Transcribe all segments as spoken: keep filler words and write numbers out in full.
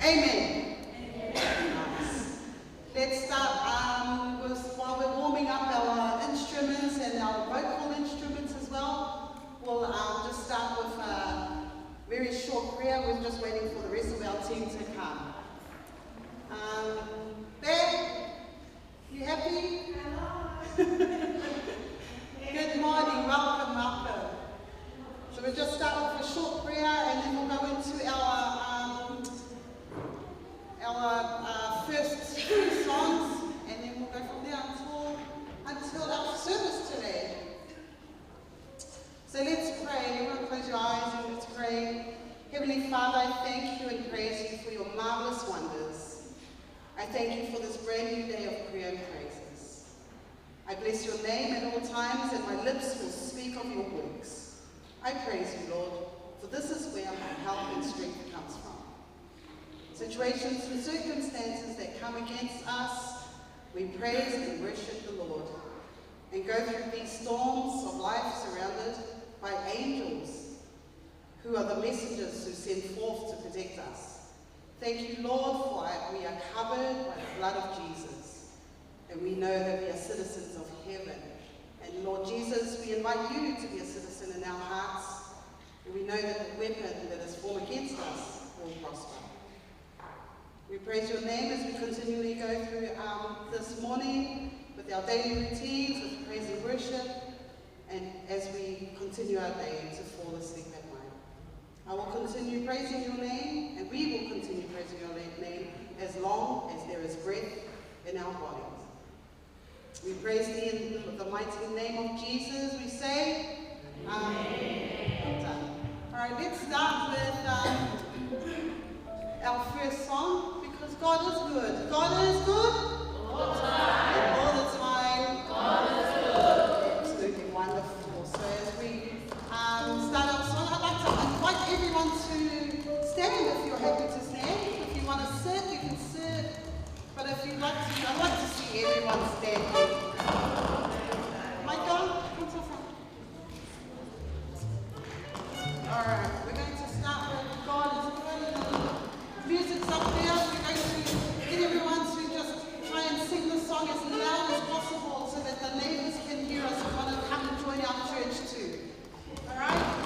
Amen. Nice. Let's start, um, with, while we're warming up our instruments and our vocal instruments as well, we'll, um, just start with a very short prayer. We're just waiting for the rest of our team to come. Um, Bear, you happy? Good morning, welcome, welcome. So we'll just start off with a short prayer and then we'll go into our, um, our, uh, first two songs, and then we'll go from there until, until our service today. So let's pray. Everyone close your eyes and let's pray. Heavenly Father, I thank you and praise you for your marvelous wonders. I thank you for this brand new day of prayer and praises. I bless your name at all times, and my lips will speak of your works. I praise you, Lord, for this is where my help and strength comes from. Situations and circumstances that come against us, we praise and worship the Lord and go through these storms of life surrounded by angels who are the messengers who send forth to protect us. Thank you, Lord, for we are covered by the blood of Jesus. And we know that we are citizens of heaven. And Lord Jesus, we invite you to be a citizen in our hearts. And we know that the weapon that is formed against us will prosper. We praise your name as we continually go through, um, this morning with our daily routines, with praise and worship, and as we continue our day to fall asleep at night. I will continue praising your name, and we will continue praising your la-, name as long as there is breath in our bodies. We praise thee in the mighty name of Jesus. We say, Amen. Well done. All right, let's start with, um, our first song, Because God is Good. God is good. All the time. And all the time. God is good. Absolutely wonderful. So as we, um, start our song, I'd like to invite everyone to stand if you're happy to stand. If you want to sit, you can sit. But if you'd like to, I'd like to see everyone standing. Michael, come to the front. All right, we're going to start with God is Good. Music's up there. We're going to get everyone to just try and sing the song as loud as possible so that the neighbors can hear us and want to come and join our church too. All right?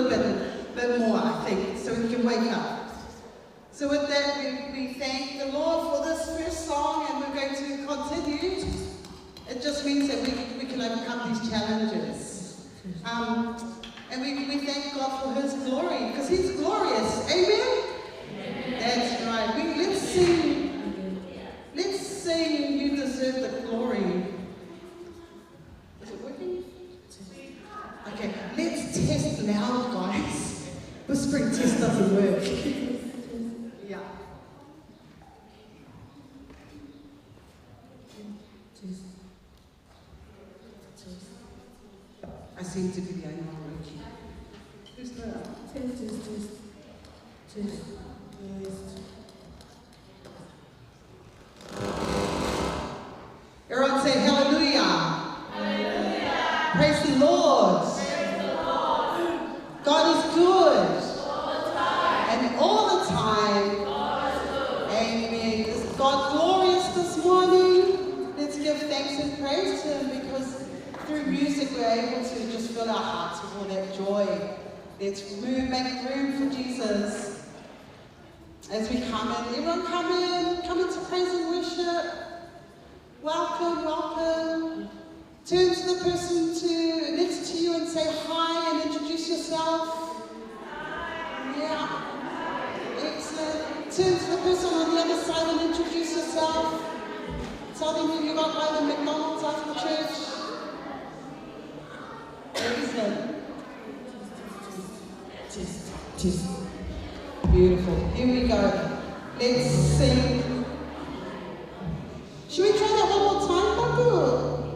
bit, bit more, I think, so we can wake up. So with that, we, we thank the Lord for this first song, and we're going to continue. It just means that we, we can overcome these challenges. Um, and we, we thank God for His glory, because He's glorious. Amen? That's right. We, let's sing. Let's sing You Deserve the Glory. Is it working? Okay, let's test loud, guys. Whispering test doesn't work. Yeah. I seem to be the only one working. Who's there? Test, test, test. Test. Test. Everyone say hallelujah. Hallelujah. Praise the Lord. Praise the Lord. God is good. All the time. And all the time. God is good. Amen. Is God glorious this morning? Let's give thanks and praise to Him, because through music we're able to just fill our hearts with all that joy. Let's move, make room for Jesus. As we come in, everyone come in, come into praise and worship. Welcome, welcome. Turn to the person to, next to you and say hi and introduce yourself. Yeah. Excellent. Turn to the person on the other side and introduce yourself. Tell them you got by the McDonald's after church. Excellent. Just, just. Beautiful. Here we go. Let's sing. Should we try that one more time, Papu?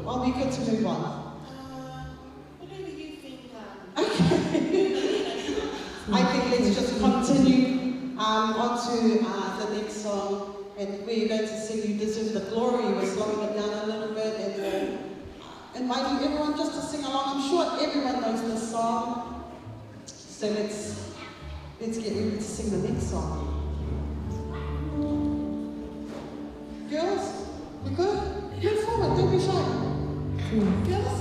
Or are we good to move on? Uh, whatever you think, um, okay. I think let's just continue, um, on to, uh, the next song. And we're going to sing You Deserve the Glory. We're slowing it down a little bit, and we're inviting everyone just to sing along. I'm sure everyone knows this song. So let's, let's get ready to sing the next song. Girls, we good? Move forward, don't be shy. Girls?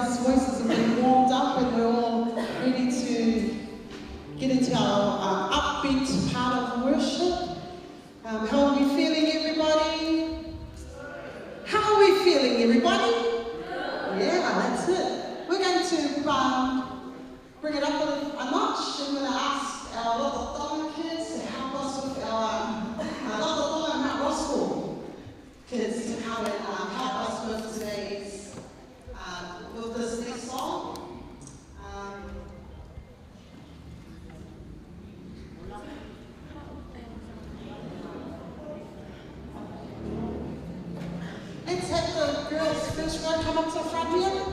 Voices have been warmed up and we're all ready to get into our uh, upbeat part of worship. Um, how are we feeling, everybody? How are we feeling, everybody? Yeah, that's it. We're going to um, bring it up a, a notch. I'm going to ask our Lototoa kids to help us with our um, uh, Lototoa and Mount Roskill kids to come and um, help us with today's, um, with this next song. Um, Let's have the girls first row come up to the front here.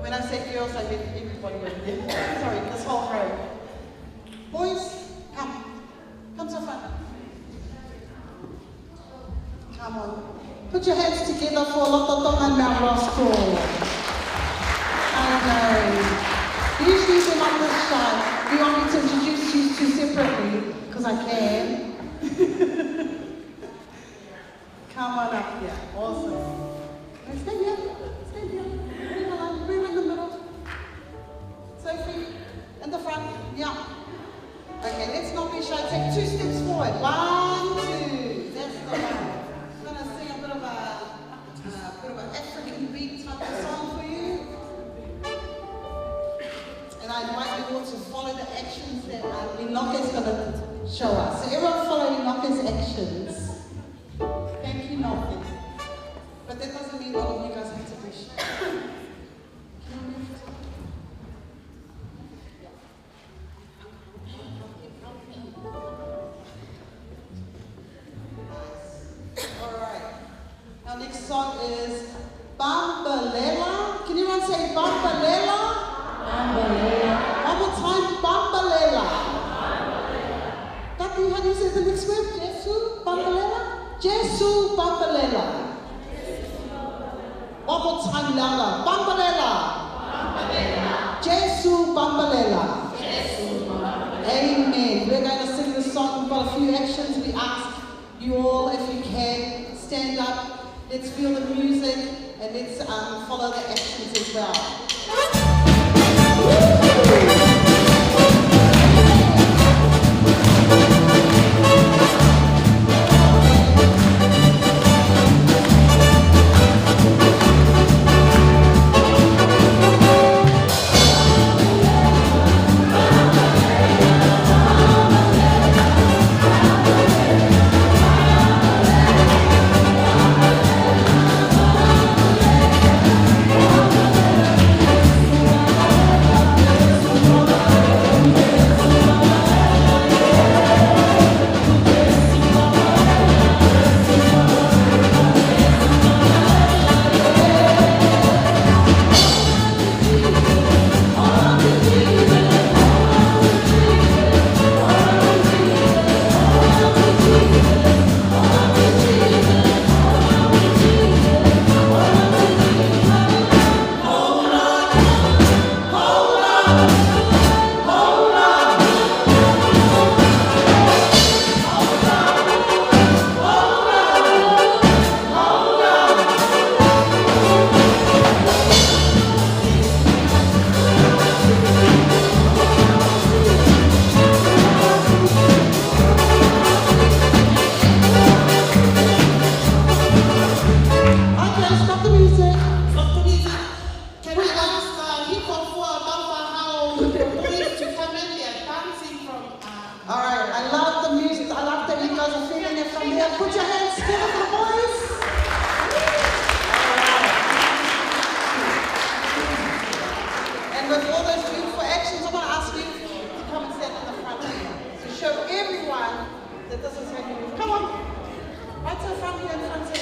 When I say girls, I mean everybody over there. Sorry, this whole row. Boys, come. Come to the front. Come on. Put your hands together for Lototoa and Mount Roskill. I know. Usually they're not this shy. You want me to introduce you two separately? Because I can. Come on up here. Awesome. Stay here. Stay here. Bring it along. Bring it in the middle. Sophie, in the front. Yeah. Okay, let's not be shy. Take two steps forward. One, two. That's the one. I'm gonna sing a bit of a, uh, bit of an African beat type of song for you. And I invite you all to follow the actions that um, Inoke's gonna show us. So everyone follow Inoke's actions. Thank you, Inoke. But that doesn't mean all of you guys have to be shy. All right. Our next song is Bambalela. Can everyone say Bambalela? Bambalela. One more time, Bambalela. Tapi, how do you say the next word? Jesu, Bambalela? Jesu, Bambalela. One more time louder. Bambalela. Jesu, Bambalela. Amen. We're going to sing the song. We've got a few actions. We ask you all, if you can, stand up. Let's feel the music and let's um, follow the actions as well. Okay, stop the music. Stop the music. Can we ask uh, hip hop for Baba Hao boys to come in? They're dancing from. Uh, All right, I love the music. I love that you guys are feeling it from here. Put your hands together for the boys. And with all those beautiful actions, I'm going to ask you to come and stand in the front here to show everyone that this is how you move. Come on. Right to the front here, in front of the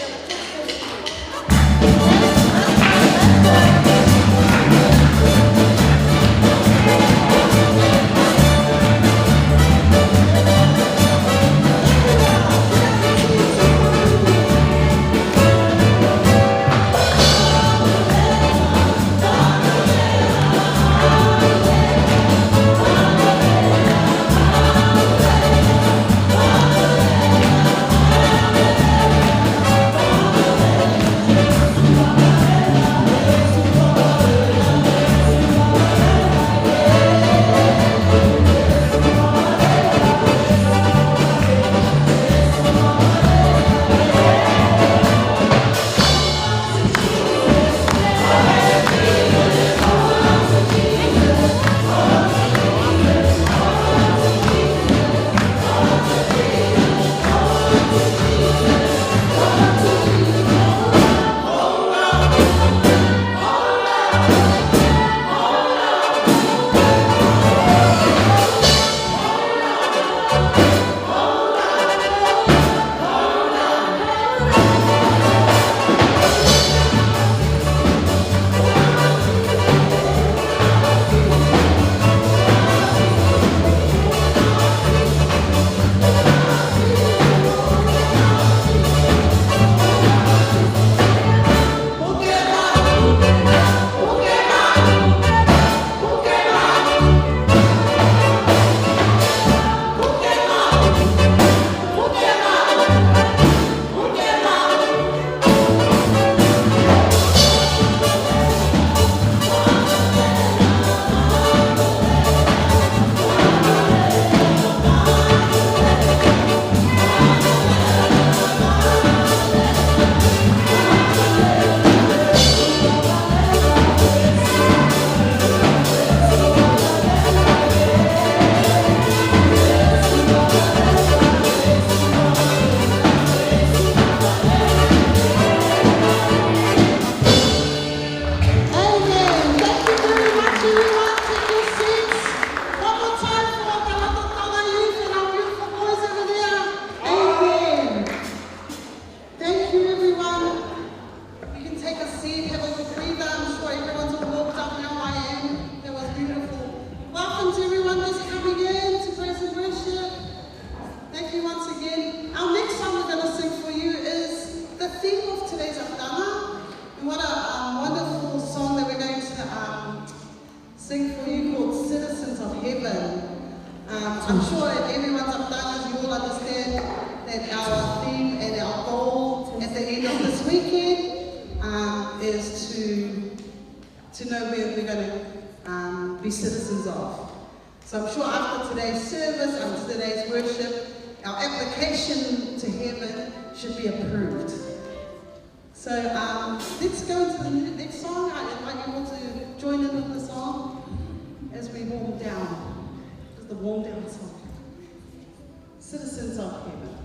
I'm sure if everyone's up there, you all understand that our theme and our goal at the end of this weekend, um, is to, to know where we're gonna, um, be citizens of. So I'm sure after today's service, after today's worship, our application to heaven should be approved. So, um, let's go into the ne-, next song. I invite you all to join in with the song as we warm down. Just the warm down song. Citizens of Heaven.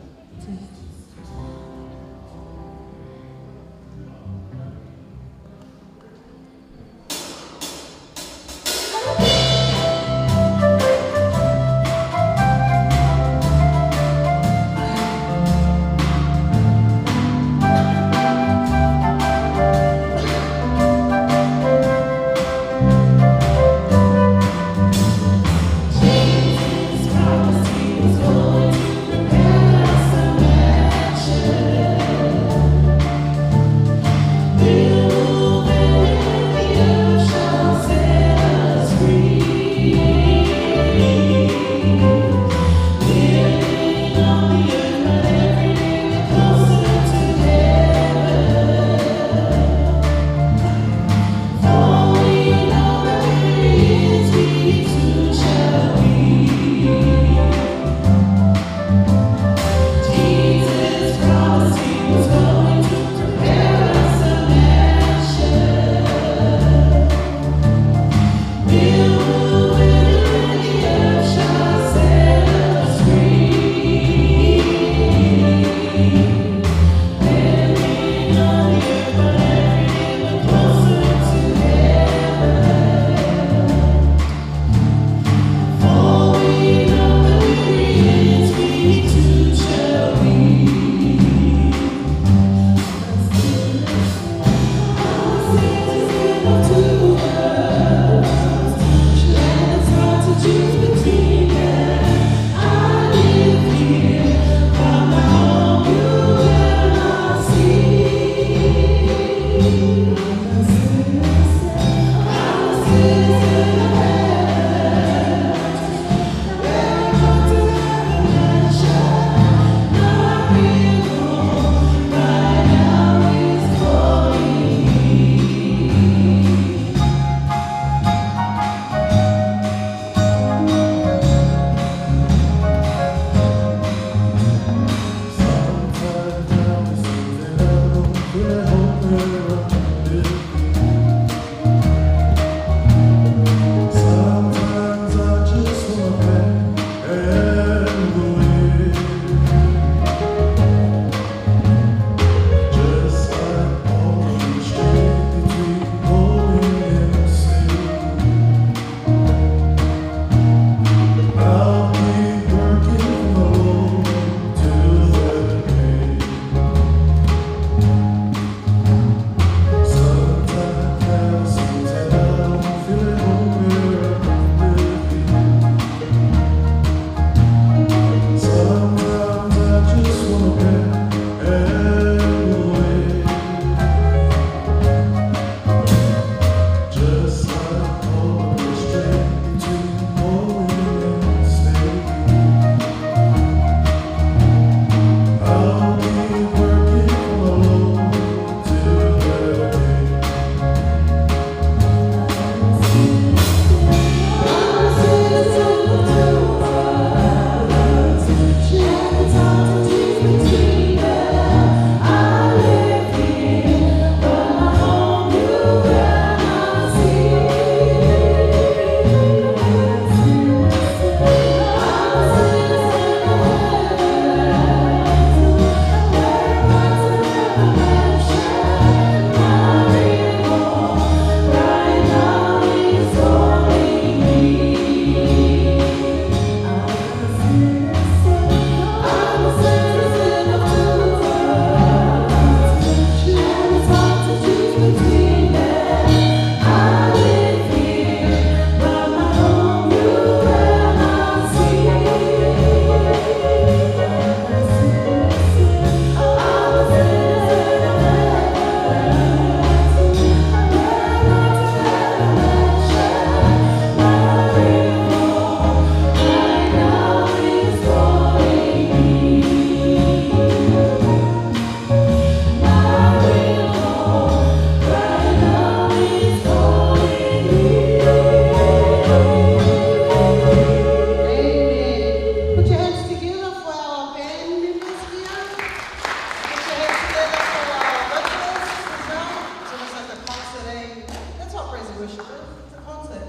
It's a concert.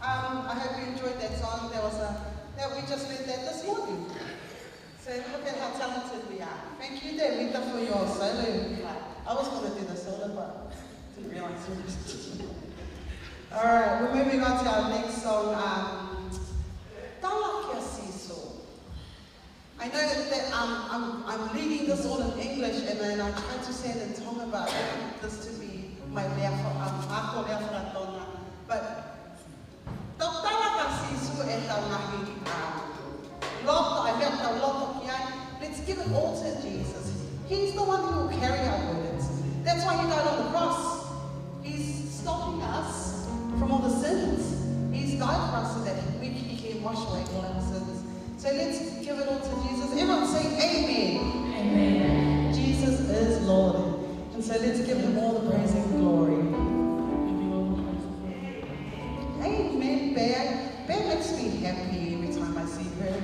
Um, I hope you enjoyed that song. There was a, that we just read that this morning. So look at how talented we are. Thank you, David, for your solo. I was gonna do the solo, but didn't realize you missed. All right, we're moving on to our next song. Um, Tala Kia Sīsū. I know that, that, um, I'm, I'm leading this all in English, and then I tried to say it in Tonga, but I want this to be my lea fa-, um, ako lea faka-Tonga. But Tau tala kia Sīsū ʻetau ngaahi, um, loto, ʻa e meʻa ʻoku tau loto ki ai. Let's give it all to Jesus. He's the one who will carry our burdens. That's why he died on the cross. He's stopping us from all the sins. He's died for us so that we, he can wash away all our sins. So let's give it all to Jesus. Everyone say, "Amen." Amen. Jesus is Lord. And so let's give him all the praise and glory. Amen, Bear. Bear makes me happy every time I see her.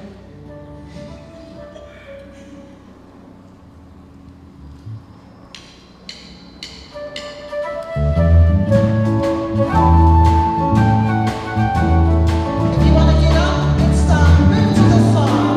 If you wanna get up, it's time. Move to the song.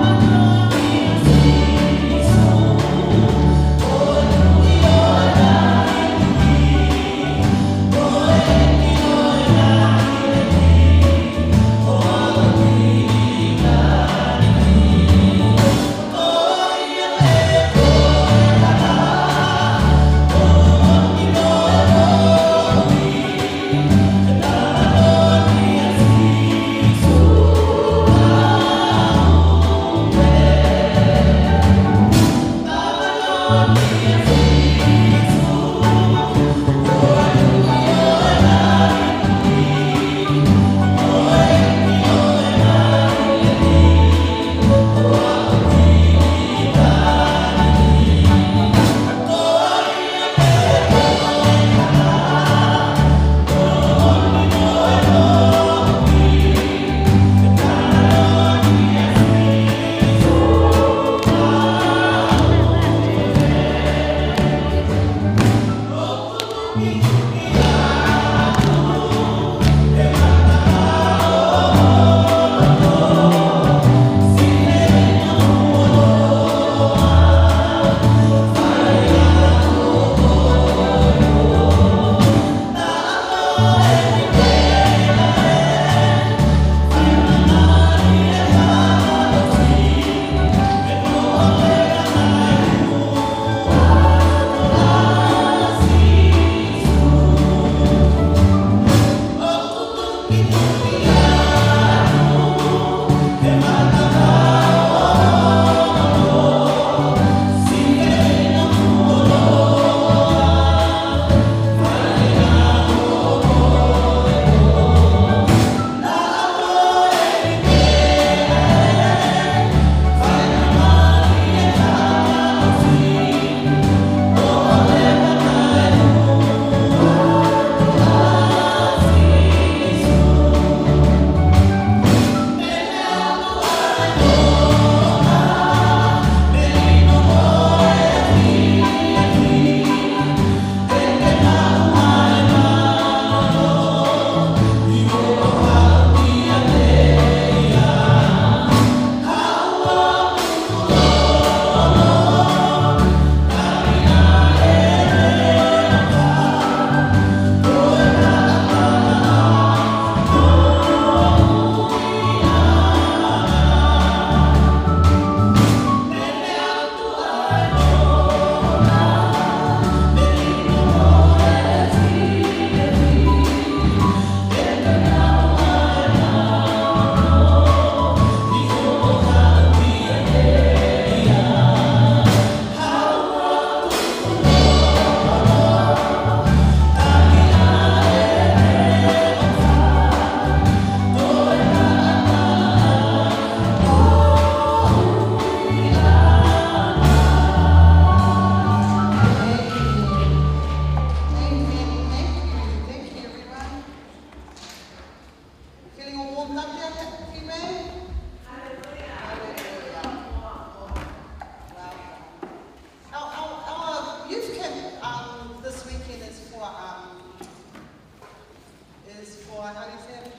How do you say it?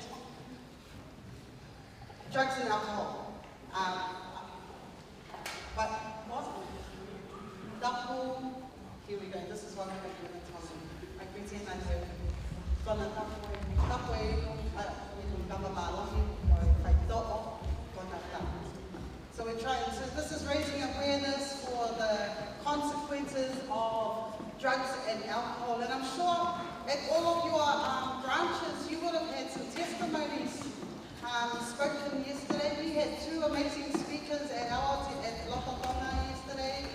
Drugs and alcohol. Um, but what? Tapu. Here we go. This is one of the units on. I pretend I know. Kona tapu, tapu e, uh, we can cover my life, or if I don't, kona tapu. So we're trying to, this is raising awareness for the consequences of drugs and alcohol. And I'm sure at all of your, um, branches, you would have had some testimonies, um, spoken yesterday. We had two amazing speakers at our, at Lototoga yesterday.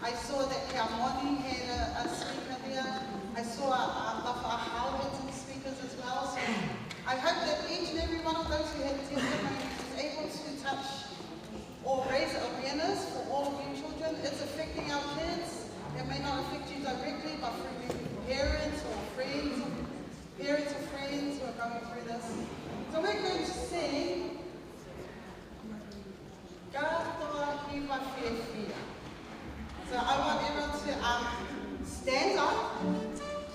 I saw that Kia Moni had a, a speaker there. I saw, um, Tafaʻahau had some speakers as well. So I hope that each and every one of those who had testimonies was able to touch or raise awareness for all of you children. It's affecting our kids. It may not affect you directly, but through your parents or friends, parents or friends who are going through this. So we're going to sing Kātoa Hiva Fiefia. So I want everyone to, um, stand up,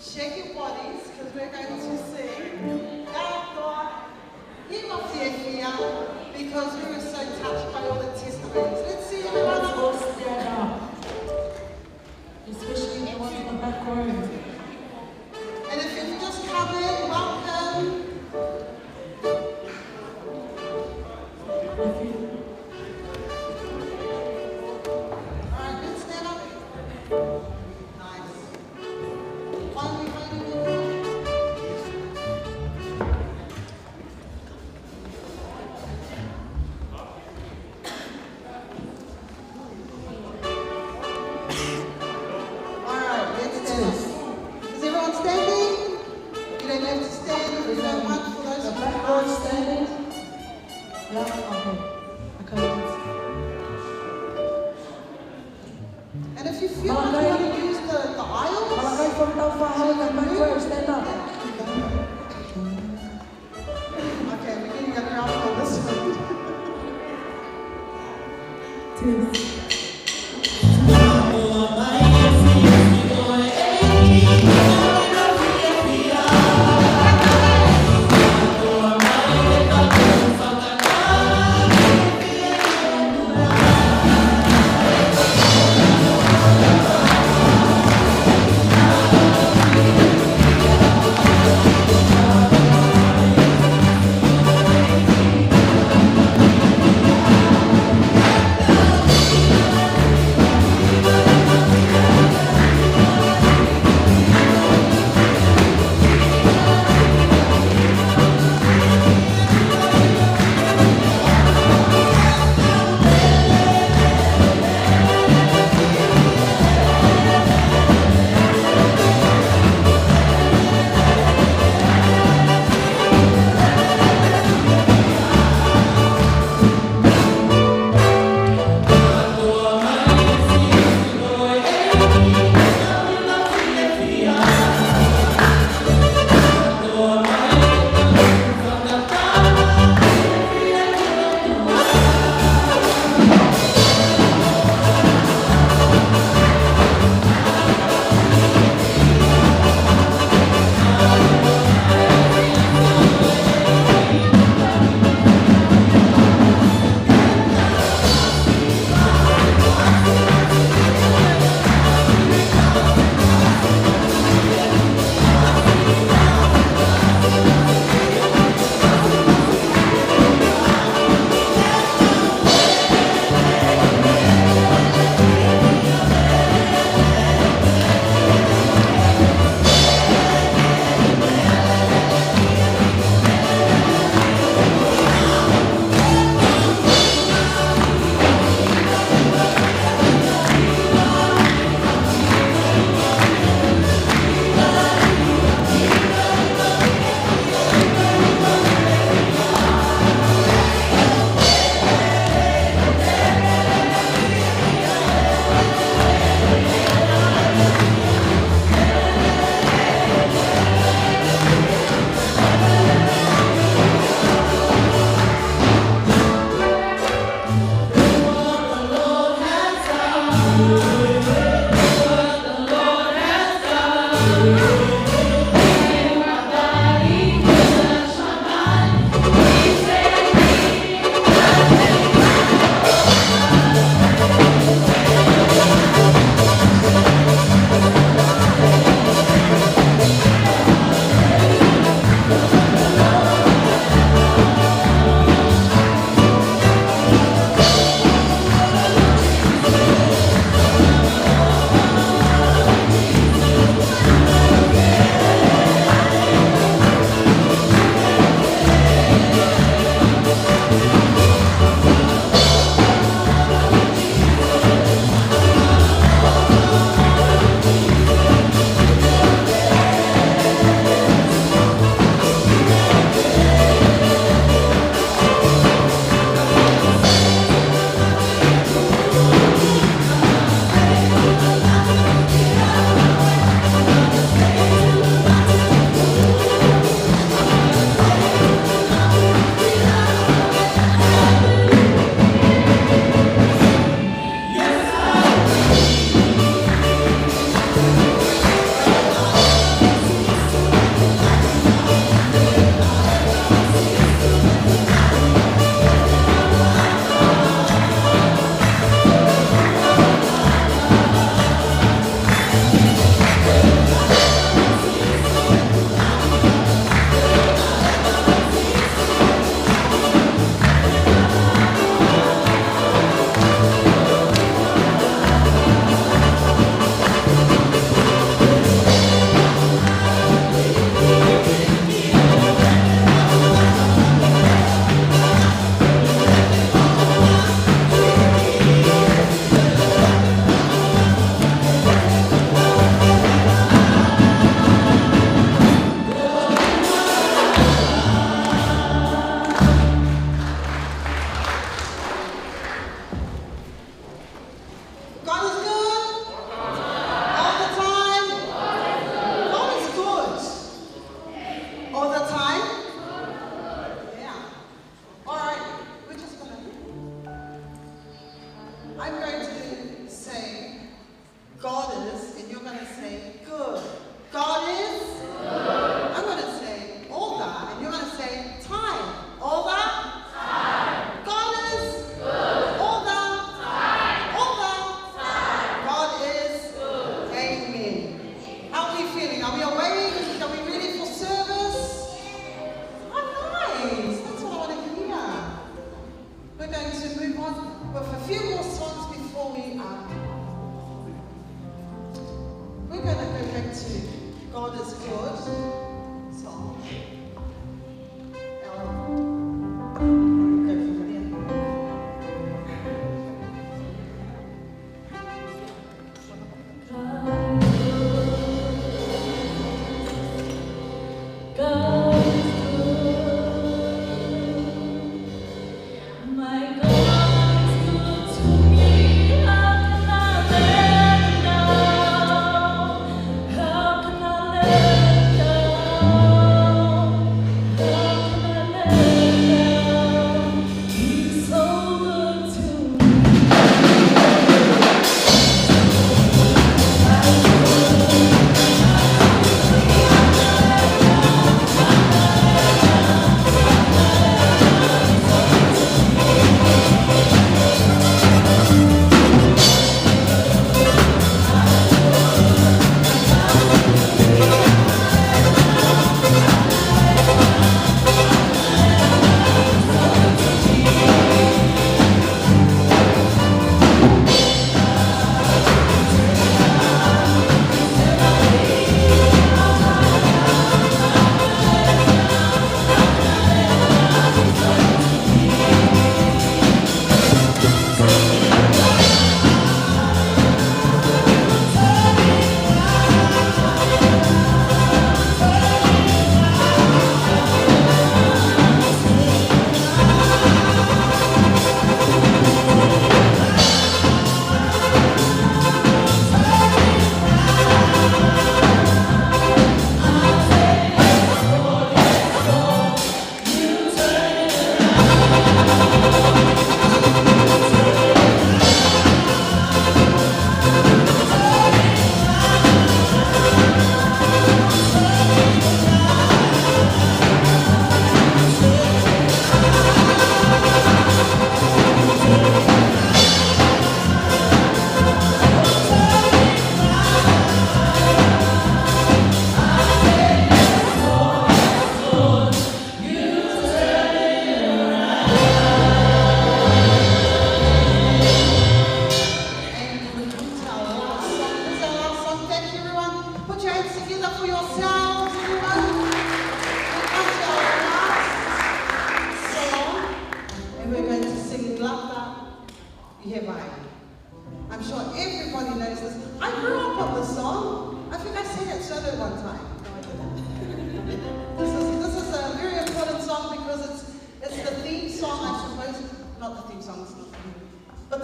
shake your bodies, 'cause we're going to sing Kātoa Hiva Fiefia, because we were so touched by all the testimonies. Let's see everyone. Let's all stand up. Especially the ones in the back row. And if you've just come in, welcome. If you All right, let's stand up. Nice. Why don't we, why don't we All right, let's stand up. Is everyone standing? You don't have to stand if you don't want, for those of you who aren't standing. Yeah, okay. I can't. And if you feel like you want to use the, the aisles, Malakai from Taufaʻahau, so you can move. Stand up. Okay, we're getting a crowd for this one. Cheers.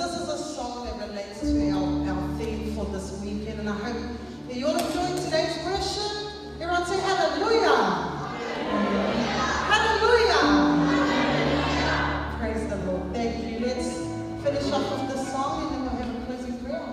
This is a song that relates to our, our theme for this weekend, and I hope that you'll enjoy today's worship. Everyone say hallelujah. Hallelujah. Praise the Lord. Thank you. Let's finish off with this song and then we'll have a closing prayer.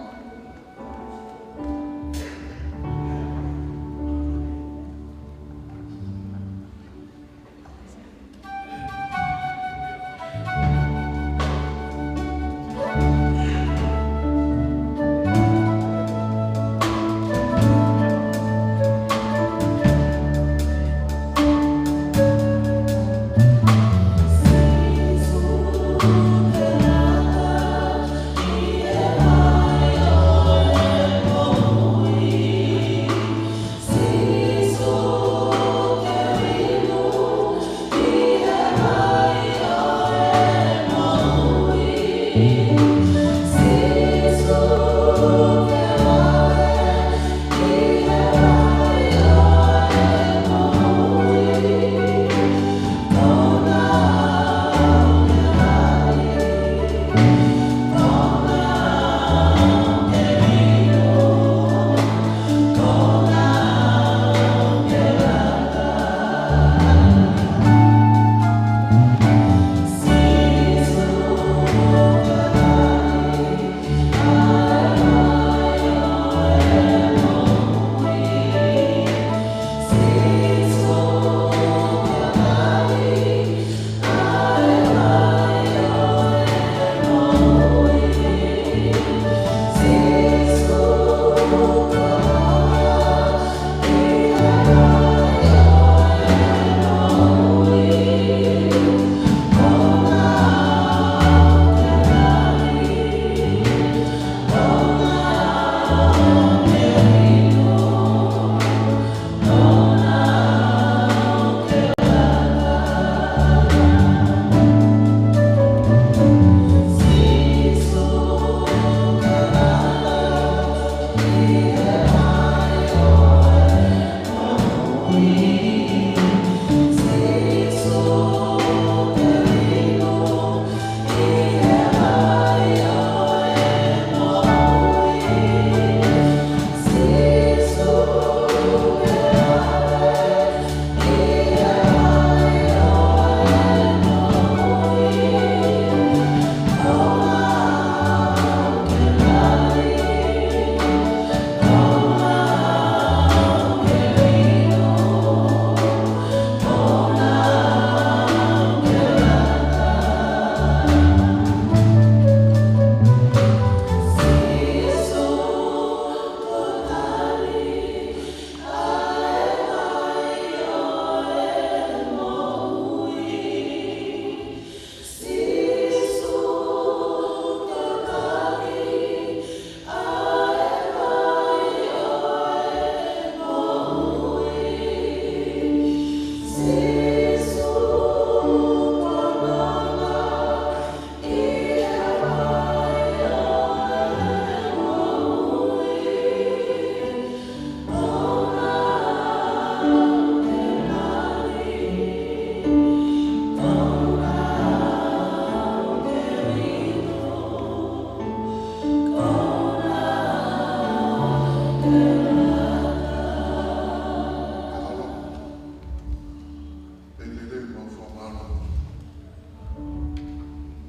ʻEiki, mau fakamālō.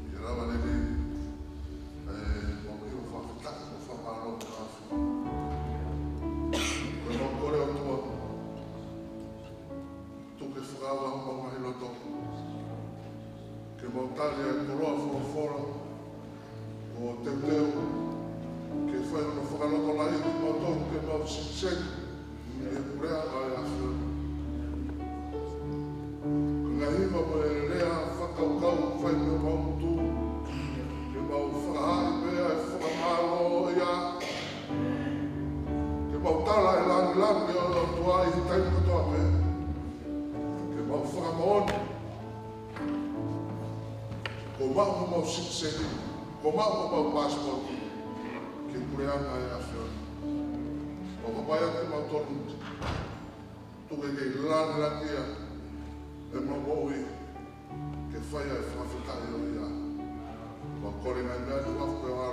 ʻI he lava lelei, ʻe, mau ʻilo fakafetaʻi, mau fakamālō ki he ʻAfiona. Ko e mau kole ʻOtua, tuku ke fakaava homau ngaahi loto. Ke mau tali ʻa e koloa folofola, ʻo teuteu ke fai hono fakalotolahiʻi kimautolu ke mau sikisiki ʻi he puleʻanga ʻo e ʻAfiona. Ko e ngaahi hiva mo e lea fakakaukau fai mei homau ngutu, ke mau fakahaaʻi pē ʻa e fakamālō ia, ke mau tala e lāngilangi ʻo e ʻOtua ʻi he taimi kotoa pē, ke mau fakamoʻoni kuo maʻu homau sikiseni, kuo maʻu homau passport ki he puleʻanga ʻo e ʻAfiona. Mau vakai atu kimautolu, tuku ke kei lāngilangiʻia ʻemau moʻui, ke fai ʻa e fakafetaʻi ʻo ia. Mau kole ngaahi meʻa ni ʻi he huafa ʻo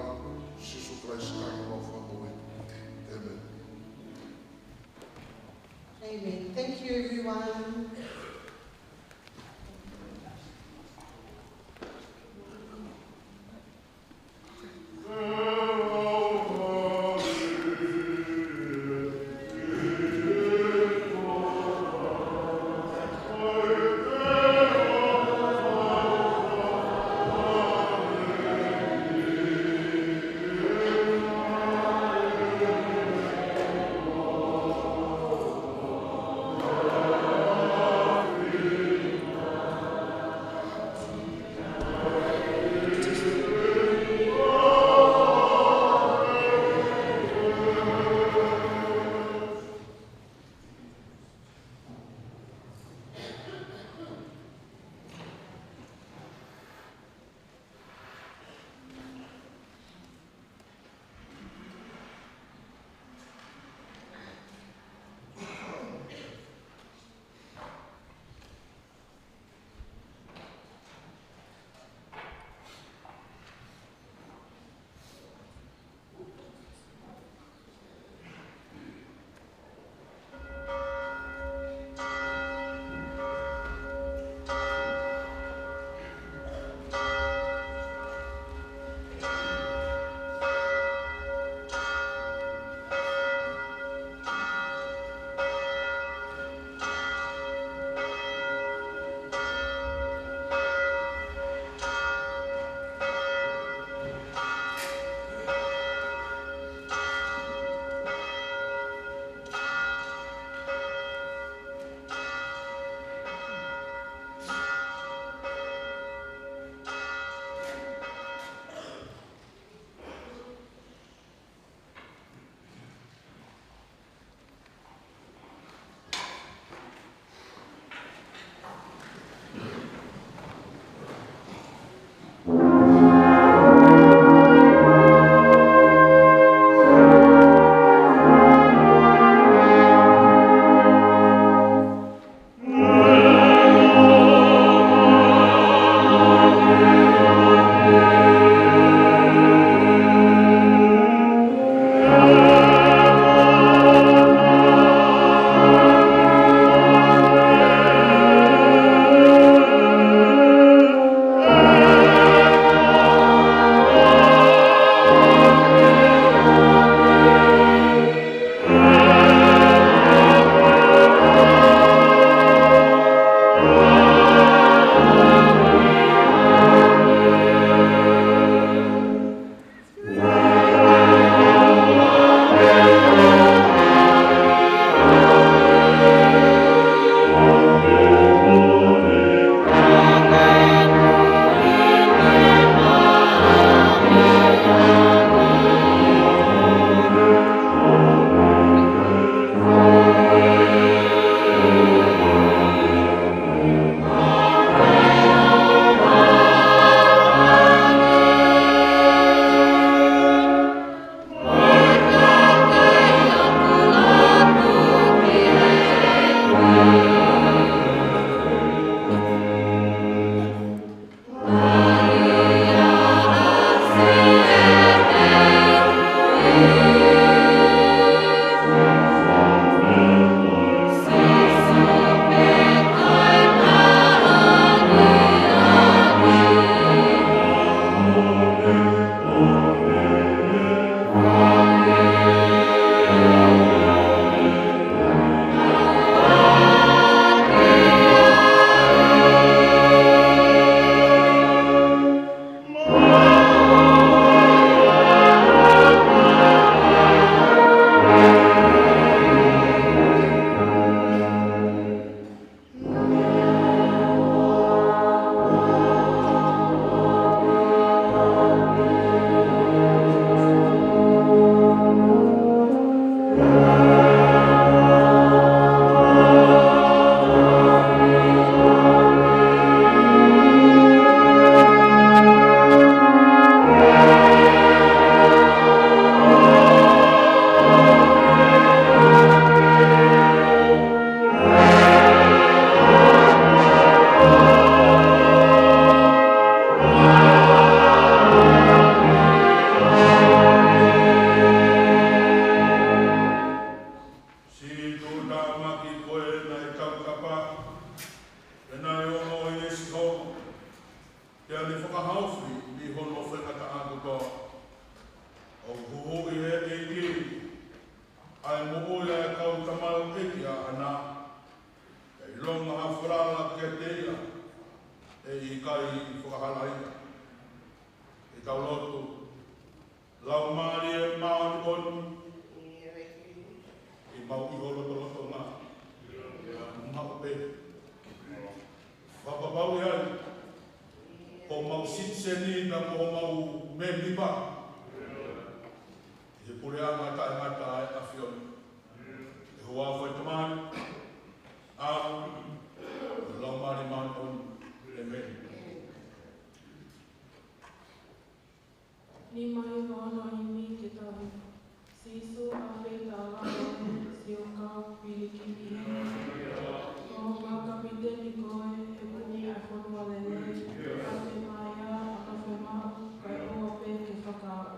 ʻE ʻikai fakahalaia ʻetau lotu. Laumālie Māʻoniʻoni, ʻi homau ʻiho lotolotonga maʻu pē. Fakapapauʻi ai ko homau sitiseni mo homau mēmipa ʻi he puleʻanga taʻengata ʻa e ʻAfiona. ʻI he huafa ʻo e Tamai, ʻa e Laumālie Māʻoniʻoni. ʻĒmeni. Nima hiva ono, himi ke tau himi. Sīsū, ʻafeitaulalo au, sio kau pilikimi hē. Ko ho kapiteni koe, ʻe kumi ʻa e fonua lelei. Ate mai ā, ʻa ka femaʻu, kae ʻoua pē ke fakaaʻu.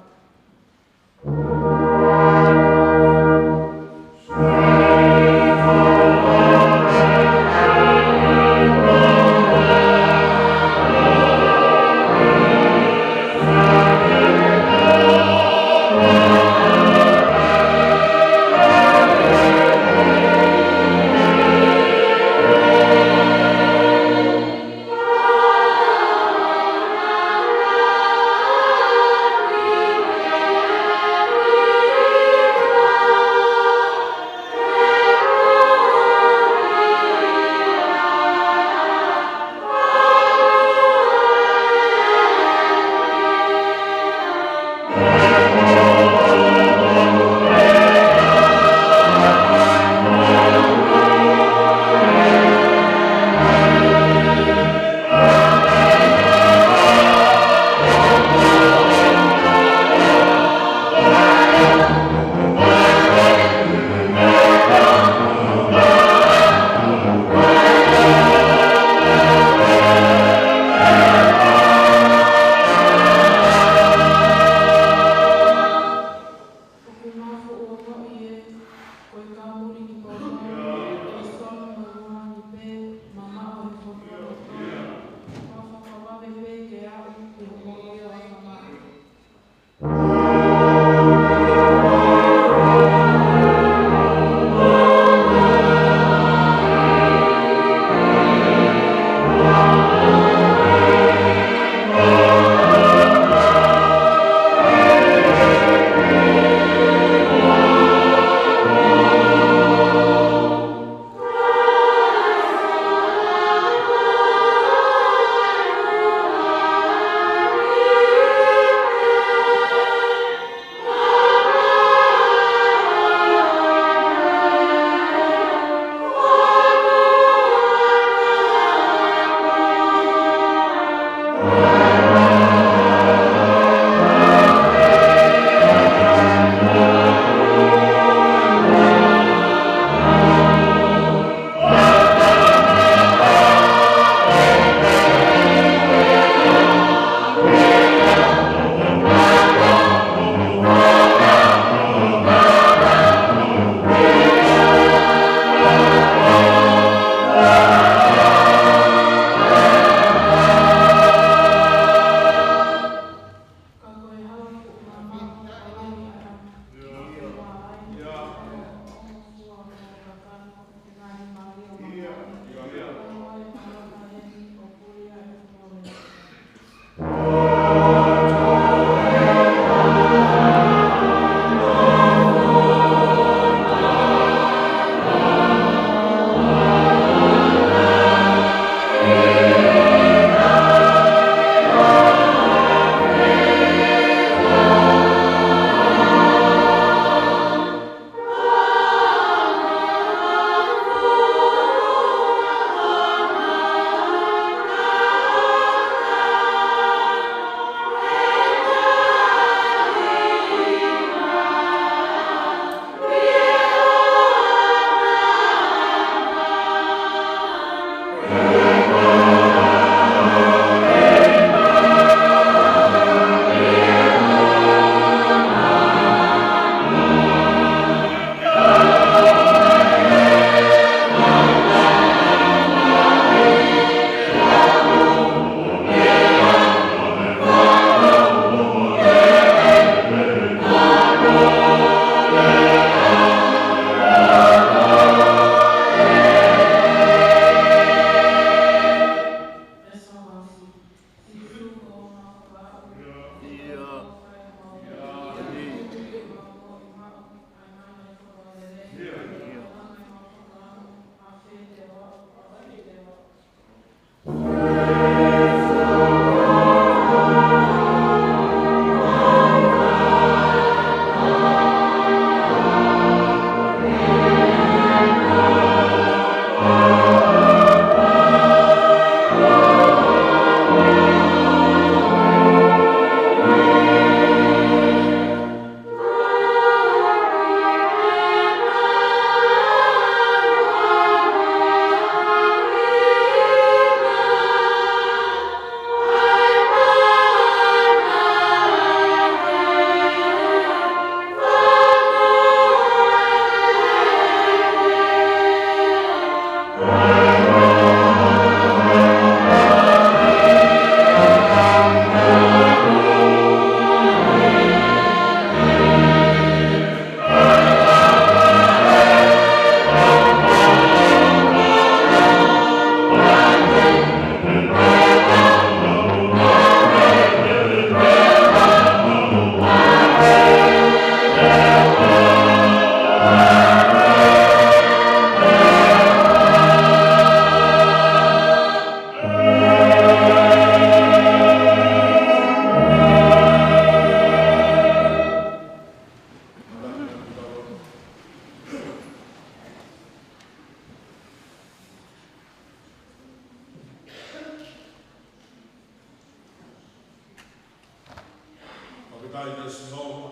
ʻIo Sihova,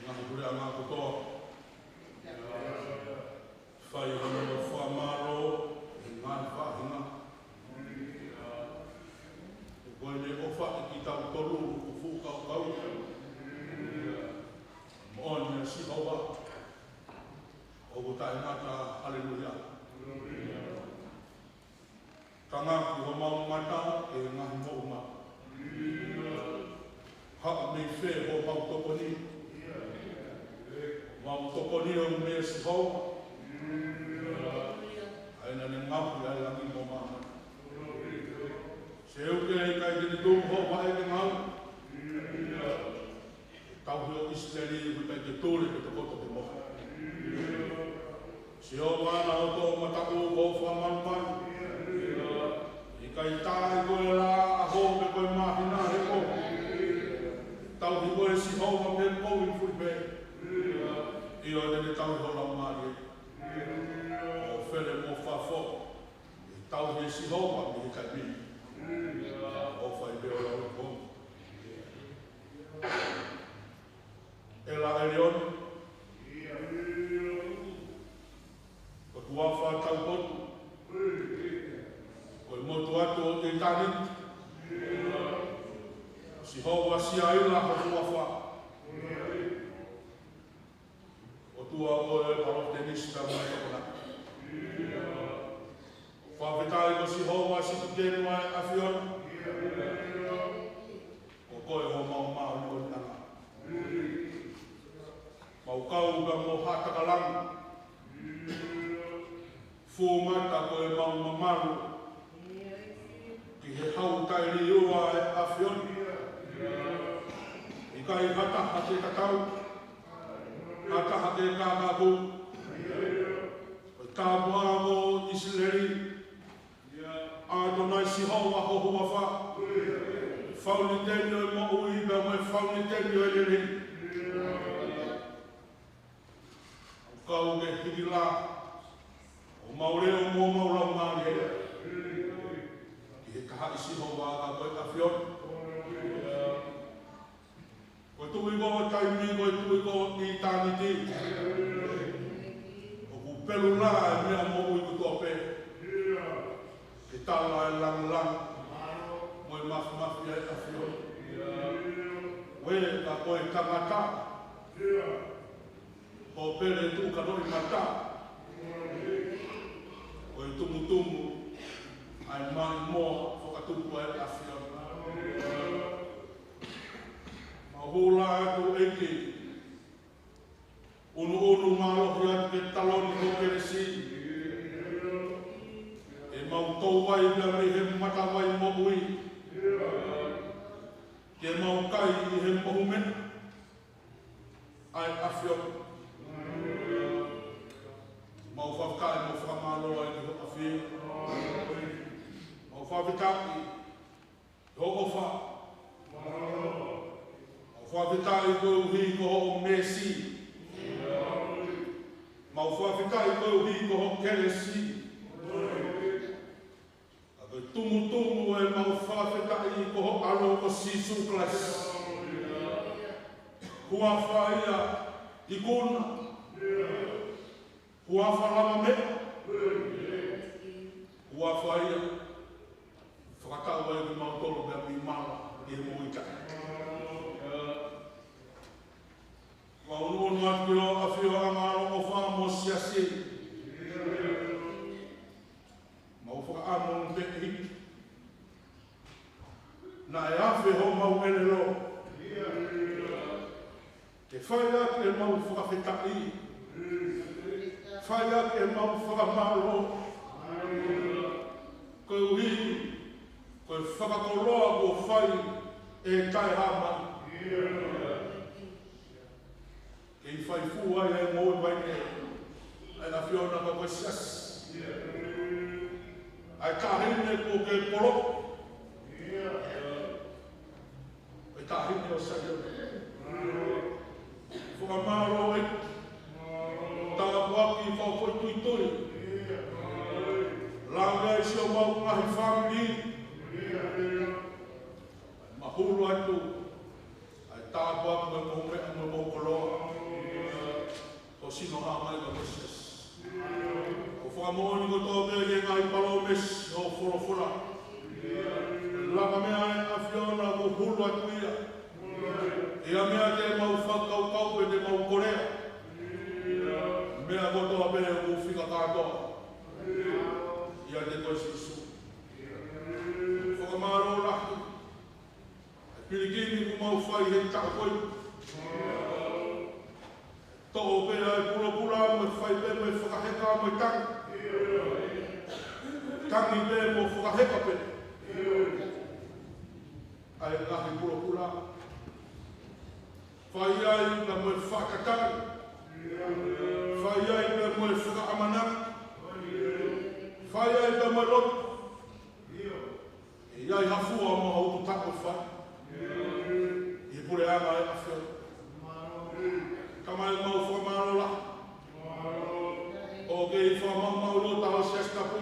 ngaahi puleʻanga kotoa, fai hono fakamālō he ngaahi faʻahinga. Ko ʻene ʻofa ʻiate kitautolu ʻoku fuʻu kaukaua. Moʻoni ʻa Sihova, ʻoku taʻengata, haleluia. Tangaki homau mata ki he ngaahi moʻunga. Haʻu mei fē homau tokoni? Mau tokoni ʻoku meia Sihova, ʻa ia naʻa ne ngaohi ʻa e langi mo māmani. Seuke ʻikai te ne tuku hoʻo vaʻe ke ngāue. Tauhi ʻo ʻIsileli ʻoku ʻikai ke tule pe tokoto ke mohe. Sihova, naʻa ʻoku toʻomataʻu hoʻo fakamalumalu. ʻIkai tā ʻi ko e lā, ʻaho pe ko e māhina he ʻoku tauhi koe Sihova mei he moʻui fulipe. ʻIo, te ne tauhi ho laumālie. ʻO fele mo fafo, ʻe tauhi ʻe Sihova mei he taimi ni. ʻO fai pē ʻo lau ko ʻEla ʻElioni, ko e huafa taupotu, ko e motu atu ʻo ʻitāniti. Sihova Siaila ho huafa. ʻOtua ʻo e palōfita Nisi, tau mai tokona. Fakafetaʻi ko Sihova Sititeni ʻa e ʻAfiona. Ko koe homau māʻoniʻoniʻanga. Mau kau ka mo ha takalanga. Fuʻu mata ko e mau mamalu ki he hau taʻeliua ʻa e ʻAfiona. ʻIkai ha taha ke tatau, ha taha ke kākāpū. Ko e tāpuaki mo ʻIsileli, ʻAtonai Sihova ho huafa. Fauniteni ʻo e moʻui pea mo e fauniteni ʻo e lelei. ʻOku kau ke hiki lā homau leʻo mo homau laumālie ki he taha ʻi Sihova ka ko e ʻAfiona. Ko e tuʻi ko ē ʻo taimi, ko e tuʻi ko ē ʻo ʻitāniti. ʻOku pelu lā e meʻa moʻui kotoa pē ke tala e lāngilangi mo e māfimafi ʻa e ʻAfiona. Uē, ka ko e tangata ʻoku pele tuʻu ka noʻi mata, ko e tumutumu ʻa e maʻimoa fakatupu ʻa e ʻAfiona. Mau hū lā atu ʻEiki, ʻunuʻunu mālohi atu ke taloni ho kelesi, ke mau tō ai pea mei he matavai moʻui, ke mau kai ʻi he mohu meʻa ʻa e ʻAfiona. Mau fakafetaʻi mo fakamālō ai ki ho ʻafio. Mau fakafetaʻi ho ʻofa. Mau fakafetaʻi koeʻuhi ko hoʻo meesi. Mau fakafetaʻi koeʻuhi ko ho kelesi. Ka ko e tumutumu ʻemau fakafetaʻi ko ho ʻAlo ko Sīsū Kalaisi. Huafa ia ikuna. Huafa lavameʻa. Huafa ia fakatau ai kimautolu mei mala ʻi he moʻui taʻengata. Mau ʻunuʻunu atu ki ho ʻafioʻanga ʻaloʻofa mo e siasi. Mau fakaʻamu pē ʻEiki, naʻe afe homau ʻelelo ke fai ʻaki ʻemau fakafetaʻi, fai ʻaki ʻemau fakamālō, koeʻuhi ko e fakakoloa kuo fai ʻe Taehāmai. Kei fai fua ai e moʻui mai ē ʻa e ʻAfiona ka ko e siasi. ʻA e taʻahine kuo ke polo. ʻA e taʻahine ʻo Saione. Fakamālō ʻEiki. Tāpuaki fakafoʻituitui. Langa ai siʻomau ngaahi fāmili. Mau atu ʻa e tāpuaki mo e moʻui mo e koloa ʻo e sino hā mai ʻa e Siasi. ʻOku fakamoʻoni kotoa pē ki he ngaahi palōmesi ʻo e folofola. Laka meʻa ʻa e ʻAfiona ʻoku hulu atu ia. ʻI ha meʻa te mau fakakaukau pe te mau kolea, meʻa kotoa pē ʻoku fika kātoa ʻiate koe Sīsū. Fakamālō lahi. ʻA e pilikimi kuo mau fai he taʻu ko eni. Toʻo pē ʻa e pulopula mo e fai pē mo e fakaheka mo e tangi. Tangi pē mo fakaheka pē ʻa e ngaahi pulopula. Fai ai pē mo e fakatai. Fai ai pē mo e fakaʻamanaki. Fai ai pē mo e lotu. ʻE ʻi ai ha fua mo ha utu taʻu ʻe fai ʻi he puleʻanga ʻo e ʻAfiona. Tamai, mau fakamālō lahi. ʻOku kei fakamaʻumaʻu loto ʻa e Siasi Tapu.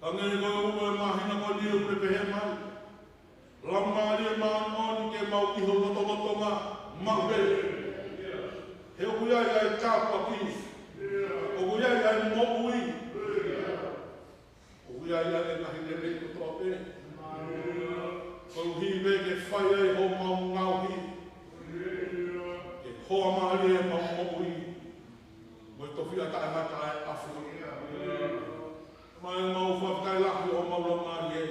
Hangē ko e ʻuluaki māhina ko eni ʻoku pehē mai, Laumālie Māʻoniʻoni ke mau ʻi ho lotolotonga maʻu pē. He ʻoku ʻi ai ʻa e tāpuaki. ʻOku ʻi ai ʻa e moʻui. ʻOku ʻi ai ʻa e ngaahi lelei kotoa pē. Koeʻuhi pē ke fai ai homau ngaohi, ke hoa mālie homau moʻui mo e tofiʻa taʻengata ʻa e ʻAfiona. Tamai, mau fakafetaʻi lahi ʻi homau laumālie.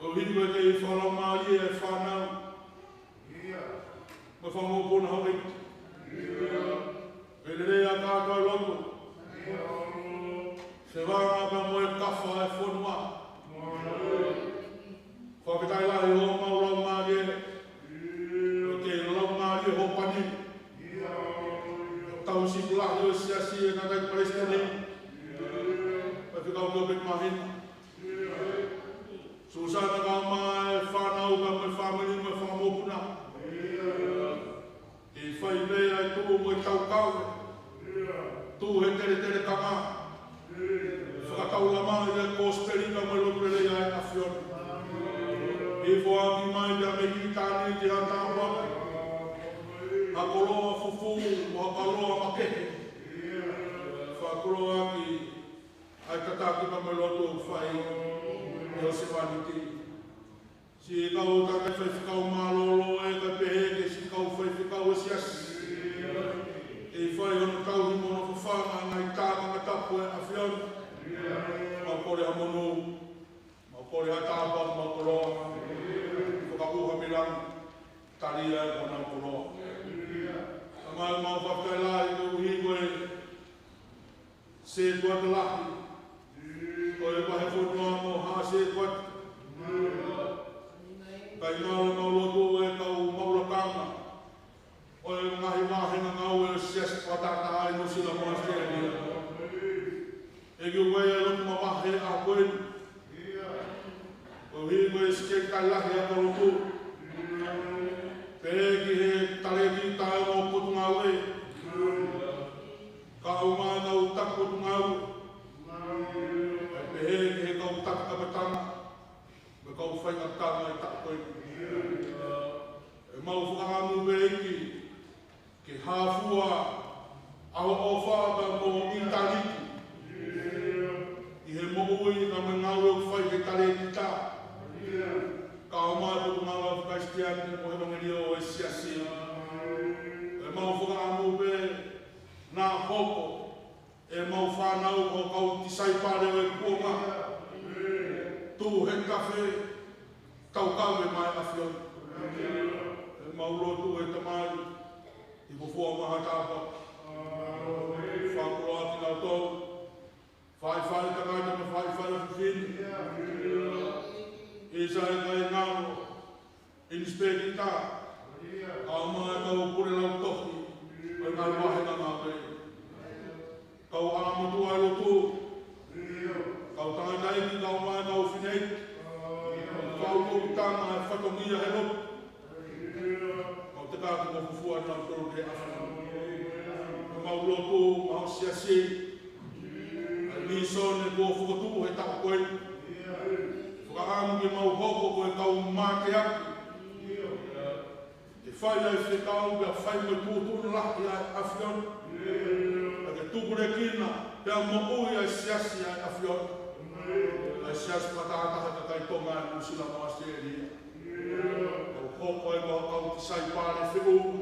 Koeʻuhi pē ke fakalaumālie e fānau mo e fanga mokopuna houʻeiki. Pea lelei ʻa e kātoa lotu. Sevanga pea mo e kafa e fonua. Fakafetaʻi lahi ʻi homau laumālie. Ke laumālie ho pani. Tauhi sipi lahi ʻo e Siasi, e tangataʻeiki palesiteni. Pea fekau ki he ʻomai māhina. Susana, kau mai e fānau, kau mai e fāmili, mo e fanga mokopuna. Ke fai pē ʻa e tuʻu mo e taukave. Tuʻu he teletelekanga. Fakataulama ʻi he kosipeli mo e lotu lelei ʻa e ʻAfiona. ʻI he foaki mai pea mei ʻitāniti ha tāpuaki, ha koloa fufū, mo ha koloa makehe. Fakakoloa ʻaki ʻa e tataki pea mo e lotu ʻoku fai ʻe he sevāniti. Siʻi kau tangataʻeiki faifekau mālōlō ē, kae pehē ki he siʻi kau faifekau ʻo e Siasi. Ke fai hono tauhi mo hono fafanga ʻa e ngaahi tākanga tapu ʻa e ʻAfiona. Mau kole ha monū, mau kole ha tāpuaki, mau koloa. Fakaʻuha mei langi, tali ʻa e honau koloa. Tamai, mau fakafetaʻi lahi koeʻuhi ko e setuata lahi ʻo e vahefonua mo Haʻa Setuata. Kae ʻumaʻā ʻemau lotu ʻa e kau maʻu lakanga ʻo e ngaahi vāhenga ngāue ʻo e Siasi fakatahataha ʻi Nuʻusila mo ʻAositelēlia. ʻEiki, ʻoku ʻi ai ʻa e lotu mavahe ʻa ko eni. Koeʻuhi ko e Sekelitali Lahi ʻa e kau lotu. Pehē ki he talēkita ʻo e kau potungāue. Kau mai e kau taki potungāue. Pehē ki he kau taki kapetanga mo e kau faiʻanga ʻi he taʻu ko eni. ʻOku mau fakaʻamu pē ʻEiki ke hā fua ʻa hoʻo ʻofa pea mo e ʻitāniti ʻi he moʻui pea mo e ngāue ʻoku fai ʻe he talēkita. Kau mai e potungāue faka-Kalisitiane mo e ʻevangeliō ʻo e Siasi. ʻOku mau fakaʻamu pē naʻa hoko ʻemau fānau ko e kau tisaipale ʻo e kuonga. Tuʻu he tafe, taukave mai ʻAfiona. ʻOku mau lotu ʻe Tamai, ʻi ho fua maha tāpuaki. Fakakoloa kinautolu, faifai tangata mo faifai fefine. ʻIsa e kāingalotu, ʻInisipēkita, kau mai e kau pule lautohi ʻo e ngaahi vāhenga ngāue. Kau ʻā motuʻa ʻo e lotu, kau tangataʻeiki, kau mai e kau fineʻeiki, kau kau tama e fatongia he lotu. Mau tokanga mo fufū ʻa kinautolu ki he ʻAfiona. ʻOku mau lotu maʻa ho Siasi, ʻa e mīsone kuo fokotuʻu he taʻu ko eni. Ka ʻamu ke mau hoko ko e kau mateaki ke fai ʻa e fekau pea fai mo e tuʻutuʻuni lahi ʻa e ʻAfiona. Pea ke tupulekina pea moʻui ʻa e siasi ʻa e ʻAfiona, ʻa e siasi fakatahataha ʻa e kakai Tonga ʻi Nuʻusila mo ʻAositelēlia. Mau hoko ai ko ha kau tisaipale feʻunga,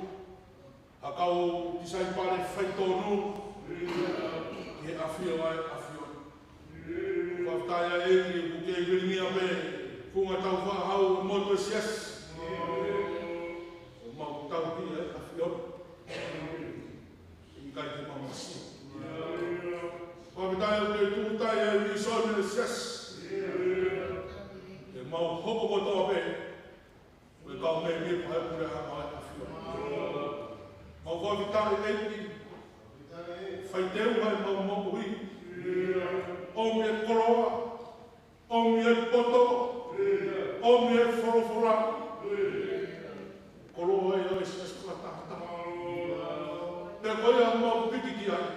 ha kau tisaipale faitotonu ki he ʻafio ʻa e ʻAfiona. Fakafetaʻi ʻEiki, ʻoku ke vilingia pē, funga tau fakahau e motu e siasi. ʻO mau tauhi ʻa e ʻAfiona, ʻikai ke mau masiva. Fakafetaʻi ʻoku ke tūʻuta ʻa e vīsone e siasi, ke mau hoko kotoa pē ko e kau mēmipa ʻo e puleʻanga ʻo e ʻAfiona. Mau fakafetaʻi ʻEiki, fai teunga ʻemau moʻui, ʻomi e koloa, ʻomi e poto, ʻomi e folofola. Koloa ia ʻo e siasi fakatahataha. Pea ko ia mau piki ki ai,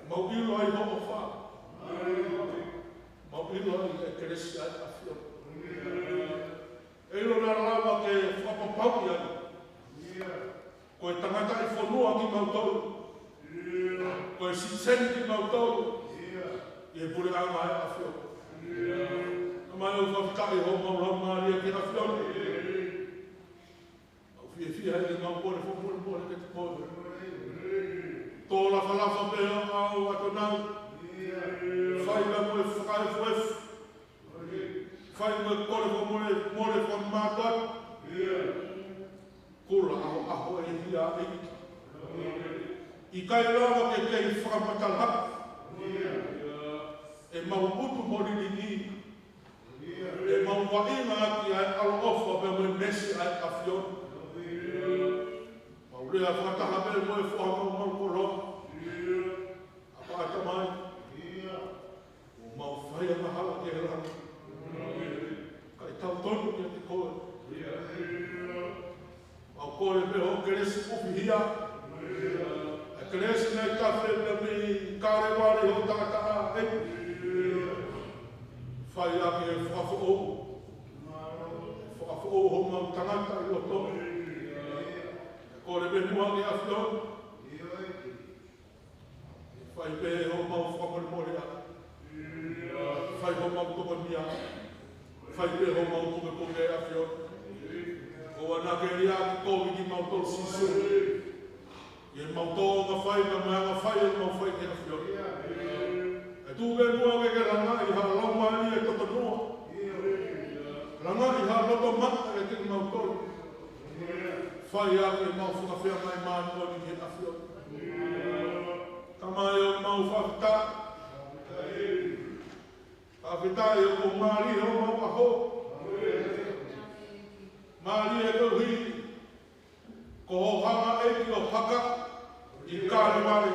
mau ʻilo ai hoʻo ʻofa, mau ʻilo ai e kelesi ʻa e ʻAfiona. ʻE ʻilo naʻa lava ke fakapapauʻi ai ko e tangataʻi fonua kimautolu, ko e sitiseni kimautolu ʻi he puleʻanga ʻo e ʻAfiona. Tamai, ʻoku fakafetaʻi hoʻomau laumālie ki he ʻAfiona. Mau fiefia he ʻemau kole fakamolemole kiate koe. Tō lafalafa pē ʻa e ʻatonga. Fai pē mo e fakaefuefu. Fai mo e kole fakamolemole fakamātoato. Kula ʻahoʻaho ʻe hia ʻEiki. ʻIkai lava ke kei fakamatala ʻemau utu mo lilingi ʻemau vaʻinga ʻaki ʻa e ʻaloʻofa pea mo e meesi ʻa e ʻAfiona. Mau lea fakataha pē mo e foha maumau koloa, ʻa e ʻatamai, ʻo mau fai angahala ki he langi, kae tautonu kiate koe. Mau kole pē hoʻo kelesi ʻufihia, ʻa e kelesi naʻe tafe mei Kalevale ʻi ho taʻataʻa, ʻEiki. Fai ʻaki e fakafoʻou, fakafoʻou homau tangata ʻi loto. Kole pē muʻa ki he ʻAfiona, fai pē homau fakamolemoleʻaki, fai homau tokonia, fai pē homau pukepuke, ʻAfiona. ʻOua naʻa ke liʻaki kovi kimautolu, Sīsū, ʻi heʻemau tōʻonga fai, ka mo e anga fai ʻemau fai ki he ʻAfiona. Kae tuku pē muʻa ke ke langaʻi ha laumālie totonua, langaʻi ha loto mata kiate kimautolu. Fai ʻaki ʻemau fakafeangai māʻoniʻoni ki he ʻAfiona. Tamai, ʻoku mau fakafetaʻi. Fakafetaʻi ʻoku mālie homau ʻaho. Mālie koeʻuhi ko hoʻo hanga, ʻEiki, ʻo haka ʻi Kalevale,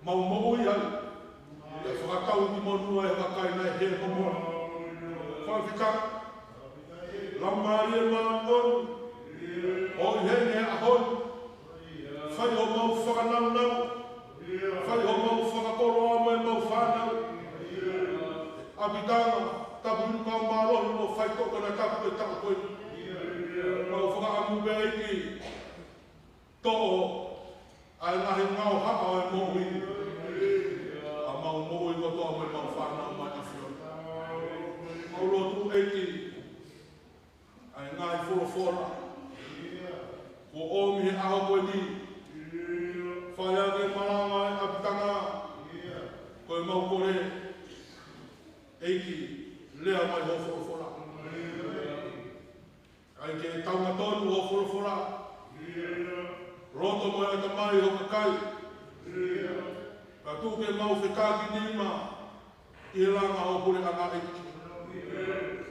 mau moʻui ai. Pea fakatau ki monua e kakai naʻe hē homau moʻui. Fakafetaʻi. Laumālie Māʻoniʻoni, ʻoku ʻi heni he ʻaho ni. Fai homau fakanaunau, fai homau fakakoloa mo ʻemau fānau. ʻApitanga, tapu inu kau mālohi ʻo fai tokona tapu e taʻu ko eni. Mau fakaʻamu pē, ʻEiki, toʻo ʻa e ngaahi ngaohaʻa ʻo e moʻui, ʻa mau moʻui kotoa mo ʻemau fānau, mai ʻAfiona. Mau lotu, ʻEiki, ʻa e ngaahi folofola kuo ʻomi he ʻaho ko eni, fai ange malanga e ʻapitanga, ko ʻemau kole, ʻEiki, lea mai hoʻo folofola. ʻAi ke taungatonu hoʻo folofola, loto mo e ʻatamai ʻo e kakai. Ka tuku ke mau fetakinima ʻi he langa hoʻo puleʻanga, ʻEiki.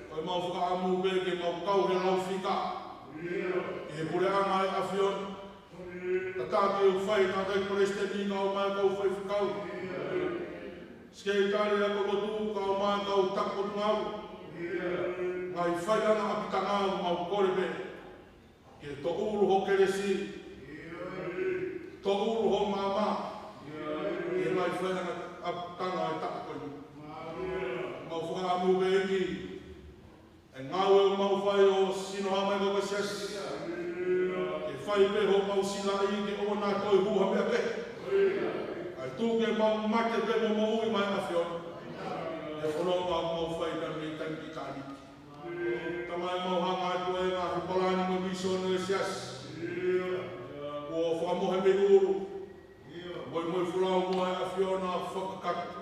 Ko ʻemau fakaʻamu pē ke mau kau he lau fika ʻi he puleʻanga ʻo e ʻAfiona. Tataki ʻoku fai e tangataʻeiki palesiteni, kau mai kau faifekau, sekelitali ako lotu, kau mai kau taki potungāue. Ngaahi faiʻanga ʻapitanga, mau kole pē ke toʻulu hoʻo kelesi, toʻulu hoʻo maama ʻi he ngaahi faiʻanga ʻapitanga ʻo e taʻu ko eni. Mau fakaʻamu pē, ʻEiki, Ngāue ʻoku mau fai ʻo sino hā mai ko e siasi. Ke fai pē homau silaʻi ke ʻoua naʻa toe hū ha meʻa kehe. Kae tuku ke mau mate pē mo moʻui mai ʻAfiona. He fononga ʻoku mau fai pē mei taimi ki ʻitāniti. Tamai, mau hanga atu ʻa e ngaahi palani mo e vīsone ʻo e siasi. Kuo fakamohe mei ʻulu. Moimoi folau muʻa ʻe ʻAfiona fakakakato.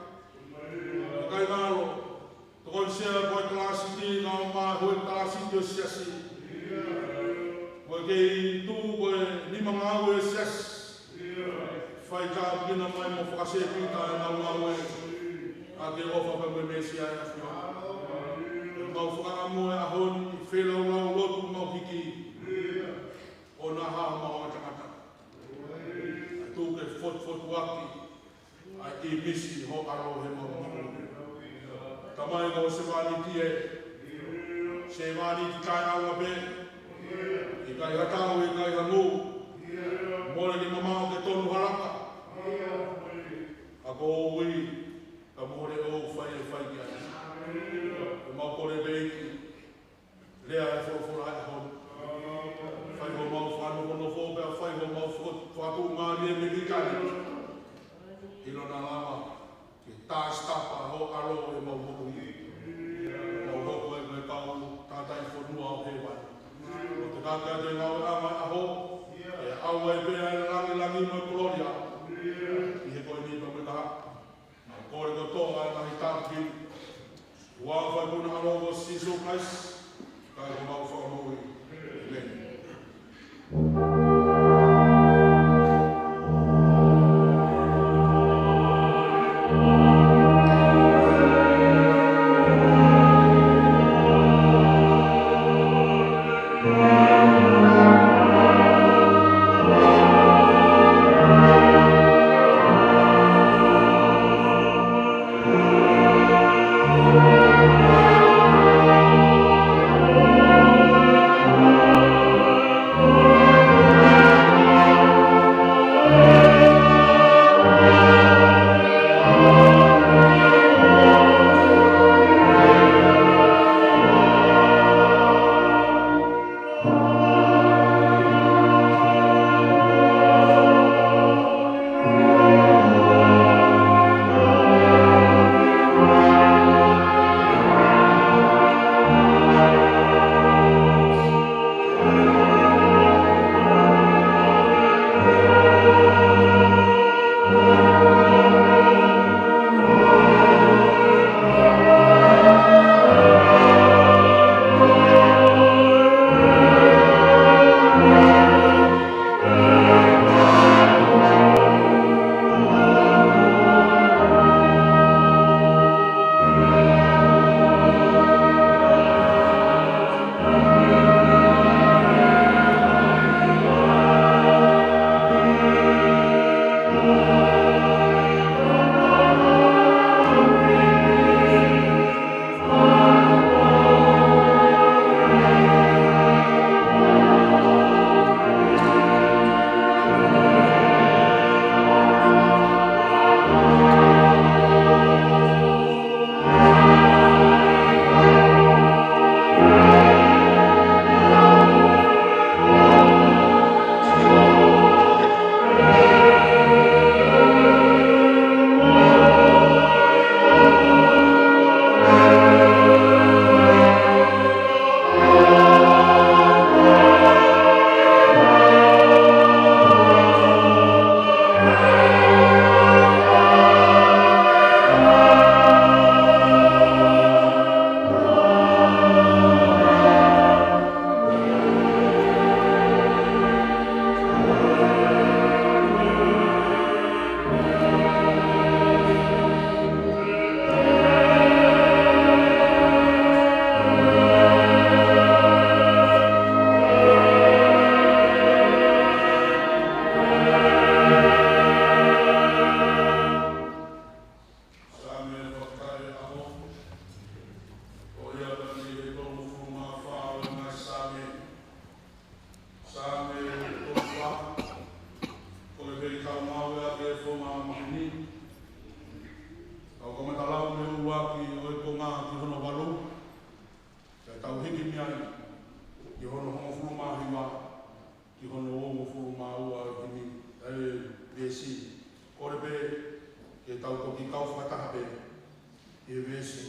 Kae ngalo, tokoni sea ko e kalāsiti, ngaahi māhue kalāsiti ʻo e siasi. Ko e kei tuʻu ko e nima ngāue ʻo e siasi. Fai tāpuekina mai mo fakasēpita ʻa ʻenau ngāue. ʻA e ʻofa pē mo e meesi ʻa e ʻAfiona. Mau fakaʻamu he ʻaho ni, feilaulau lotu mau hiki. ʻOua naʻa hā homau ʻatamata. Kae tuku ke fotufotuaki ʻa e ʻīmisi ho ʻAlo he mau moʻui. Tamai, ko e sevāniti ē, sevāniti taʻeʻaonga pē, ʻikai ha tau, ʻikai ha ngū, mole ke mamaʻo ke tonu ha laka. Ka ko hoʻo ui, ka mole ʻo fai e fai ki ai. Ko ʻemau kole pē ʻEiki, lea e folofola he ʻaho ni. Fai homau fakanofonofo pea fai homau fo-, fakatuʻumālie mei ʻitāniti. ʻIlonga lava ke tāsitapa ho ʻAlo ʻi heʻemau moʻui. Mau hoko ai ko e kau tangataʻi fonua ʻo hēvani. ʻO te kaka te ngāue ʻa e ʻaho, ʻe ʻauai pē ʻa e langilangi mo e kolōlia ʻi he ko eni pea mo e taha. Mau kole kotoa ʻa e ngaahi tāpuaki. ʻI he huafa ʻo e ʻAlo ko Sīsū Kalaisi, ko homau Fakamoʻui. ʻĒmeni. fakataha pē ʻi he veesi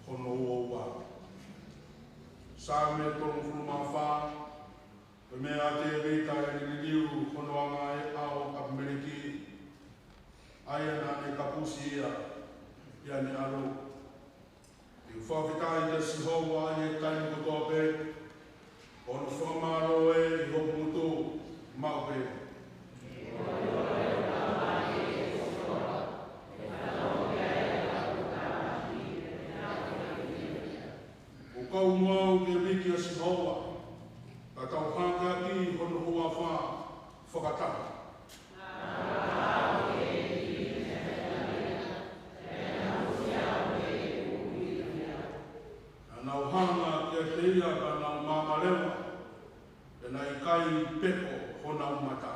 hono ua ua. Saame tolungofulu mā fā, ko e meʻa ʻa Tēvita ʻene liliu hono anga e ʻao ʻo ʻApimeleki, ʻa ia naʻa ne kapusi ia, pea ne ʻalu. Te u fakafetaʻi kia Sihova ʻi he taimi kotoa pē, ʻo hono fakamālō ʻi hoku ngutu maʻu pē. ʻOku ou ʻamanaki ke viki ʻa Sihova, ka tau hanga ʻaki hono huafa fakataha. Naʻa nau hanga kiate ia ka nau maama leva, pea naʻe ʻikai peko honau mata.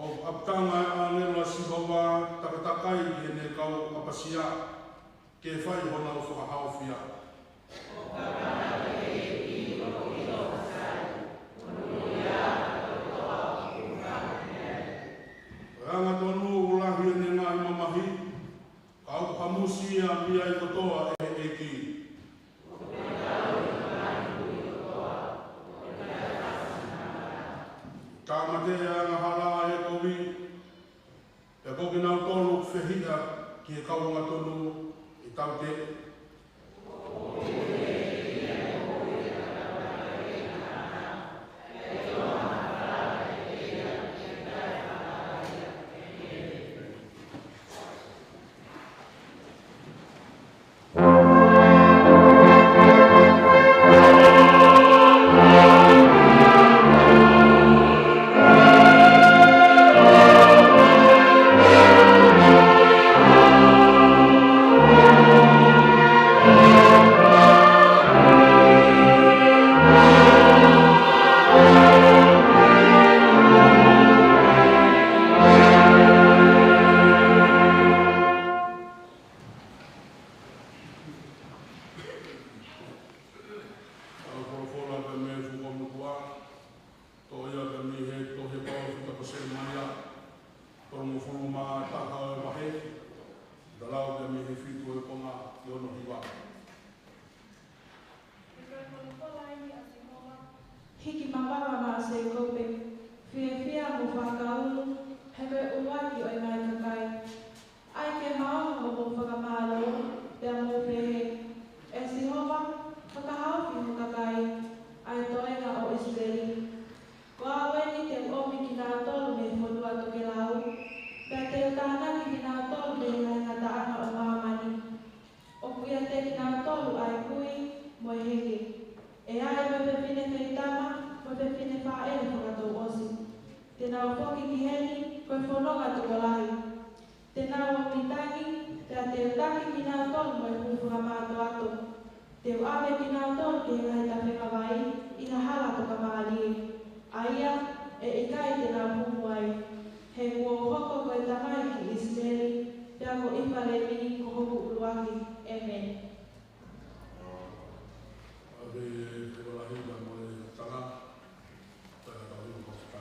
ʻOku ʻapitanga ʻa e ʻāngelo ʻa Sihova takatakai ʻi heʻene kau ʻapasia, ke fai honau fakahaofia. Ko e angatonu ʻoku lahi ʻene ngaahi mamahi, ka ʻoku hamusi ia mei ai kotoa ʻe he ʻEiki. Tāmateʻi ʻa e angahala ʻe he kovi, pea ko kinautolu ʻoku fehiʻa ki he kau angatonu ʻe tauteʻi. Tau folofola pē mei he fuka motuʻa, toʻo ia pē mei he tohi palōfita ko Selemaia, tolungofulu mā taha ʻo e vahe, talau pē mei he fitu ʻo e konga ki hono hiva. Ko e folofola ʻeni ʻa Sihova. Hiki mavava maʻa Sēkope, fiefia mo fakaulu, he ko e ʻuluaki ʻo e ngaahi kakai. ʻAi ke maʻu hoʻomou fakamālō, pea mou pehē, ʻE Sihova, fakahaofi ho kakai, ʻa e toenga ʻo ʻIsileli. Ko au ʻeni te u ʻomi kinautolu mei he fonua tokelau, pea te u tānaki kinautolu mei he ngaahi ngataʻanga ʻo māmani. ʻOku ʻiate kinautolu ʻa e kui mo e heke, ʻe ʻi ai mo e fefine feitama, mo e fefine fāʻele fakatouʻosi. Te nau foki ki heni ko e fononga tokolahi. Te nau ō mei tangi, pea te u taki kinautolu mo e hū fakamātoato. Te u ʻave kinautolu ki he ngaahi tafenga vai, ʻi ha hala tokamālie, ʻa ia ʻe ʻikai te nau humu ai. He kuo u hoko ko e tamai ki ʻIsileli, pea ko ʻIfalemi ko hoku ʻuluaki. ʻĒmeni. ʻOku ou fakafetaʻi mo e tala, tala tau inu ko faka.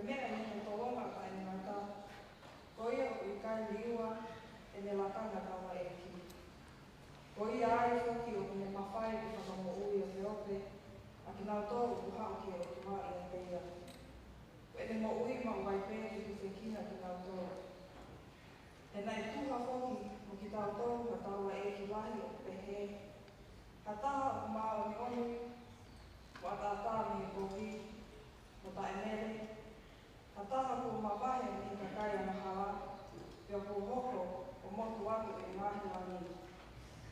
Meʻa ʻi he tolonga ʻa e taʻengata, ko ia ʻoku ʻikai liua ʻene lakanga taulaʻeiki. Ko ia ai foki ʻoku ne mafai ke fakamoʻui ʻo opeope ʻa kinautolu ʻoku haʻu ki he ʻOtua ʻiate ia. Ko ʻene moʻui maʻu ai pē ke tufekina kinautolu. He naʻe tuha foki mo kitautolu ha taulaʻeiki lahi ʻoku pehē, ha taha ʻoku māʻoniʻoni, mo ʻataʻatā mei he kovi, mo taʻemele, ha taha kuo mavahe mei he kakai angahala, pea kuo hoko ʻo motu atu ʻi he ngaahi langi.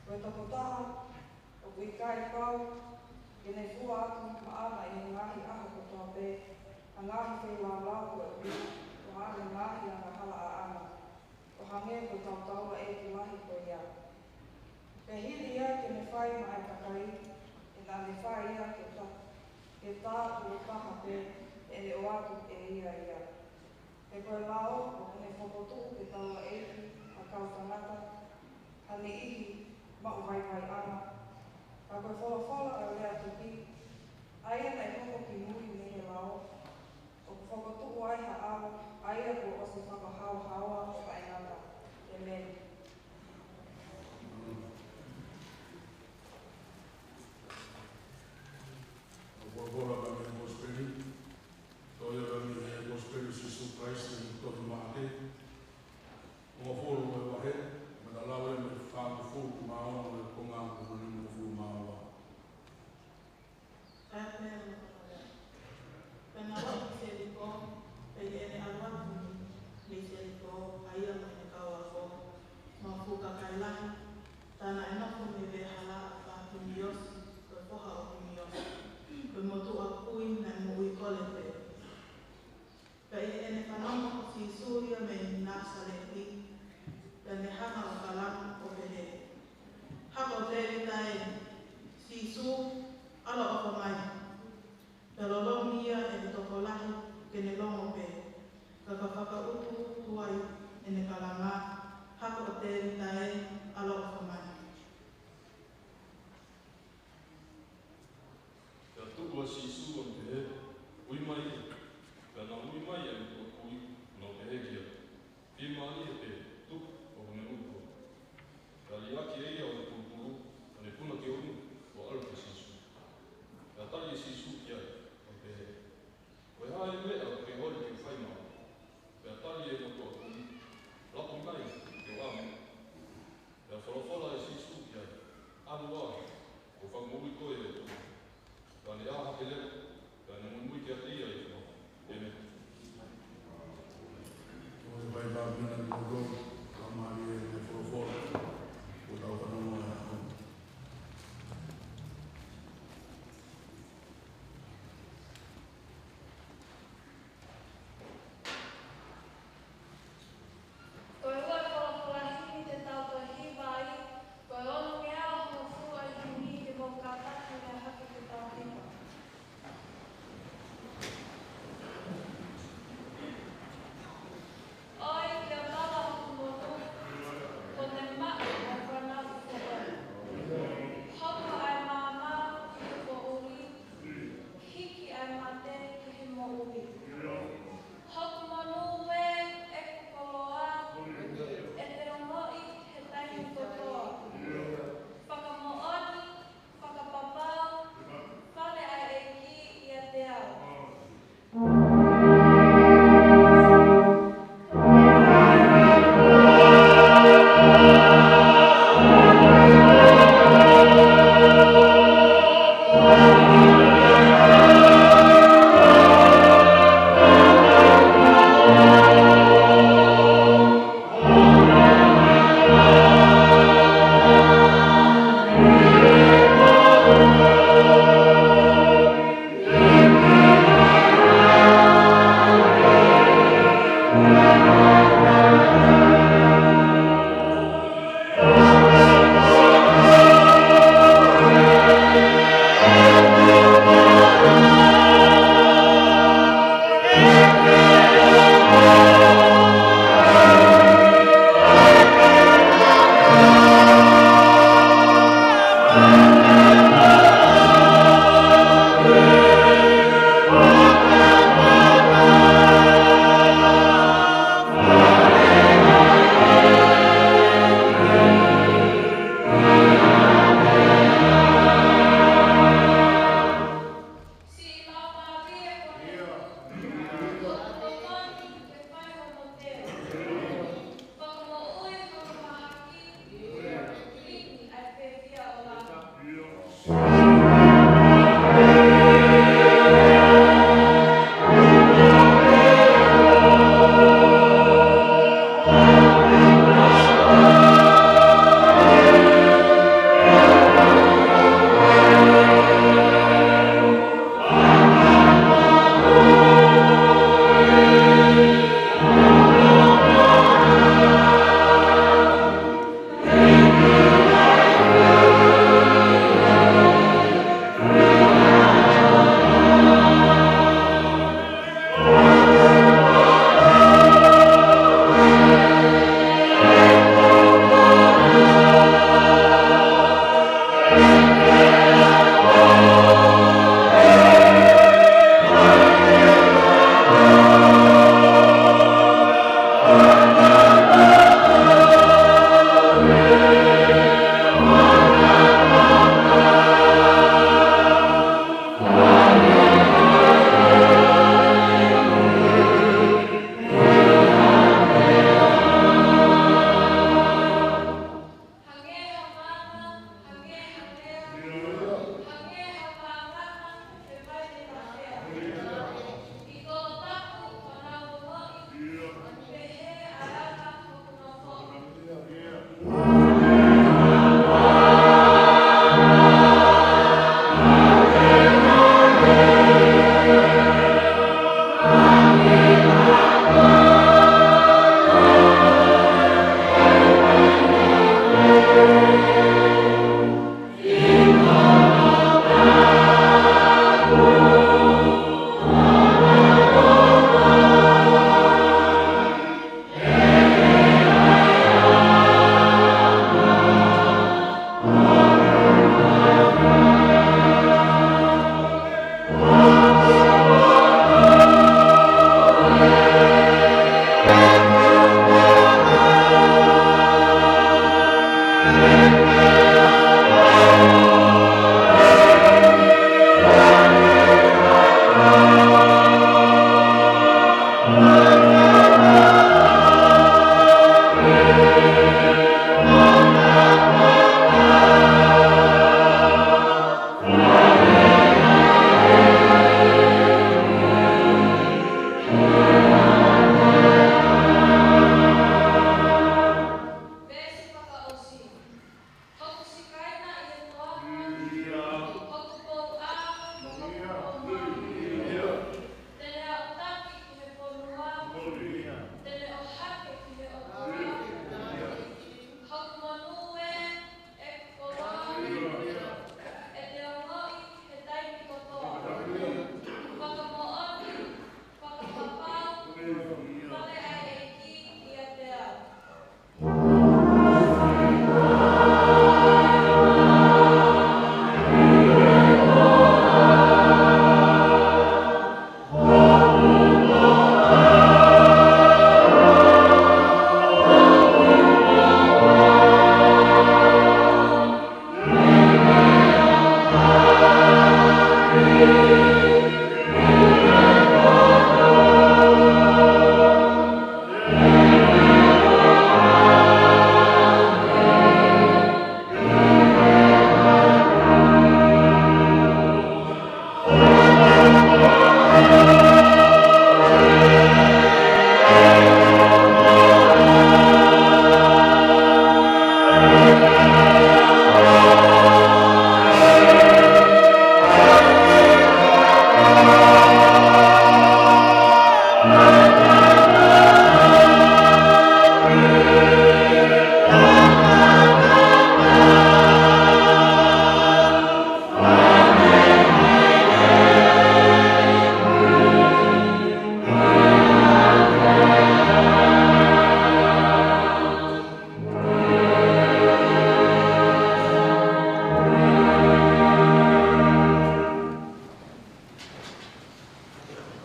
Ko e tokotaha ʻoku ʻikai pau ke ne fua atu maʻana ʻi he ngaahi ʻaho kotoa pē ʻa e ngaahi feilaulau koeʻuhi ko haʻane ngaahi angahala ʻaʻana, ʻo hangē ko e taulaʻeiki lahi ko ia. Pea hili ia ke ne fai maʻa e kakai, he naʻa ne fai ia ke ta-, ke tāpuekina pē ʻene ʻoatu ʻe ia ia. He ko e lao ʻoku ne fokotuʻu ke taulaʻeiki ʻa e kau tangata, ha niʻihi maʻu vaivaiʻanga. Ka ko e folofola ʻa e lea tuki, ʻa ia naʻe hoko kimui mei he lao, ʻoku fokotuʻu ai ha ʻao, ʻa ia kuo ʻosi fakahaohaoa ʻo taʻengata. ʻĒmeni. Ko e folofola mei he Kosipeli, tohi mei he Kosipeli ʻa Sīsū Kalaisi ʻi he tohi Maʻake, hongofulu mo e vahe, mo e lau ia mei he fāngofulu mā ono ki he konga ʻoku nimangofulu mā ua. Pea pehē ʻa e folofola. Pea na ʻalu ki Seliko, pea ʻi heʻene ʻalu atu mei Seliko, ʻa ia mo ʻene kau ako, mo ha fuʻu kakai lahi, tā naʻe nofo mei he veʻehala ʻa Timiosi, ko e foha ʻo Timiosi, ko e motuʻa kui naʻe moʻui kole pē. Pea ʻi heʻene fanongo ʻa Sīsū ia mei Nāsaleti, pea ne hanga ʻo kalanga ʻo pehē, Hako ʻo Tēvita ē, Sīsū, ʻaloʻofa mai. Pea lolomi ia ʻe he tokolahi ke ne longo pē, ka ka fakautuutu ai ʻene kalanga, Hako ʻo Tēvita ē, ʻaloʻofa mai. Pea tuʻu ʻa Sīsū ʻo ne pehē, Ui mai ia. Pea na ui mai ʻa e motuʻa kui, ʻo ne pehē ki ai, Fiemālie pē, tuku, ʻoku ne ui koe. Pea liʻaki ʻe ia ʻo ne pulupulu, ʻo ne puna ki ʻolunga, ʻo ʻalu kia Sīsū. Pea tali ʻe Sīsū ki ai, ʻo ne pehē, Ko e hā e meʻa ʻoku ke holi ke u fai maʻau? Pea tali ʻe he motuʻa kui, Lāpunga, ke u ʻā mo koe. Pea folofola ʻe Sīsū ki ai, ʻAlu ā, kuo fakamoʻui koe ʻe he ʻOtua. Pea ne ʻā hake leva, pea ne muimui kiate ia ʻi he ʻOtua. ʻĒmeni. Ko e fai pāpina ni koto, ka mālie e folofola, ko tau fanongo ai. Ko e ua e folofola himi te tau toe hiva ai, ko e ono ngeau hongofulu ʻa e himi ke mou kātaki lea hake ke tau hiva. ʻOi, ke vala hoku motu, kuo ne maʻu ʻa e fanauʻi foʻou. Hoko ʻa e maama ki he poʻuli, hiki ʻa e mate ki he moʻui. Hoku monū ē, ʻeku koloa, ʻe te ongoʻi he taimi kotoa. Fakamoʻoni, fakapapau, fale ʻa e ʻEiki ʻiate au.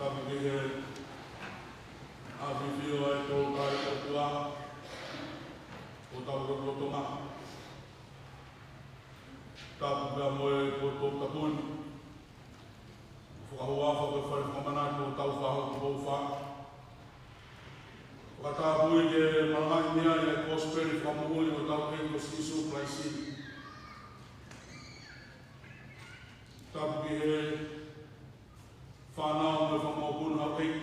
Tapu ki he ʻafio ʻa e Tolu Tahaʻi ʻOtua ʻo hotau lotolotonga. Tapu pea mo e poto tapu ni. Fakahuafa ko e fai fakamanatu ʻo tau fahu ko fā. Fakatapu ki he malangaʻi mai ʻa e kosipeli fakamoʻui ʻo hotau ʻEiki ko Sīsū Kalaisi. Tapu ki he fānau mo e fanga mokopuna ʻa e ʻEiki.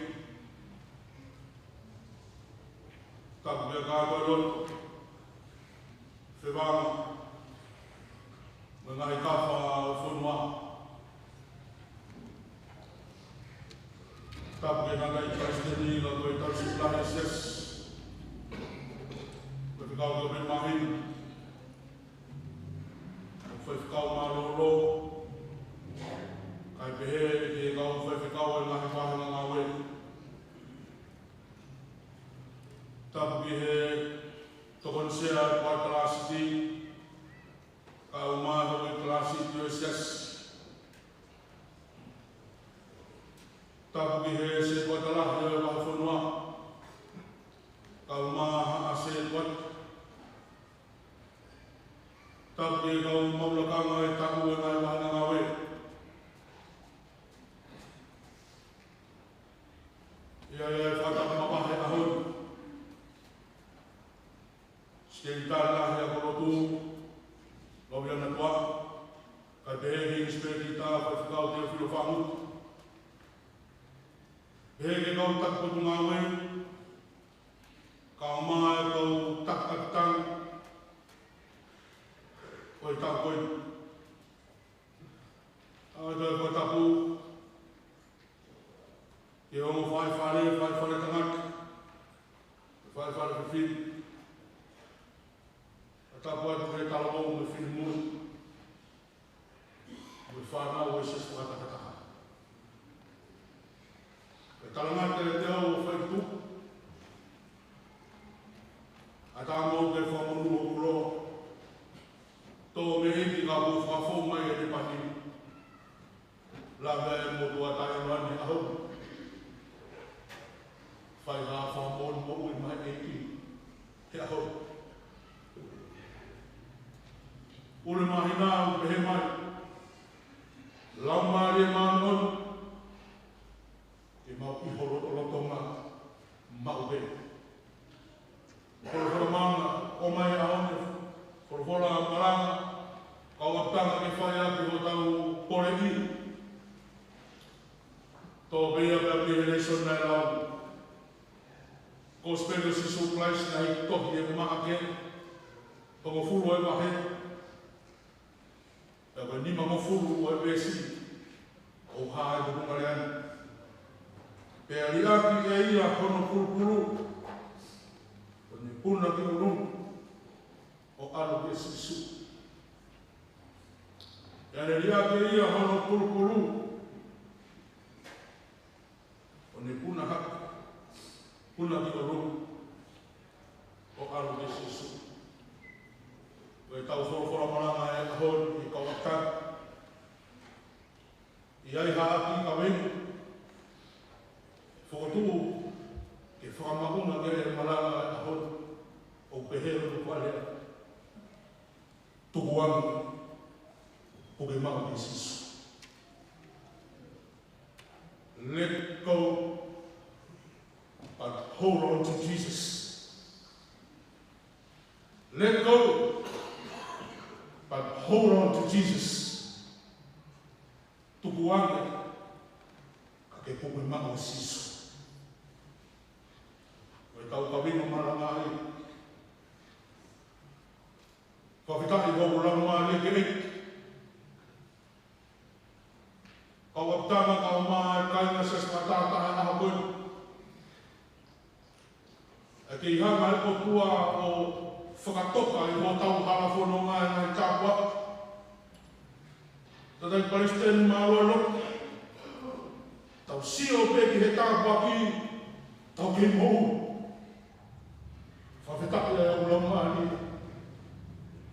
Tapu ki he kātoa lotu, fevanga, mo e ngaahi kafa ʻo e fonua. Tapu ki he tangataʻeiki palesiteni ka ko e tauhi siʻi lahi ʻa e siasi. Ko e fekau ki he ʻOpeni Māhina. Faifekau mālōlō. Kae pehē ki he kau faifekau ʻo e ngaahi vahenga ngāue. Tapu ki he tokoni sea ʻo e Poate Kalāsiti, kae ʻumaʻā e houʻeiki kalāsiti ʻo e siasi. Tapu ki he setuata lahi ʻo e vahefonua, kae ʻumaʻā haʻa setuata. Tapu ki he kau maʻu lakanga ʻo e taʻu ʻo e ngaahi vahenga ngāue. ʻI ai ʻa e fakatapu mavahe ʻaho ni. Sekelitali Lahi ʻo e Ako Lotu, Loviana Tuʻa, kae pehē ki he Sipelikitā Faifekau Teofilo Faʻamutu. Pehē ki he kau taki potungāue, kae ʻumaʻā e kau taki ʻapitanga ʻo e taʻu ko eni. ʻA e fakatapu ki he ongo faifale, faifale tangata, faifale fefine. Fakatapu atu ki he talavou mo e finemui, mo e fānau ʻo e siasi fakatātā. Kae talangata ʻiate au ʻo fai tupu. ʻAtā mo ke fakamonū hoku loto. Tō mei he ʻEiki ka kuo fakafou mai ʻene pani. Lave ʻa e motuʻa taʻeʻaonga he ʻaho ni. Fai ha fakamoʻoni moʻui mai ʻEiki he ʻaho ni. Ule Māhina ʻoku pehē mai, Laumālie Māʻoniʻoni, ke maʻu ʻi ho lotolotonga maʻu pē. Folofola malanga, ʻomai ʻa e ʻaho ni, folofola malanga, kau ʻapitanga ke fai ʻaki hotau poleʻi. Tō pē ia pea mei he lēsoni naʻe lau. Kosipeli ʻo Sīsū Kalaisi naʻe tohi ʻe Maʻake, hongofulu ʻa e vahe. Pea ko e nimangofulu ʻo e veesi, ʻoku hā ʻi he tuʻunga lea ni. Pea liʻaki ʻe ia hono pulupulu, ʻo ne puna ki ʻolunga, ʻo ʻalu kia Sīsū. Pea ne liʻaki ʻe ia hono pulupulu, ʻo ne puna hake, puna ki ʻolunga, ʻo ʻalu kia Sīsū. Ko ʻetau folofola malanga ʻo e ʻaho ni, kau ʻapitanga. ʻI ai ha kiʻi kaveinga fokotuʻu ke fakamaʻunga ki ai e malanga ʻo e ʻaho ni, ʻoku pehē hono fakalea. Tukuange, puke maʻu kia Sīsū. Let go, but hold on to Jesus. Let go, but hold on to Jesus. Tukuange, ka ke puke maʻu ʻa Sīsū. Ko ʻetau kaveinga malanga ia. Fakafetaʻi ko e ʻoku lau mai ʻe he ʻEiki. Kau ʻapitanga, kau mai, kāinga siasi fakatātā ʻi he ʻaho ko eni. ʻE kei hanga ʻe he ʻOtua ʻo fakatoka ʻi hotau hala fononga e ngaahi tāpuaki. Tangataʻeiki palesiteni, mālō e lotu. Tau sio pē ki he tāpuaki, tau kei moʻui. Fakafetaʻi ʻa e ʻoku lau mai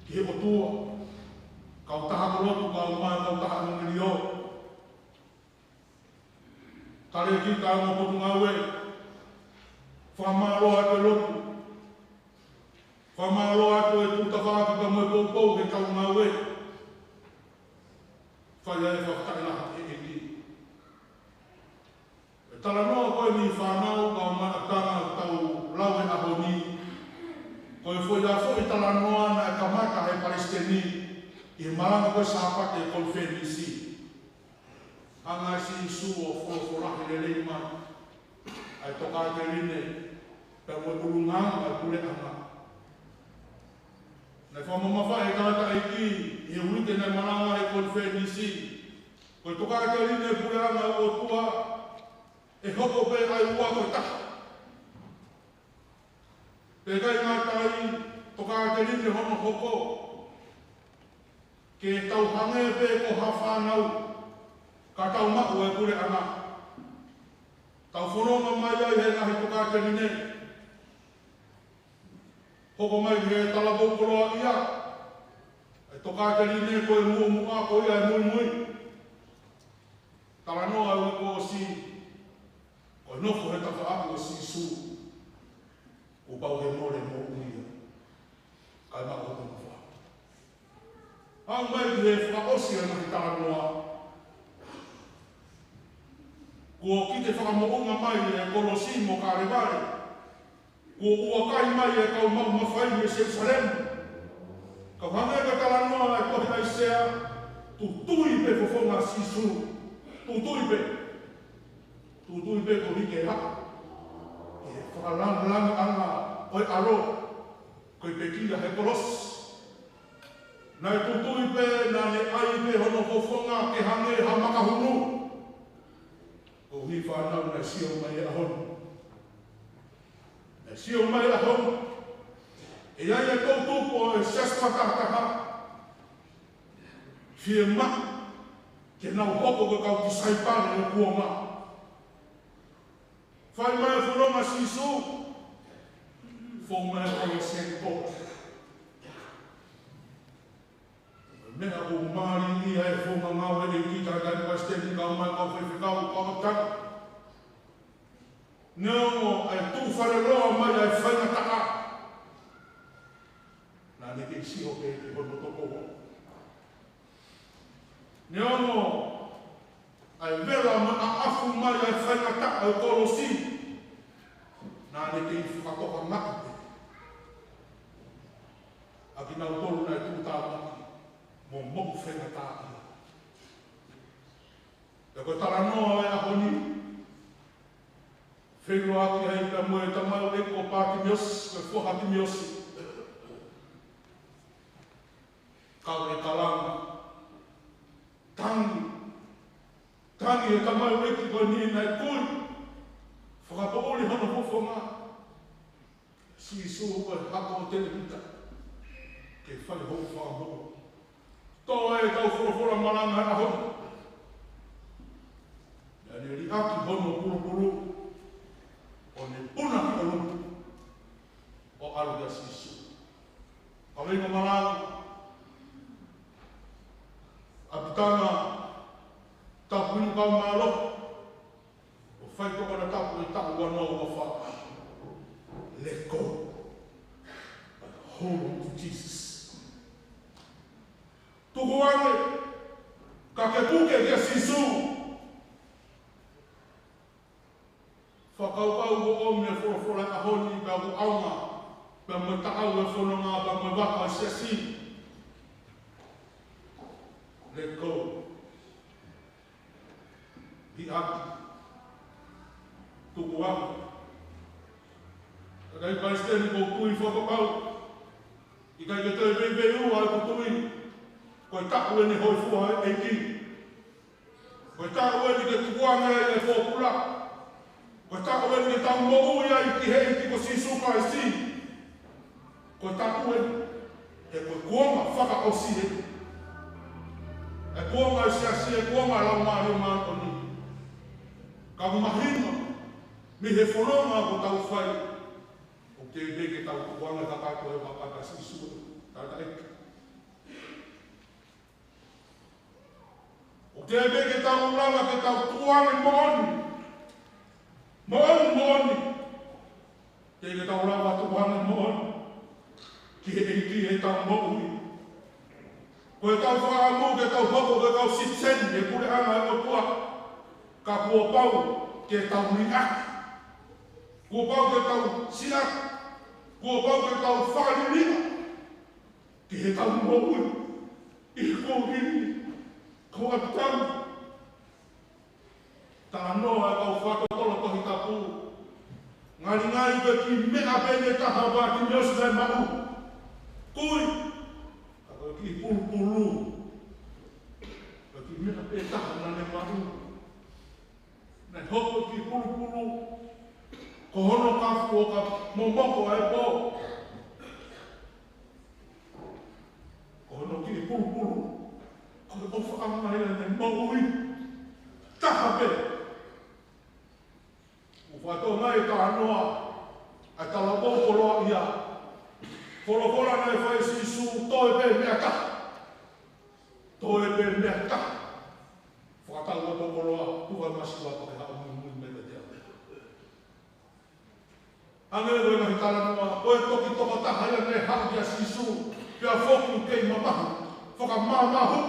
ki he ʻOtua. Kautaha ako lotu, kau mai, kautaha ʻevangelio. Talēkita mo e Potungāue, fakamālō atu e lotu, fakamālō atu e tuʻu tafaʻaki pea mo e poupou he kau ngāue. Fai ai e fakafetaʻi lahi ki he ʻEiki. E talanoa ko eni fānau, kau maʻatanga, tau lau he ʻaho ni, ko e foʻi ʻa e foʻi talanoa naʻe kamata he palesiteni ʻi he malanga ko e Sāpate konifelenisi. Hanga ʻe Sīsū ʻo folofolahi lelei mai ʻa e tokāteline pea mo e ʻulungaanga ʻa e puleʻanga. Naʻe fakamamafaʻi ʻe he tangataʻeiki ʻi he uike naʻe malanga he konifelenisi, ko e tokāteline puleʻanga ʻo e ʻOtua ʻe hoko pē ʻa e ua ko e taha. Pea ʻikai ngata ai, tokāteline hono hoko ke tau hangē pē ko ha fānau, ka tau maʻu e puleʻanga. Tau fononga mai ai he ngaahi tokāteline. Hoko mai he talavou koloaʻia e tokāteline ko e muʻomuʻa, ko ia e muimui. Talanoa ʻa e uike kuo ʻosi, ko e nofo he tafaʻaki ʻo Sīsū, kuo pau ke mole moʻui ia kae maʻu hono mafai. Aʻu mai ki he fakaʻosi ʻa e ngaahi talanoa, kuo kite fakamoʻunga mai e kolosi mo Kalevale. Kuo ʻuakai mai e kau maʻu mafai mei Selusalema. Ka hangē ko e talanoa ʻa e tohi ʻAisea, tutui pē fofonga ʻo Sīsū. Tutui pē. Tutui pē koeʻuhi ke haʻu e fakalangilangiʻanga ʻo e ʻAlo, ko e pekia he kolosi. Naʻe tutui pē, naʻa ne ʻai pē hono fofonga ke hangē ha makahunu. Koeʻuhi fānau, naʻe sio mai e ʻaho ni. Naʻe sio mai e ʻaho ni. ʻE ʻi ai e toʻutupu ʻo e Siasi Fakatahataha, fiemaʻu ke nau hoko ko e kau tisaipale ʻo e kuonga. Fai mai e fononga ʻa Sīsū, fou mai e kolosi ʻo e ʻOtua. Meʻa ʻoku mālie ai e founga ngāue ʻa e ʻEiki, tangataʻeiki palesiteni, kau mai kau faifekau, kau kapiteni. Neongo ʻa e tuʻu faleloa mai ʻa e faingataʻa, naʻa ne kei sio pē ki hono toko. Neongo ʻa e vela mo e ʻaʻafu mai ʻa e faingataʻa ʻo e kolosi, naʻa ne kei fakatokangaʻi pē ʻa kinautolu naʻe tuʻutāmaki mo moʻui faingataʻaʻia. Pea ko e talanoa ʻo e ʻaho ni, feʻiloaki ai pea mo e tamaioʻeiki ko Pātimiosi, ko e foha ʻo Timiosi. Kau e kalanga. Tangi. Tangi e tamaioʻeiki ko eni naʻe kui. Fakapoʻuli hono fofonga. Sīsū, ko e hako ʻo e televita, ke fai hoʻo fakamoʻui. Toe ʻetau folofola malanga he ʻaho ni. Naʻa ne liʻaki hono pulupulu, ʻo ne puna ki ʻolunga ʻo ʻalu kia Sīsū. Kaveinga malanga, ʻapitanga Tapuinu Kaumālohi, ʻo fai ko ʻena tapu ʻi he taʻu ua noa ua fā. Let go. But hold on to Jesus. Tukuange, ka ke puke kia Sīsū. Fakakaukau ko e meʻa folofola ʻaho ni pea ʻoku ʻaonga pea mo e taʻau e fononga pea mo e vaka ʻo e siasi. Let go. Liʻaki. Tukuange. Kakai palesiteni, ʻoku ou tui fakapapau ʻikai ke toe veiveiua ʻeku tui ko e taʻu eni hōifua ʻa e ʻEiki. Ko e taʻu eni ke tukuange ai e pōpula. Ko e taʻu eni ke tau moʻui ai ki he ʻEiki ko Sīsū Kalaisi. Ko e taʻu eni, he ko e kuonga fakaʻosi eni. E kuonga ʻo e siasi, e kuonga ʻo e Laumālie Māʻoniʻoni. Ka ʻoku mahino mei he fononga ʻoku tau fai, ʻoku teʻeki ke tau tukuange kakato e vaka ʻa Sīsū, tangataʻeiki. ʻOku teʻeki ke tau lava ke tau tukuange moʻoni Ke tau lava atu ʻo hanga ʻo moʻoni ki he ʻEiki ʻi heʻetau moʻui. Ko ʻetau fakaʻamu ke tau hoko ko e kau siteni ʻi he puleʻanga ʻo e ʻOtua. Ka kuo pau ke tau liʻaki. Kuo pau ke tau siʻaki. Kuo pau ke tau fakaliliʻa ki heʻetau moʻui ʻi he kuohili ko ʻApitama. Talanoa e kau fakatotolo Tohi Tapu. Ngalingali ko e kiʻi meʻa pē ʻe taha ʻa Pātimiosi naʻe maʻu. Kui. Ka ko e kiʻi pulupulu. Ko e kiʻi meʻa pē ʻe taha naʻa ne maʻu. Naʻe hoko e kiʻi pulupulu ko hono kafu ʻo ka momoko ai e pō. Ko hono kiʻi pulupulu ko e ʻofaʻanga ia ʻene moʻui. Taha pē. ʻOku fakatokangaʻi e talanoa ʻa e talavou koloaʻia. Folofola naʻe fai ʻe Sīsū, toe pē meʻa taha. Toe pē meʻa taha. Fakatau atu koloa, tuku e masiva pea ke haʻu muimui mai kiate au. Hangē ko e ngaahi talanoa, ko e toki tokotaha ia naʻe haʻu kia Sīsū, pea foki ʻo kei mamahu, fakamamahu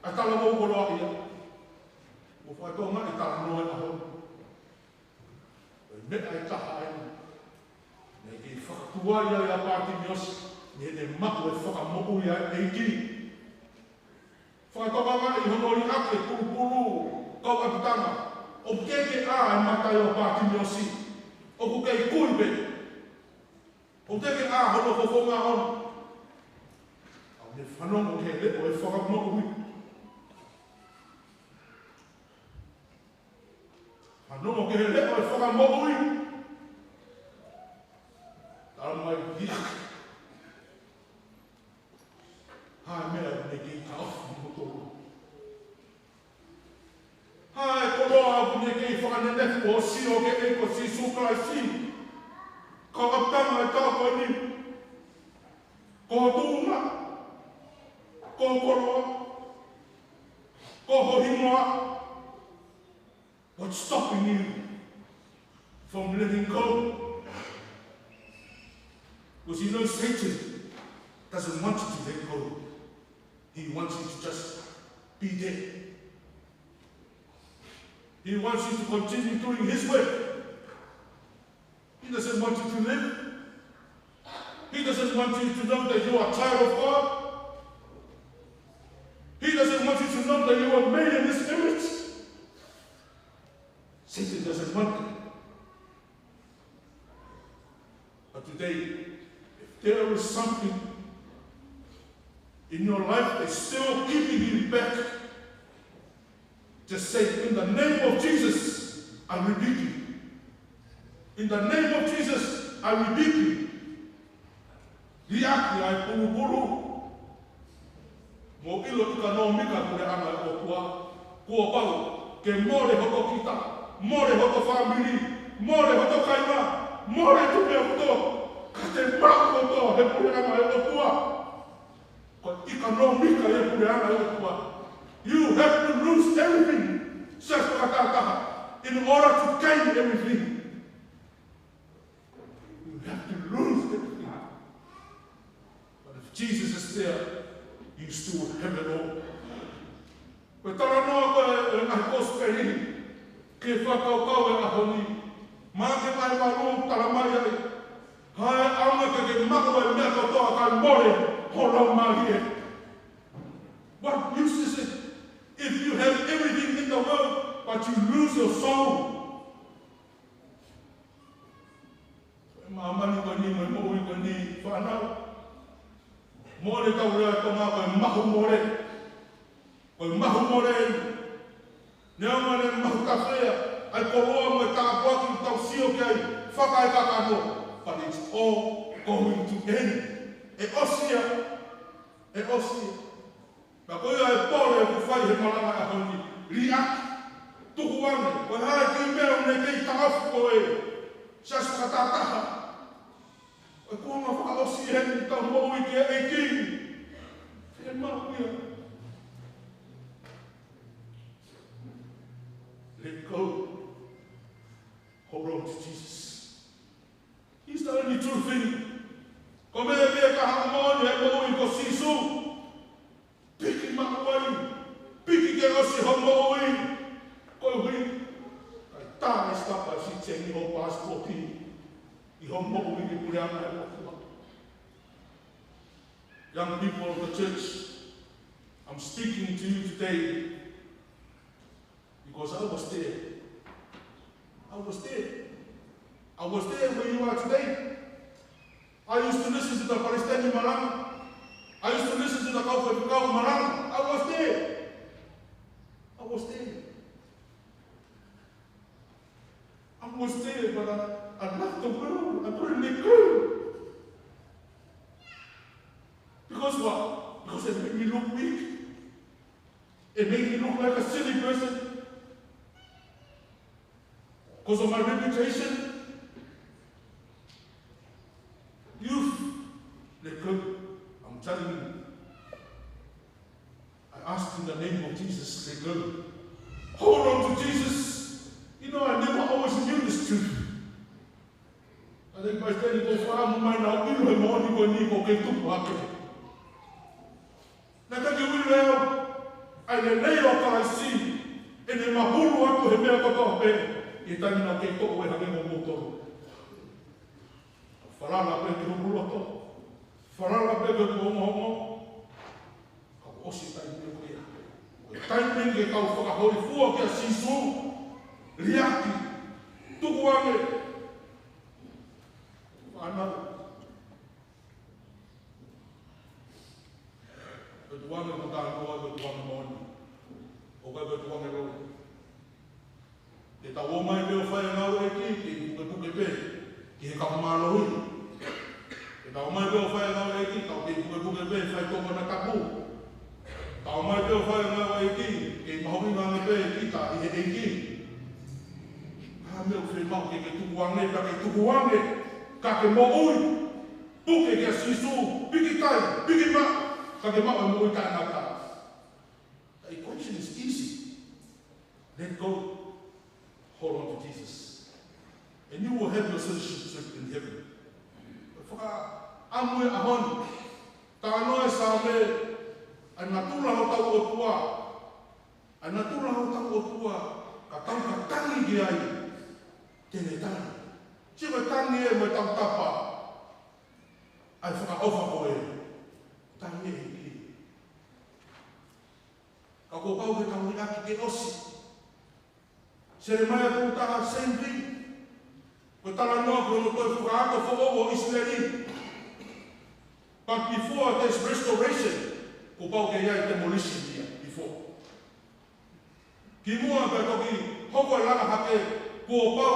ʻa e talavou koloaʻia. ʻOku fakatokangaʻi e talanoa ʻo e ʻaho ni. Ko e meʻa ʻe taha eni naʻe kei fakatuai ai ʻa Pātimiosi, ʻi heʻene maʻu e fakamoʻui ʻa e ʻEiki. Fakatokangaʻi hono liʻaki e pulupulu, kau ʻapitanga, ʻoku teʻeki ʻā e mata ia ʻo Pātimiosi, ʻoku kei kui pē. ʻOku teʻeki ʻā hono fofonga ʻoʻona. ʻOku ne fanongo ki he leʻo ʻo e fakamoʻui. Fanongo ki he leʻo ʻo e fakamoʻui. Talamai, liʻaki. Hā e meʻa ʻoku ne kei taʻofi moutolu? Hā e koloa ʻoku ne kei fakanenefu ʻo sio ki he ʻEiki ko Sīsū Kalaisi? Kau ʻapitanga ʻo e taʻu ko eni. Ko ho tuʻunga. Ko ho koloa. Ko ho hingoa. What's stopping you from letting go? Because you know Satan doesn't want you to let go. He wants you to just be there. He wants you to continue doing his work. He doesn't want you to live. He doesn't want you to know that you are a child of God. He doesn't want you to know that you are made in his image. Satan doesn't want that. But today, if there is something in your life that's still keeping you back, just say, "In the name of Jesus, I rebuke you. In the name of Jesus, I rebuke you." Liʻaki ʻa e pulupulu mo ʻilo ʻikanōmika e puleʻanga ʻo e ʻOtua. Kuo pau ke mole hoto kita, mole hoto fāmili, mole hoto kāinga, mole tupe hoto, ka te maʻu kotoa he puleʻanga ʻo e ʻOtua. Ko e ʻikanōmika e puleʻanga ʻo e ʻOtua. You have to lose everything. Siasi fakatātaha, in order to gain everything. You have to lose everything. But if Jesus is there, you still have it all. Ko e talanoa ko ē ʻo e ngaahi kosipeli, ke fakakaukau e ʻaho ni. Maʻake vahe valu talamai ai, hā e ʻaonga ke ke maʻu e meʻa kotoa kae mole ho laumālie? What use is it if you have everything in the world, but you lose your soul? Māmani ko eni mo e moʻui ko eni fānau. Mole, tau lea Tonga ko e mahu mole. Ko e mahu mole eni. Neongo ʻene mahu tafe ʻa e koloa mo e tāpuaki ʻoku tau sio ki ai, fakaekakano. But it's all going to end. ʻE ʻosi ia. ʻE ʻosi ia. Ka ko ia e pole ʻoku fai he malanga ʻaho ni, liʻaki, tukuange, ko e hā e kiʻi meʻa ʻoku ne kei taʻofi koe, siasi fakatātaha. Ko e kuonga fakaʻosi eni ʻetau moʻui ki he ʻEiki. Fiemaʻu ia. Let go. Hold on to Jesus. only true thing. Ko e meʻa pē taha moʻoni he moʻui ko Sīsū. Piki maʻu ai. Piki ke ʻosi hoʻo moʻui. Koeʻuhi ʻoku ʻikai ke tā e stamp ʻa e siʻi teni ʻo e passport ʻi hoʻo moʻui ʻi he puleʻanga ʻo e ʻOtua. Young people of the church, I'm speaking to you today because I was there. I was there. I was there where you are today. I used to listen to the Palestinian malanga. I used to listen to the Kau Faifekau malanga. I was there. I was there. I was there, but I, I left the world. I couldn't let go. Because what? Because it made me look weak. It made me look like a silly person. Because of my reputation. Youth, let go. I'm telling you. I ask in the name of Jesus, let go. Hold on to Jesus. You know, I never always knew this truth. Ka ʻi he taimi ko ē naʻe fakaʻamu mai naʻa ku ʻilo he moʻoni ko eni ʻoku kei tupu hake. Naʻe ʻikai ke u ʻilo ʻa e lelei ʻo Kalaisi, ʻene mahulu atu he meʻa kotoa pē, ʻi he taimi naʻa ku kei toʻo ʻe hake mo moutolu. Falala pē ki hoku loto. Falala pē ki hoku ongoongo. Ka kuo ʻosi e taimi ko ia. Ko e taimi ke tau fakahōifua kia Sīsū. Liʻaki. Tukuange. Fānau. Ko e tukuange mo tānoa, ko e tukuange moʻoni. ʻOku ʻikai ko e tukuange loi. Ke tau ō mai pē ʻo fai e ngāue ʻa e ʻEiki, kei pukepuke pē ki he kau mālohi. Ke tau ō mai pē ʻo fai e ngāue ʻa e ʻEiki, tau kei pukepuke pē, fai tō mana tapu. Tau ō mai pē ʻo fai e ngāue ʻa e ʻEiki, kei mahuʻinga ange pē kita ʻi he ʻEiki. Ka meʻa ʻoku fiemaʻu ke ke tukuange, ka ke tukuange, ka ke moʻui. Puke kia Sīsū, piki tai, piki maʻa, ka ke maʻu e moʻui taʻengata. The equation is easy. Let go. Hold on to Jesus. And you will have your citizenship in heaven. Fakaʻamu e ʻaho ni. Talanoa e Saame, ʻa e natula hotau ʻOtua. ʻA e natula hotau ʻOtua, ka tau ka tangi ki ai, te ne tangi. Sio ko e tangi ē mo e tautapa. ʻA e fakaʻofa ko ē. Tangi ē ʻEiki. Ka kuo pau ke tau liʻaki ke ʻosi. Selemaia tolu taha, same thing. Ko e talanoa ko hono toe fakaʻato foʻou ʻo ʻIsileli. But before there's restoration, kuo pau ke ʻi ai e demolition ia, before. Kimuʻa pea toki hoko e langa hake, kuo pau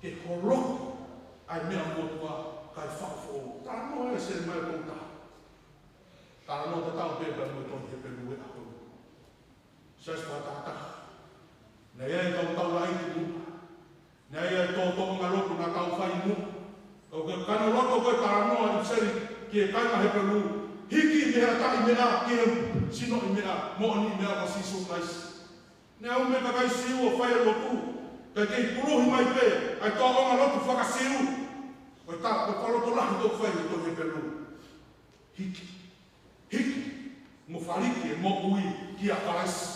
ke holoki ʻa e meʻa motuʻa kae fakafoʻou. Talanoa ē Selemaia tolu taha. Talanoa tatau pē pea mo e tohi Hepelū he ʻaho ni. Siasi fakatahataha. Naʻe ʻi ai e kau taulaʻeiki muʻa. Naʻe ʻi ai e tōtōʻonga lotu naʻa tau fai muʻa. Ka ko e kano loto ko e talanoa ʻi he seli ki he kāinga Hepelū. Hiki mei he ʻataʻi meʻa ki he sinoʻi meʻa, moʻoniʻi meʻa ko Sīsū Kalaisi. Naʻe ʻi ai e kakai Siu ʻo fai e lotu. Kae kei puluhi mai pē ʻa e tōʻonga lotu faka-Siu. Ko e ta-, ko e fakalotolahi ʻoku fai ʻe he tohi Hepelū. Hiki. Hiki. Mo faliki e moʻui kia Kalaisi.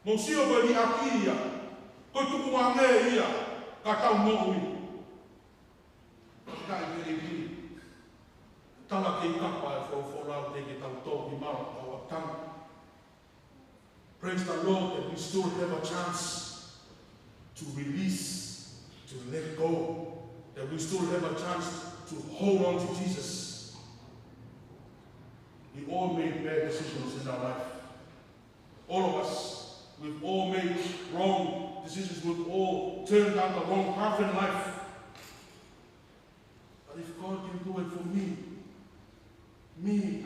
Mou sio ko e liʻaki ia. Ko e tukuange ia. Ka tau moʻui. Ka ʻi he ʻEiki. Tala kei kapa e folofola ʻoku teʻeki ke tau tō ki mala ʻo tau tangi. Praise the Lord that we still have a chance to release, to let go, that we still have a chance to hold on to Jesus. We all made bad decisions in our life. All of us, we've all made wrong decisions. We've all turned down the wrong path in life. But if God can do it for me, me,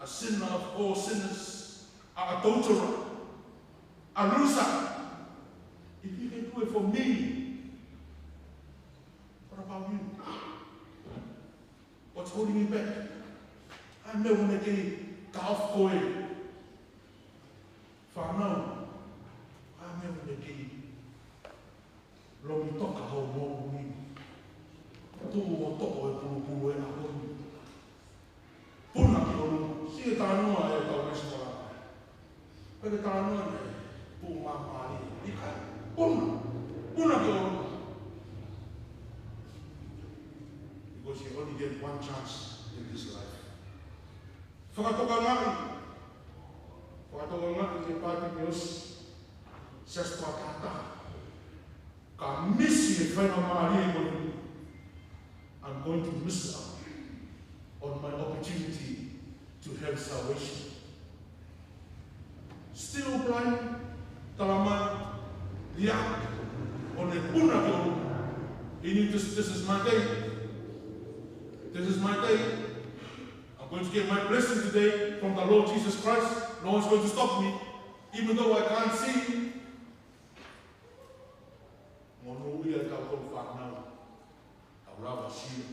a sinner of all sinners, a adulterer, a loser, if he can do it for me, what about you? What's holding you back? ʻA e meʻa ʻoku ne kei taʻofi koe. Fānau, ʻa e meʻa ʻoku ne kei lomi toka hoʻo moʻui. Tuʻu ʻo Toʻo e pulupulu ʻo e ʻaho ni. Puna ki ʻolunga. Siʻi talanoa ʻetau lēsoni. Pea ke talanoa ʻene puna mālie. ʻIkai. Puna. Puna ki ʻolunga. Because you only get one chance in this life. Fakatokangaʻi. Fakatokangaʻi kia Patimiosi. Siasi fakataha. Ka misi e faingamālie ko eni. I'm going to miss out on my opportunity to have salvation. Still blind, talamai, liʻaki, ʻo ne puna ki ʻolunga. He knew this, this is my day. This is my day. I'm going to get my blessing today from the Lord Jesus Christ. No one's going to stop me, even though I can't see him. Monūʻia ʻetau kau fānau. Tau lava sio.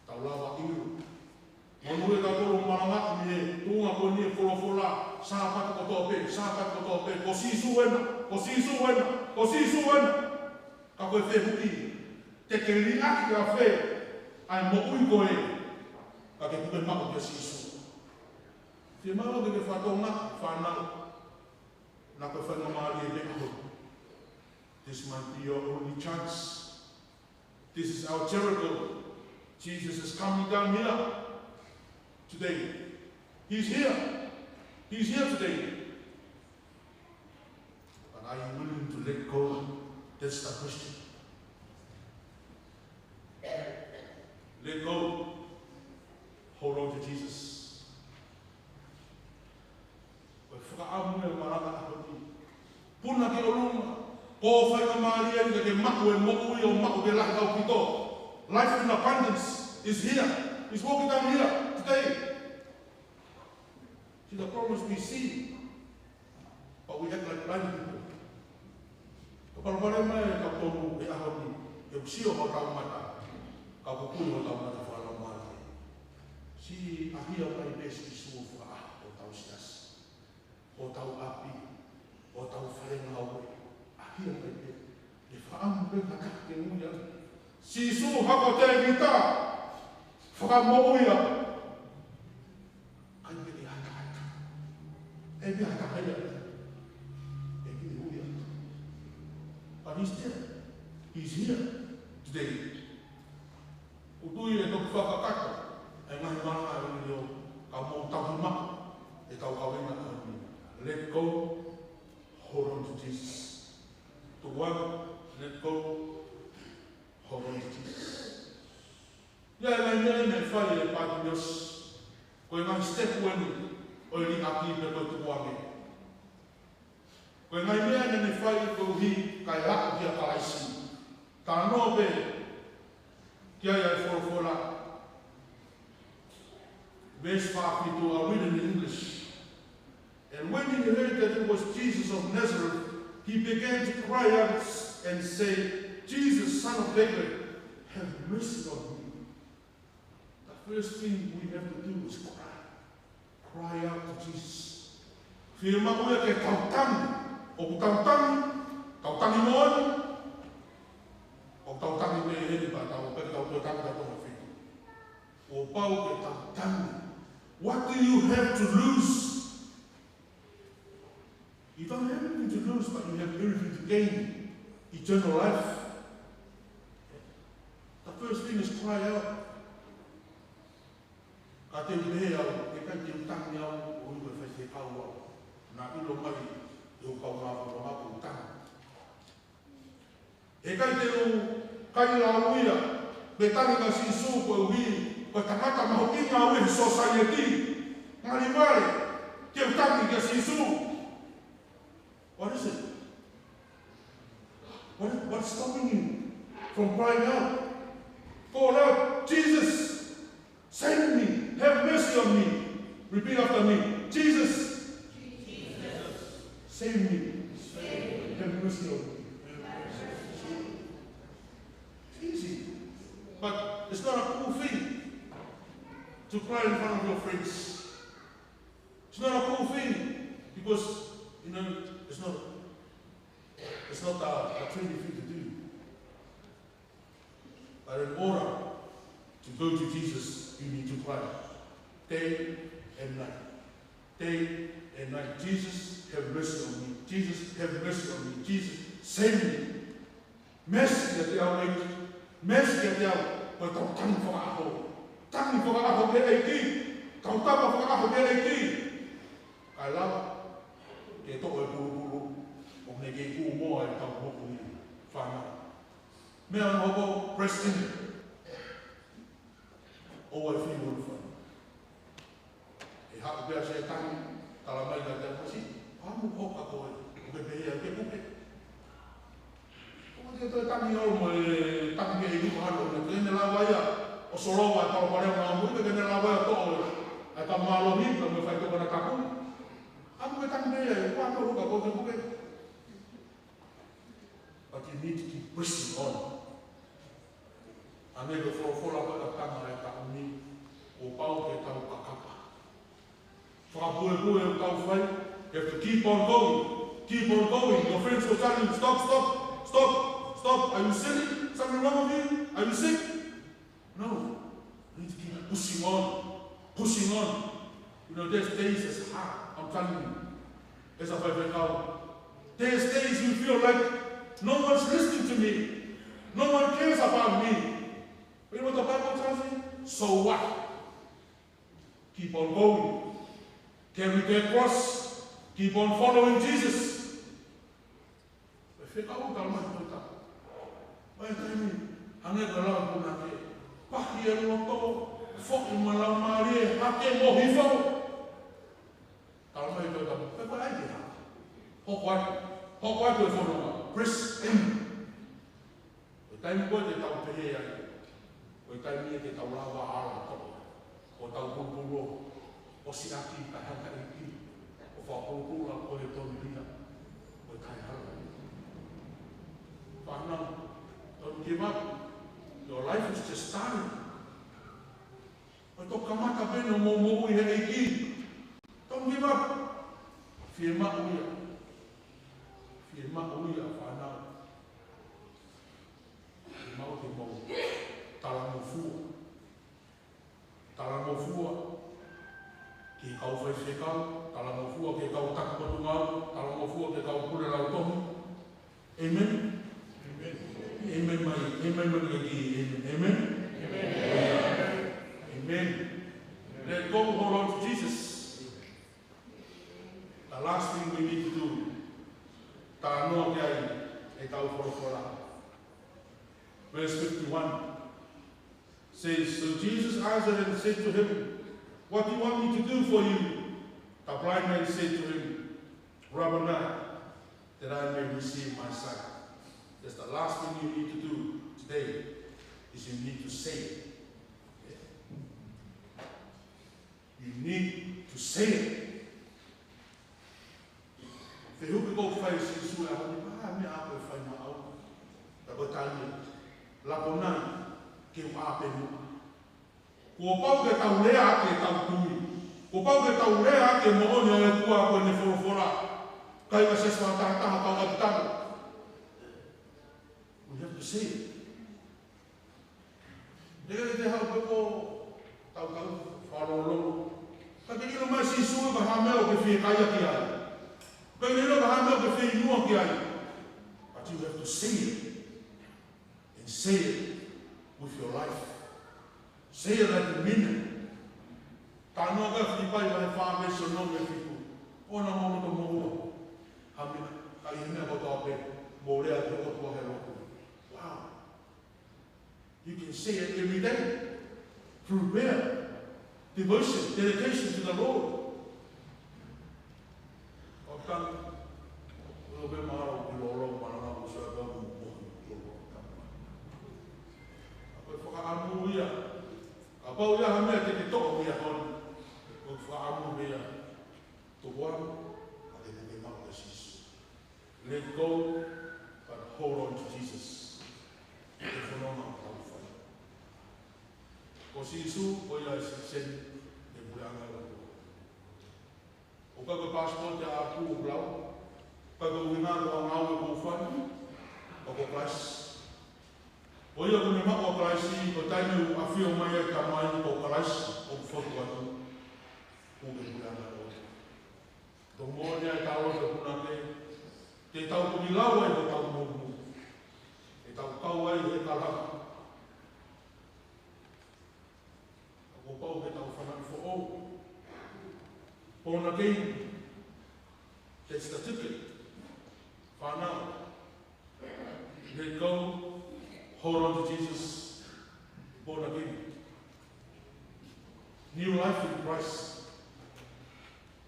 Tau lava ʻilo. Monūʻia ʻetau kau malanga ʻi he tuʻunga ko eni e folofola. Sāpate kotoa pē, Sāpate kotoa pē. Ko Sīsū ena, ko Sīsū ena, ko Sīsū ena. Ka ko e fehuʻi, te ke liʻaki ʻafē ʻa e moʻui ko ē ka ke puke maʻu kia Sīsū? Fiemaʻu ke ke fakatokangaʻi, fānau. Naʻa ko e faingamālie ʻo e ʻaho. This might be your only chance. This is our Jericho. Jesus is coming down here today. He's here. He's here today. But are you willing to let go? That's the question. Let go. Hold on to Jesus. Ko e fakaʻamu e malanga ʻaho ni. Puna ki ʻolunga. Ko e faingamālie eni ke maʻu e moʻui ʻo maʻu ke lahi ʻaupito. Life in abundance is here. It's walking down here today. See the promise we see. But we act like blind people. Ka palopalema ʻetau tonu he ʻaho ni, he ʻoku sio hotau mata, ka ʻoku kui hotau mata fakalaumālie. Siʻi ʻahia mai pē Sīsū ʻo fakaʻaho hotau siasi, hotau ʻapi, hotau fale ngāue. ʻAhia mai pē. ʻE fakaʻamu pē ha taha ke ui ange. Sīsū, hako Tēvita, fakamoʻui au. ʻAi pē ke hata hata. ʻE pē hata hata. ʻE pē ui ange. But he's there. He's here today. ʻOku ou tui ʻe toki fakakakato e ngaahi malanga ʻa e ʻEiki ʻo ka mou tauhi maʻu ʻetau kaveinga ʻaho ni. Let go, hold on to Jesus. Tuku ange, let go, hold on to Jesus. ʻI ai e ngaahi meʻa naʻe fai ʻe Patimiosi, ko e ngaahi sitepu eni ʻo e liʻaki pe ko e tukuange. Ko e ngaahi meʻa naʻa ne fai koeʻuhi kae aʻu kia Kalaisi. Talanoa pē ki ai ʻa e folofola. Verse five, I'll read in English. And when he heard that it was Jesus of Nazareth, he began to cry out and say, "Jesus, Son of David, have mercy on me." The first thing we have to do is cry. Cry out to Jesus. Fiemaʻu ia ke tau tangi. ʻOku tau tangi, tau tangi moʻoni. ʻOku tau tangi pē heni pea tau, pea tau toe tangi tau tonga fiti. ʻOku pau ke tau tangi. What do you have to lose? You don't have anything to lose, but you have everything to gain. Eternal life. The first thing is cry out. Ka te u pehē au, ʻe ʻikai te u tangi au, ʻoku ʻikai faifekau au. Naʻa ʻilo mai ʻe hoku kaungā fononga ʻoku ou tangi. ʻE ʻikai te u kai lau ia, pe tangi kia Sīsū koeʻuhi ko e tangata mahuʻinga au he society. Ngali vale, te u tangi kia Sīsū. What is it? What is, what's stopping you from crying out? Call out, "Jesus, save me. Have mercy on me." Repeat after me. "Jesus, save me. Have mercy on me." It's easy. But it's not a cool thing to cry in front of your friends. It's not a cool thing because, you know, it's not, it's not a, a trendy thing to do. But in order to go to Jesus, you need to pray day and night. Day and night. "Jesus, have mercy on me. Jesus, have mercy on me. Jesus, save me." Mercy kiate au, ʻEiki. Mercy kiate au. Ko ʻetau tangi fakaʻaho. Tangi fakaʻaho ki he ʻEiki. Tautapa fakaʻaho ki he ʻEiki. Kae lava ke toʻo e pulupulu ʻo ne kei kū moa ʻetau moʻui fānau. Meʻa hono hoko, press in. ʻOua ʻe fili hono fai. ʻE haʻu pē ʻa Sētane, talamai kiate au, "Masi, ʻamu hoka koe, ʻoku ke pehē ʻa ke puke." ʻOku te toe tangi ʻo mo e tangi ke iku hano, ʻoku ke ne lava ia ʻo solova e palopalema ʻo muʻa, ʻoku ke ne lava ia ʻo toʻo ʻa e kau mālohi, ka mo e faitoʻo kanatapu. ʻAmu ke tangi pē ia, ʻoku ʻamu hoka koe ke puke. But you need to keep pressing on. Hangē ko e folofola ko ē ʻa e tama ʻi he taʻu ni, kuo pau ke tau kakapa. Fakapuepue ʻoku tau fai, you have to keep on going. Keep on going. Your friends will tell you, "Stop, stop, stop, stop. Are you silly? Something wrong with you? Are you sick?" No. You need to keep pushing on. Pushing on. You know, there's days it's hard. I'm telling you. As a faifekau, there's days you feel like no one's listening to me. No one cares about me. But you know what the Bible tells me? So what? Keep on going. Carry that cross. Keep on following Jesus. Faifekau, talamai ʻe he tohi Tapu, ʻi he taimi, hangē ko e lau ʻa e punake, pahi e loto, foʻi mo e laumālie, hake mo hifo. Talamai ʻe he tohi Tapu, pea ko e ʻai ke hake. Hoko atu, hoko atu e fononga, press in. Ko e taimi ko ē te tau pehē ai, ko e taimi ia te tau lava ʻo ala ʻo toʻo ʻetau pulupulu, ʻo siʻaki kae hanga ʻEiki ʻo fakapulupulu ʻa koe ʻe tonu ia, ʻo e taʻehala. Fānau, don't give up. Your life is just starting. ʻOku toki kamata pē hoʻomou moʻui he ʻEiki. Don't give up. Fiemaʻu ia. Fiemaʻu ia, fānau. Fiemaʻu ke mou talangofua. Talangofua ki he kau faifekau, talangofua ki he kau taki potungāue, talangofua ki he kau pule lautohi. Amen? Amen. Amen mai, amen mai ki he ʻEiki, amen. Amen? Amen. Let go, hold on to Jesus. The last thing we need to do, talanoa ki ai ʻetau folofola. Verse fifty-one says, "So Jesus answered and said to him, 'What do you want me to do for you?' The blind man said to him, 'Rabboni, that I may receive my sight.'" That's the last thing you need to do today, is you need to say it. You need to say it. Fehuʻi ko ē ʻoku fai ʻe Sīsū he ʻaho ni, "Ko e hā e meʻa ʻoku ke fai maʻau?" Pea ko e tali, "Rabboni, ke u ʻā pē muʻa." Kuo pau ke tau lea ʻaki ʻetau tui. Kuo pau ke tau lea ʻaki e moʻoni ʻo e ʻOtua ko ʻene folofola. Kae ʻikai ke siʻi fakatahataha kau ʻapitanga. We have to say it. Neongo te haʻu pē ko ʻetau kau fakalongolongo, ka ke ʻilo mai ʻe Sīsū ko e hā e meʻa ʻoku ke fiekaia ki ai. Ka ke ʻilo ko e hā e meʻa ʻoku ke fieinua ki ai. But you have to say it. And say it with your life. Say it like you mean it. Talanoa ki ai Filipai vahe fā veesi hono fitu. ʻOua naʻa mou loto moʻua. Hā e meʻa, ka ʻi he meʻa kotoa pē, mou lea ki he ʻOtua he lotu. Wow. You can say it every day through prayer, devotion, dedication to the Lord. ʻOku tau, ʻoku pē mālō ki lolo, mālō ʻoku sio atu mo mo. Ko e fakaʻamu ia. Kapau ʻoku ʻi ai ha meʻa te ke toʻo ia hon, ko e fakaʻamu ia. Tuku ā, ʻa e te ke maʻu ʻa Sīsū. Let go, but hold on to Jesus. Ko e fononga ʻoku tau fai. Ko Sīsū, ko ia e sitiseni ʻo e puleʻanga ʻo e ʻOtua. ʻOku ʻikai ko e passport ia ʻoku ou lau. ʻIkai ko e ʻuhinga ʻo e ngāue ʻoku ou fai. Ka ko Christ. Ko ia kuo ne maʻu ʻa Kalaisi, ko e taimi ʻoku ʻafio mai ai ʻa e Tamai, ko Kalaisi ʻoku fotu atu, ʻoku ke puleʻanga ʻo. Tau moʻoni ʻa e tau loto punake, te tau toki lau ai ko tau moʻoni. Te tau kau ai he kalaka. Kuo pau ke tau fanauʻi foʻou. Born again. That's the ticket. Fānau. Let go. Hold on to Jesus. Born again. New life in Christ.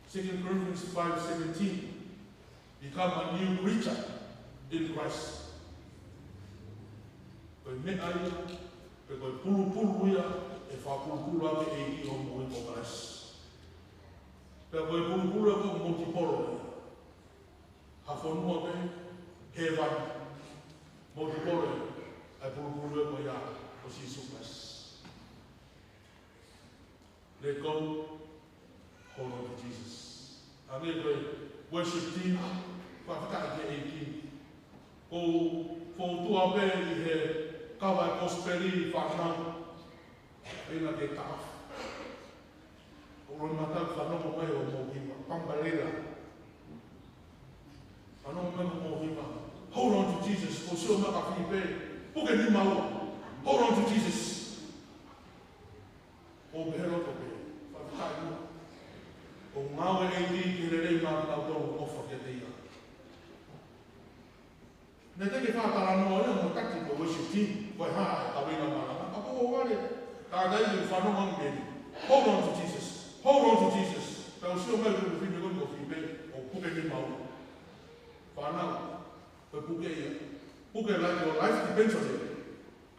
Second Corinthians five seventeen. Become a new creature in Christ. Ko e meʻa ia, pe ko e pulupulu ia, ʻe fakapulupulu ʻaki ʻe he ʻEiki hoʻo moʻui ko Kalaisi. Pea ko e pulupulu ia ko e multipolo ia. Ha fonua pē, hēvani. Multipolo ia, ʻa e pulupulu ia ko ia, ko Sīsū Kalaisi. Let go, hold on to Jesus. Hangē ko e worship team, fakafetaʻi ki he ʻEiki. Ko e fōtunga pē ʻi he kava e kosipeli fānau. ʻIna ke taʻofi. ʻOku ou loto ke fanongo mai hoʻomou hiva. Pambalela. Fanongo mai hoʻomou hiva. Hold on to Jesus. ʻOku sio mai ka fili pē. Puke nima ua. Hold on to Jesus. ʻO pehē loto pē, fakafetaʻi ua. ʻOku ngāue ʻa e ʻEiki ke lelei maʻa kinautolu ʻoku ʻofa kiate ia. Naʻe teʻeki ke fakatalanoa ia mo taki ko e worship team, ko e hā e kaveinga malanga. Ka ko e vale, ka ʻikai ke fanongo ange meni. Hold on to Jesus. Hold on to Jesus. Pea u sio mai ko e fine ko e ko fine, ʻo puke nima ua. Fānau, ko e puke ia. Puke like your life depends on it.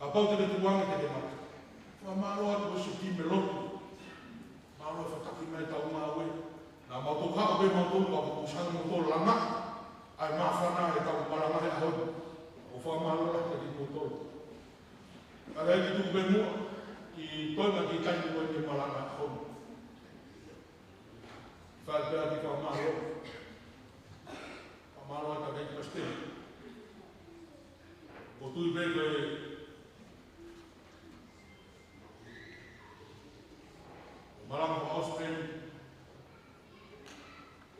Kapau te ke tuʻu ange te ke mate. Fakamālō atu worship team mo e lotu. Mālō e fakataki mai ʻetau ngāue. Naʻa mau toki haʻu pē mautolu ka kuo sanga mautolu langa. ʻA e māfana ʻetau malanga he ʻaho ni. ʻOku fakamālō lahi kiate kimoutolu. Ka ʻi ai ke tuku pē muʻa. Ki toi na ki tai ni ko e malanga ʻaho ni. Fai pē ʻa e fakamālō. Fakamālō atu ki he pastor. ʻOku ou tui pē ko e malanga ʻo Australia,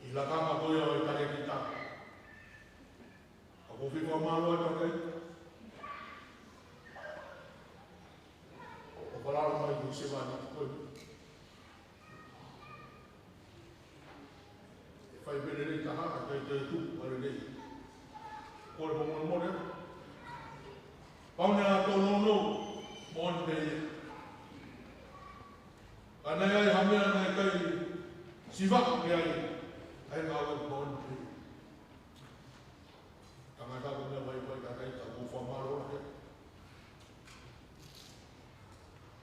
ʻi he lakanga ko ia ʻo e talēkita. Ka ʻoku ou fie fakamālō atu ki he ʻoku falala mai ki he sevāniti ko ē. ʻE fai pē lelei taha, ʻikai te u tuku ʻa e lelei. Kole mo molemole. Pau ne a tōnounou, moʻoni pē ia. Ka naʻe ʻi ai ha meʻa naʻe ʻikai siva ke ai, ʻa e ngāue moʻoni pē ia. Tangata ko e meʻa vaivai ka ʻikai, ka ʻoku ou fakamālō lahi.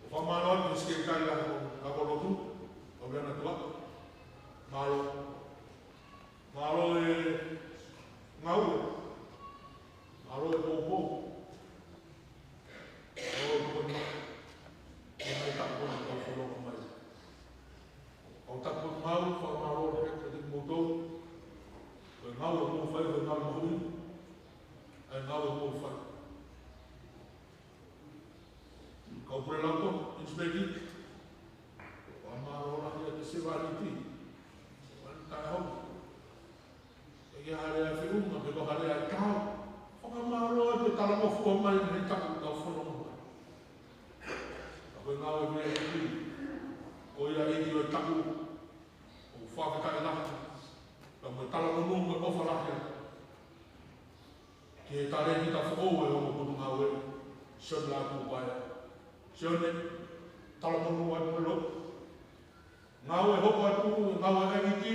ʻOku ou fakamālō atu ki he sekelitali ʻo e ako lotu, ʻa Viana Tua. Mālō. Mālō e ngāue. Mālō e poupou. Mālō e poupou. Ko e ngaahi tapu ko eni ʻoku tau fononga mai. Kau tapu atu, fakamālō lahi kiate kimoutolu. Ko e ngāue ʻoku mou fai, ko e ngāue mahuʻinga. ʻA e ngāue ʻoku mou fai. Kau pule lautohi, inspector. Fakamālō lahi kiate sevāniti. Sevāniti taʻehau. ʻIkai ha lea feʻunga, pe ko ha lea ʻe taha. Fakamālō atu e talangofua mai mei he tapu ʻoku tau fononga mai. Ka ko e ngāue mei he ʻEiki. Ko ia ʻEiki ʻo e tapu. ʻOku fakafetaʻi lahi. Ka mo e talamonū mo e ʻofa lahi. Ki he talēkita foʻou ʻo e ongo potungāue, Sione Lātūpaea. Sione, talamonū atu mo e lotu. Ngāue hoko atu, ngāue ʻa e ʻEiki,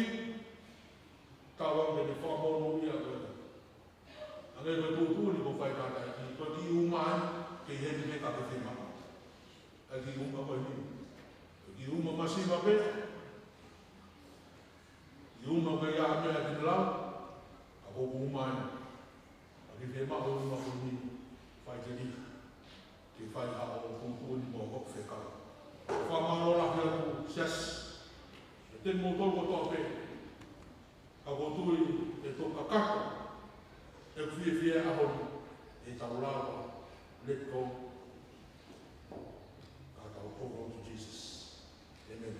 tau ange ke fakamonūʻia koe. Hangē ko e tuʻutuʻuni kuo fai ʻe he tangataʻeiki, ko e kiʻi uma ē, kei heni pē ka ke fiemaʻu. ʻA e kiʻi uma ko eni. Ko e kiʻi uma masiva pē. Kiʻi uma ko ia ʻa e meʻa ke lau, ka ko e kiʻi uma ē. ʻA ke fiemaʻu e uma ko eni, fai ke ni. Ke fai ha ʻo tuʻutuʻuni mo hoʻo fekau. Fakamālō lahi atu siasi. Kiate kimoutolu kotoa pē. Ka ʻoku ou tui ʻe toki kakato ʻeku fiefia he ʻaho ni, ʻe tau lava ʻo Let go. Ka tau hold on to Jesus. Amen.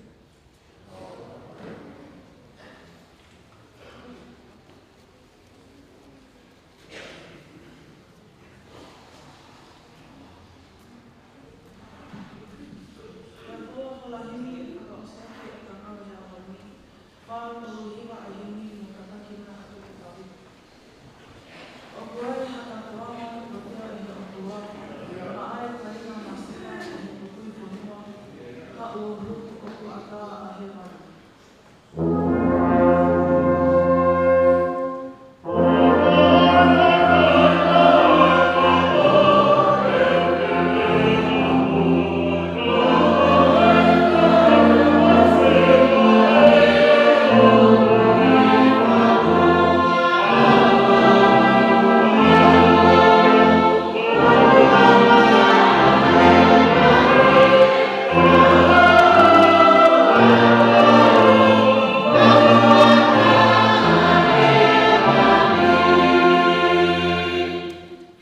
Ko e folofola himi ʻe fakaʻosi ʻaki ʻa e ngāue ʻa e ʻaho ni. Fā tolu hiva ʻa e himi mo tataki mai ʻa e tukupavi. ʻOku ai ha kātoanga kuo teʻe ʻe he ʻOtua, maʻa e kāinga māsila ʻi he tukui fonua, haʻu ʻo hū ʻoku ʻatā ʻa hēvani.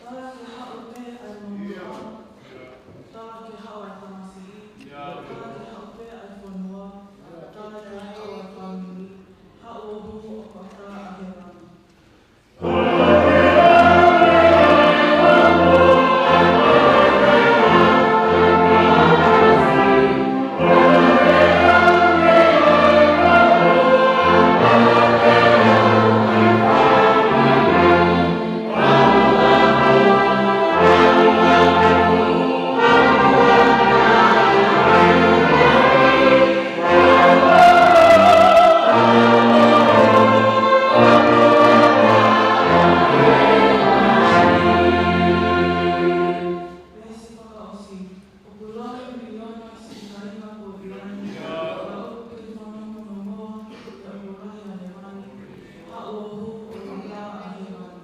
Tala ke haʻu pē ʻa e monū. Tala ke haʻu ʻa e tamasiʻi. Tala ke haʻu pē ʻa e fonua. Tala ke haʻu ʻa e fāmili. Haʻu ʻo hū ʻoku ʻatā ʻa hēvani. Veesi fakaʻosi. ʻOku lahi miliona siʻi kāinga ko ʻIlani, ka ʻoku kei fanongonongo ʻa e ʻoku lahi ʻa hēvani, haʻu ʻo hū ʻoku ʻatā ʻa hēvani.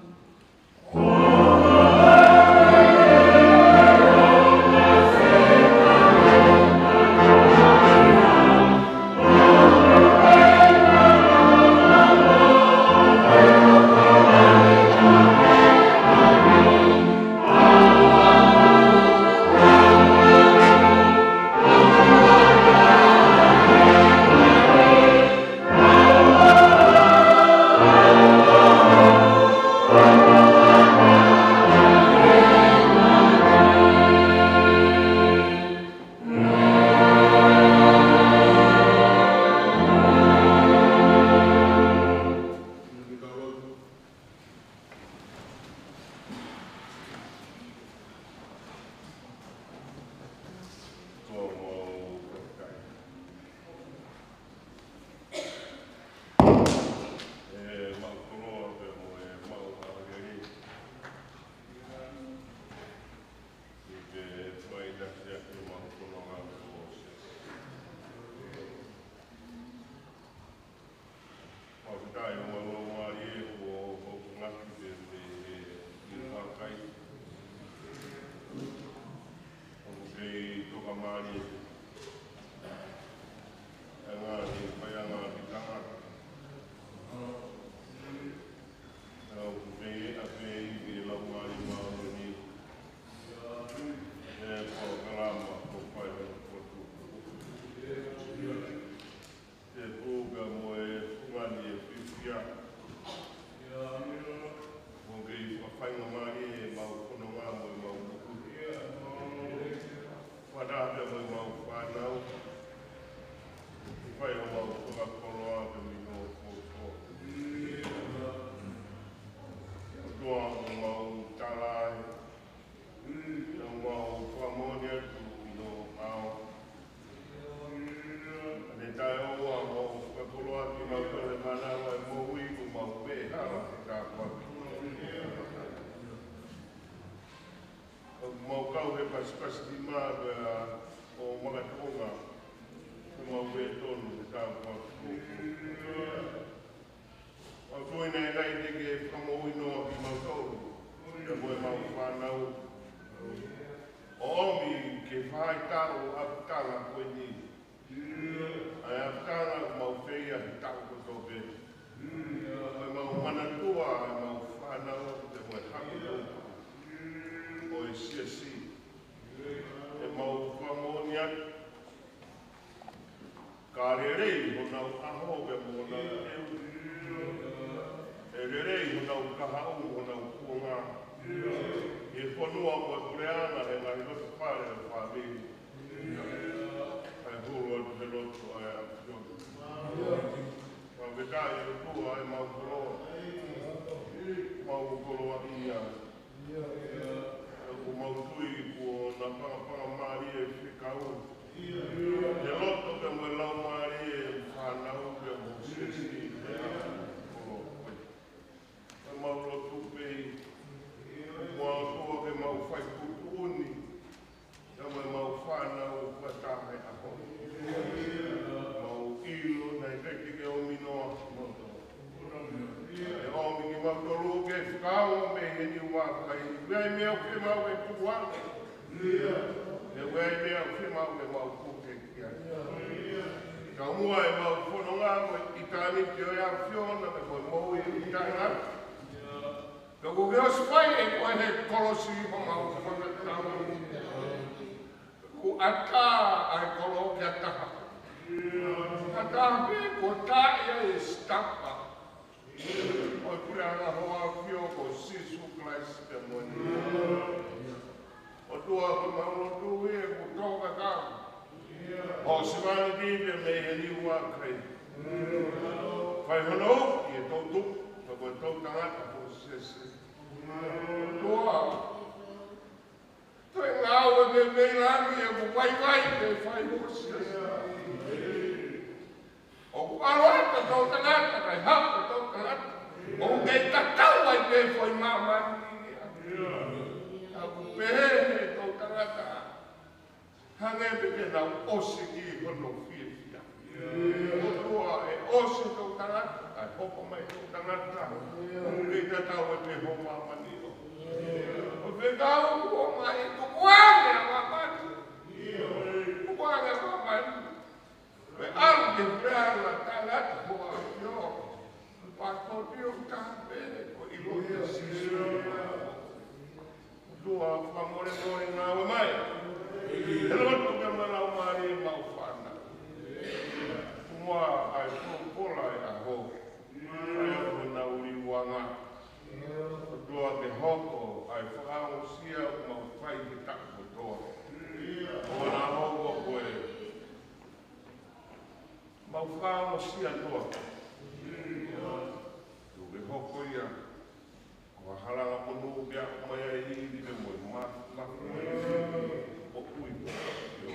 Ko mau kakai. ʻE maʻu koloa pea mo e maʻu ʻaho lelei. ʻI he fai na siaki maʻu koloa ngā mo e mose. Mau kitai mo mau mau mālie kuo hoku ngaki pē mei he ʻi Haʻakai. ʻOku kei toka mālie. ʻE ngaahi faiʻanga ki tangata. ʻOku kei ʻa pē ʻi he Laumālie Māʻoniʻoni. ʻE polokalama ko fai ʻo potu. Te puka mo e fungani e fifia. Mo kei fakafaingamālie ʻemau fononga mo ʻemau moʻui. Fana pea mo ʻemau fānau. Fai ʻemau fakakoloa pea mo e fofo. ʻOtua ʻoku mau tala ai. ʻOku mau fakamoʻoni atu ʻi ho ʻao. ʻA e taʻeʻoua mau fakakoloa kimautolu he mānava ʻo e moʻui kuo mau pehē hala he tāpuaki. ʻOku mau kau he pasipasi nima pea ʻo makatuʻunga. Kuo mau pehē tonu he tāpuaki. ʻOku ʻikai ke fakamoʻui noa kimautolu, pea mo ʻemau fānau. ʻO ʻomi ke fai taʻu ʻapitanga ko eni. ʻA e ʻapitanga ʻoku mau feia he taʻu kotoa pē. Mo ʻemau manatua, ʻemau fānau, pea mo e haku ʻo e siasi. Lelei honau ʻaho pea mo honau teu. ʻE lelei honau kahaʻu mo honau kuonga. ʻI he fonua mo e puleʻanga, he ngaahi loto fale ʻo e fāmili. ʻA e hulu atu he loto ʻa e ʻAfiona. Mau ke taʻi ʻOtua ʻemau koloa. Mau koloaʻia. ʻOku mau tui kuo na pangapanga mālie e fekau. He loto pea mo e laumālie e fānau pea mo e siasi pea mo e koloa. Pea mau lotu pē, ʻOtua ke mau fai tuʻutuʻuni, pea mo ʻemau fānau fakataha he ʻaho ni. Mau ʻilo naʻe ʻikai te ke ʻomi noa kimautolu. ʻE ʻomi kimautolu ke fakaongo mei heni ʻo vakai. ʻOku ʻi ai e meʻa ʻoku fiemaʻu ke tuku ange. ʻOku ʻi ai e meʻa ʻoku fiemaʻu ke mau puke ki ai. Kae ʻumaʻā ʻemau fononga mo e ʻitāniti ʻo e ʻAfiona, pea mo e moʻui ʻi he taʻengata. Pea kuo ke ʻosi fai ʻe koe he kolosi homau fakatatau. Kuo ʻatā ʻa e koloa ki ha taha. Ha taha pē kuo taaʻi ai e sitapa ʻo e puleʻanga hoʻo ʻAfio ko Sīsū Kalaisi pea mo ʻene. ʻOtua, ʻoku mau lotu ʻi he kuo tō kakau ho sevāniti pea mei heni ʻo vakai. Fai hono uki ʻi he toʻutupu, pea mo e toʻutangata ʻo e siasi. ʻOtua, toe ngāue ke veilangi ʻeku vaivai ke fai hoʻo siasi. ʻOku ʻalu atu e toʻutangata, kae haʻu e toʻutangata. ʻOku kei tatau ai pē foʻi māmani. Ka ʻoku pehē he toʻutangata, hangē pē te nau ʻosi ki hono fiefia. ʻOtua, ʻe ʻosi e toʻutangata, kae hoko mai e toʻutangata. ʻOku kei tatau ai pē ho māmani ʻo. ʻOku fekau kuo mai, tuku ange ʻa māmani. Tuku ange ʻa māmani. Pea ʻalu ki he puleʻanga taʻengata hoʻo ʻAfio. Pea ko e ʻOtua taha pē ko e ʻilo ʻia Sīsū. ʻOtua, fakamolemole ngāue mai. He loto pea mo e laumālie ʻemau fānau. Tuku muʻa ʻa e folofola ʻo e ʻaho. ʻA ia ko honau liuanga. ʻOtua, ke hoko ʻa e fakaongosia ʻoku mau fai he taʻu kotoa. ʻOua naʻa hoko ko e mau fakaongosia ʻOtua. Tuku ke hoko ia ko ha halanga monū ke aʻu mai ai e ivi pea mo e ma-, ma-, moʻui. ʻIo.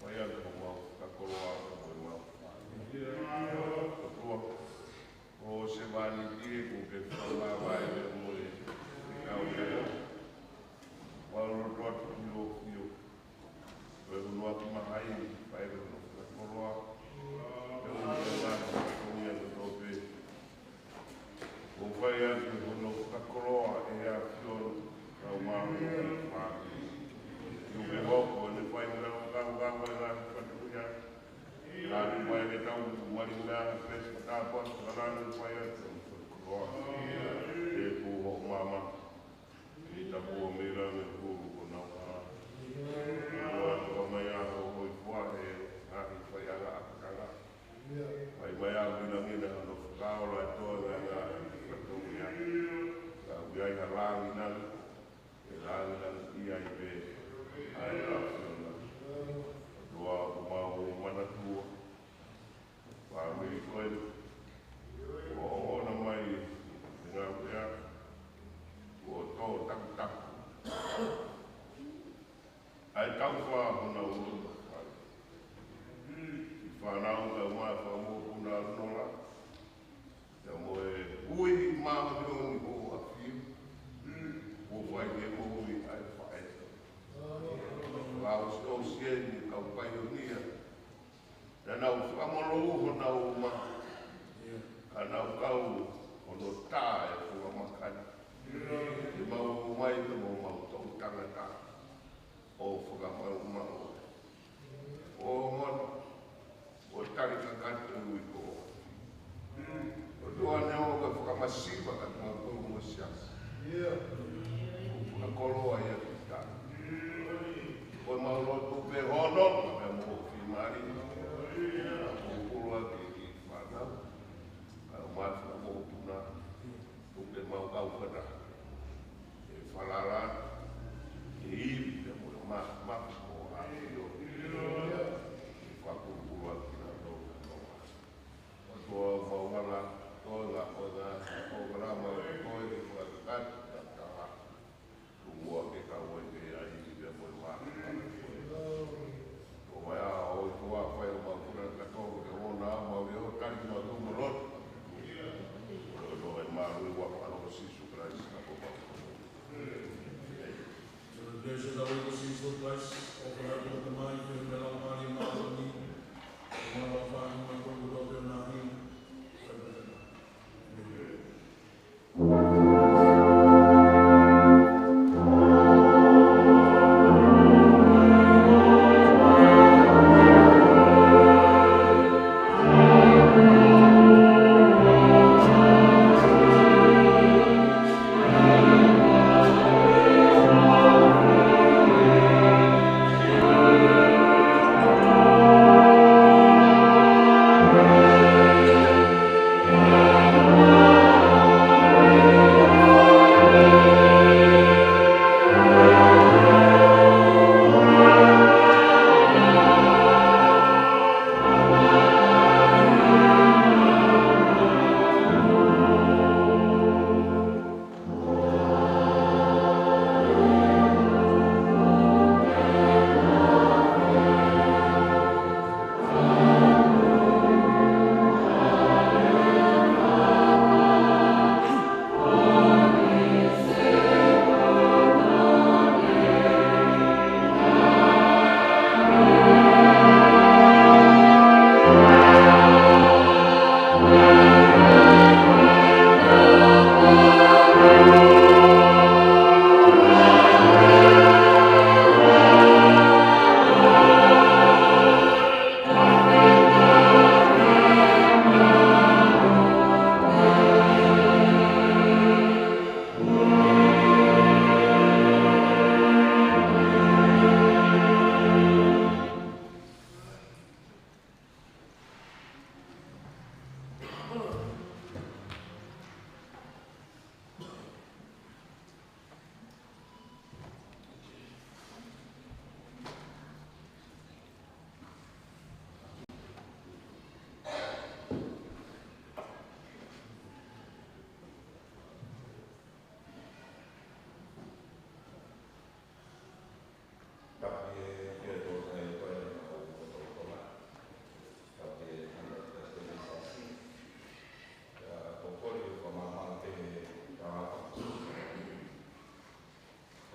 Mai ʻa homau fakakoloa pea mo ʻemau fānau. ʻOtua, ko e sevāniti ʻoku ke fakavaivai pea mo e kau pea. Mau lotu atu ki he ʻAfio. Ko e ʻunuaki maha ʻi he fai hono fakakoloa. Ko e ʻunuaki maha ʻi he kotoa pē. ʻOku fai atu hono fakakoloa ʻe he ʻAfiona, kau māmani, māmani. ʻOku ke hoko ʻene fai ngāue, kau ngāue ngāue fatuia. Ka ʻoku fai ke tau mali ngā pēsi matāpua, ka nani fai atu hono fakakoloa. ʻE ku ho māmani. ʻI he tapu ʻo mei langi hulu ko nau ka. Ko atu ka mai ʻa ho hoi fua he ngaahi faiʻanga ʻakakanga. Mai mai ʻa mei langi na hono fakaola e toenga ngaahi fatongia. Ka ui ai ha langi langi. ʻE langi langi ʻi ai pē. ʻA e ʻAfiona. ʻOtua ʻoku mau manatua. Fāmili ko eni, kuo ʻohona mai e ngāue, kuo tō takutaku ʻa e taufa honau loto fale. Siʻi fānau kae ʻumaʻā e fanga mokopuna ʻa Nola, pea mo e ui māʻoniʻoni ʻo e ʻAfio, kuo fai ke moʻui ʻa e faʻē. Fakaʻosiʻosi eni e kau paionia, naʻa nau fakamolū honau uma, ka nau kau hono tā e funga maka ni. Ke mau ō mai pea mo homau toʻutangata ʻo fakamaʻumaʻu. ʻO mono, ʻo tali kakato e ui ko ʻOtua, neongo ko e fakamasiva ka mau kau mo siasi. Ko e fakakoloa ia kita. Ko ʻemau lotu pē hono, ka mau fiemālie. Sīsū Kalaisi, ʻofa ʻa e ʻOtua ko e Tamai, feohi mo e Laumālie Māʻoniʻoni, ʻo mālō ʻo fāʻinga mai ko e kulo pē ʻo nāhi.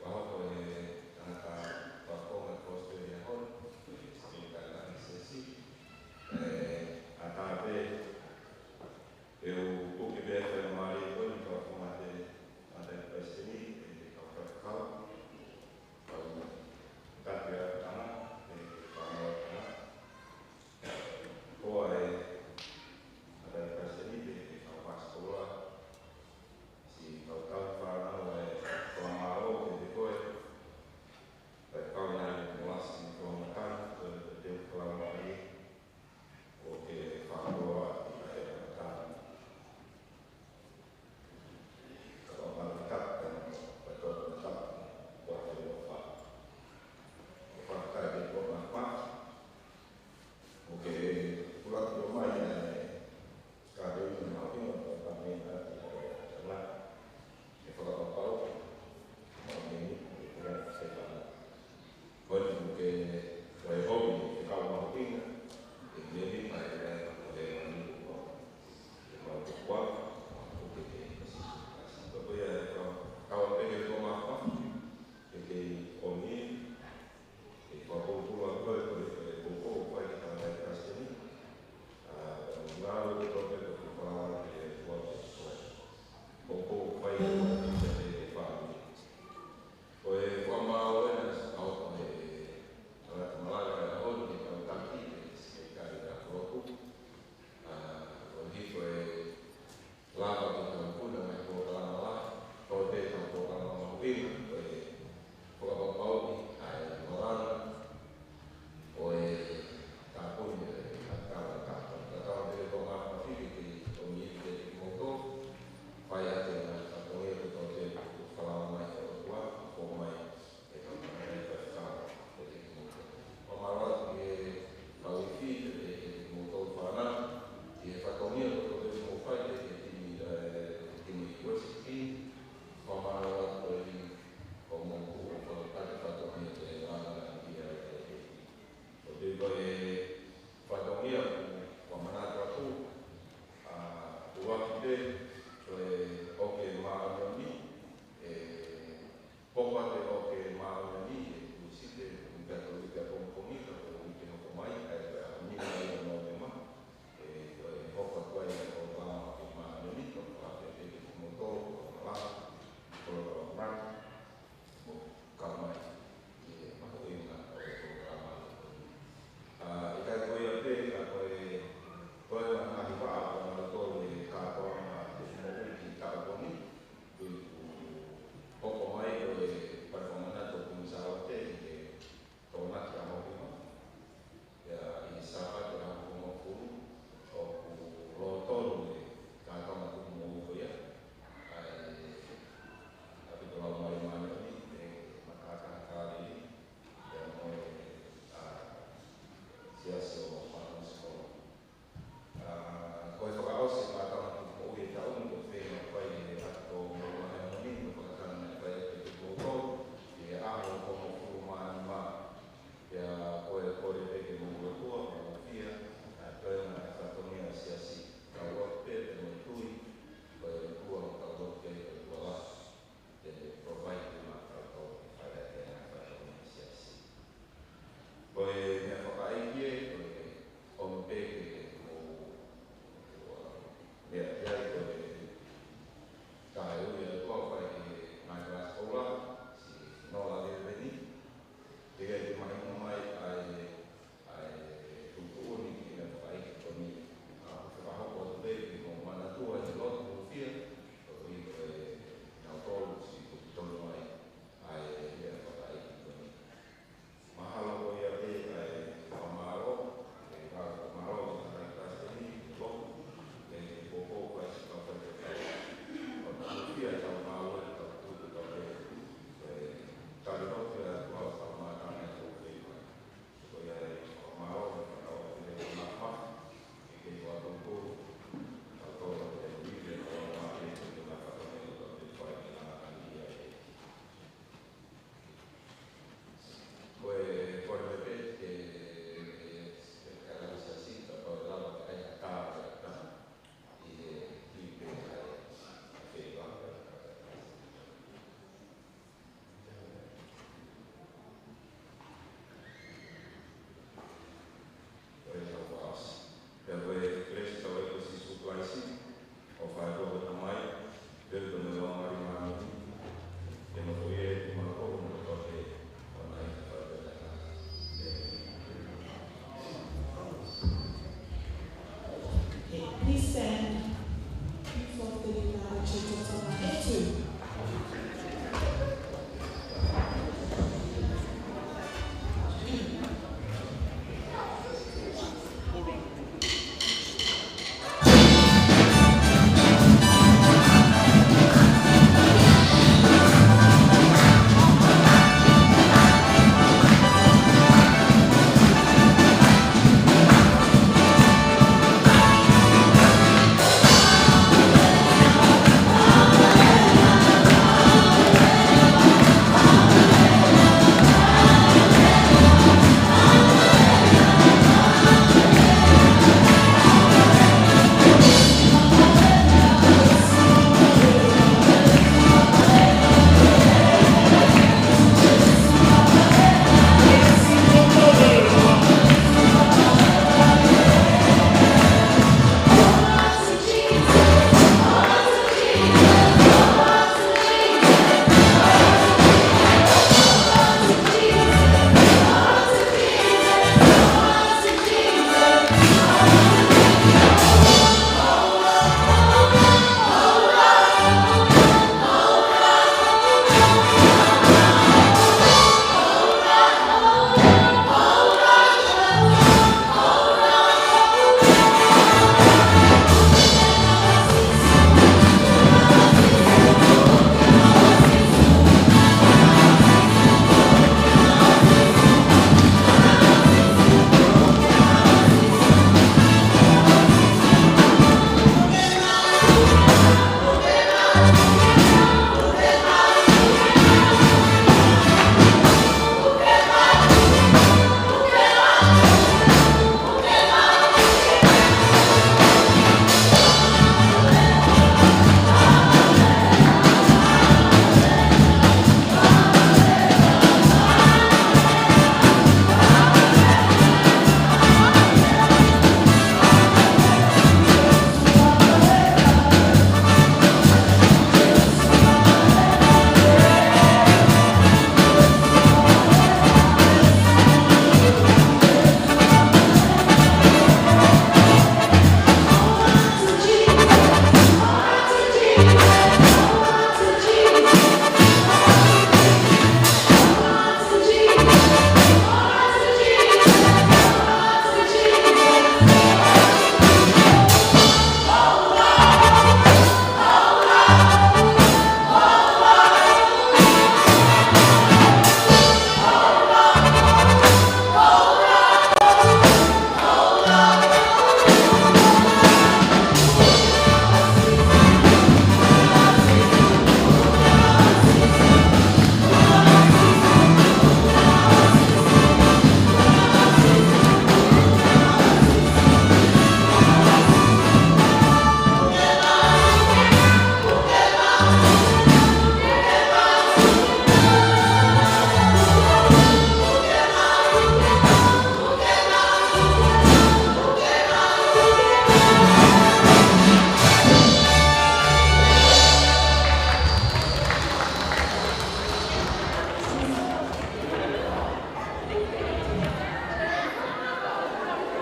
Fakahoko ʻe he tangata fakafofonga ko Australia Hall, ʻe Stephen Kalani Sesi, ʻe ʻatā pē, ʻe u puke pē ʻa e faingamālie ko eni fakafofonga ʻa e Tangataʻeiki Palesiteni, ʻe kau faifekau, kau taki ʻa e tangata, ʻe kau tangata, ko e Tangataʻeiki Palesiteni, ʻe kau pasitola, siʻi kau tauhi fānau ʻa e fakamālō kiate koe, pea kau nai mo Lasi Tohonga Tanu, ko e te u fakamālō ai, ʻo ke fakakoloa ʻi he matana. Ka ʻo ka matata, ka tō matata, ʻo te ʻofa. ʻO fakatau ke kona pa, ʻo ke kula ki o mai ʻa e Ka te u mahuʻinga ko e tama ʻi he ʻapi ʻo e tama. ʻE fakapapauʻi, mahuʻinga ko e kura ʻe tama. Ko e tuku ke, ko e hopi ʻe kau mahuʻinga, ʻe meʻi mai ʻe ʻa e ko e mani ko e mau kua, mau kuke ke Sīsū Kalaisi. Ko ia ʻe kau, kau pē ke kau mafa, ke ke ʻoni, ʻe fakapulupulu atu ʻa e, ko e, ko e, ko e, ko e, ko e, ko e, ko e, ko e, Palesiteni. ʻA, ngalo ko e, ko e, ko e, ko e, ko e, ko e, ko e, ko e, ko e, ko e, ko e, ko e, fakamālō ena, ʻa, ko e, tangata malaga ʻa e ʻaho ni, kau taki, ʻe, ʻe, kau taki, ʻa, ko e, ʻa, ko e, ko e, Lava ke tau puna mai ko e kalama la, ko e tau ko e kalama mahuʻinga, ko e fakapapauʻi ʻa e malanga, ko e tāpuni ʻa e kau tāpuni. Ka tau te ko ma fili ke o mi te ki moto, fai ake na ka ko e ko tau te ko kalama mai ko tua, ko mai ʻe kau tangata ʻe faifekau, ʻe te kimoutolu. ʻO mālō atu ki he kau ifi, ʻe te kimoutolu fānau, ʻi he fatongia ko ē te mou fai, ʻe te timi, ʻe, timi West King, ʻo mālō atu ʻi hoʻomou ʻo fakatake fatongia te langa ʻi ai ʻe te. ʻO te ko e fatongia ʻoku ou manatu atu, ʻa, ʻuluaki pē, ko e ʻoku ke māʻoniʻoni, ʻe, Ko e fā te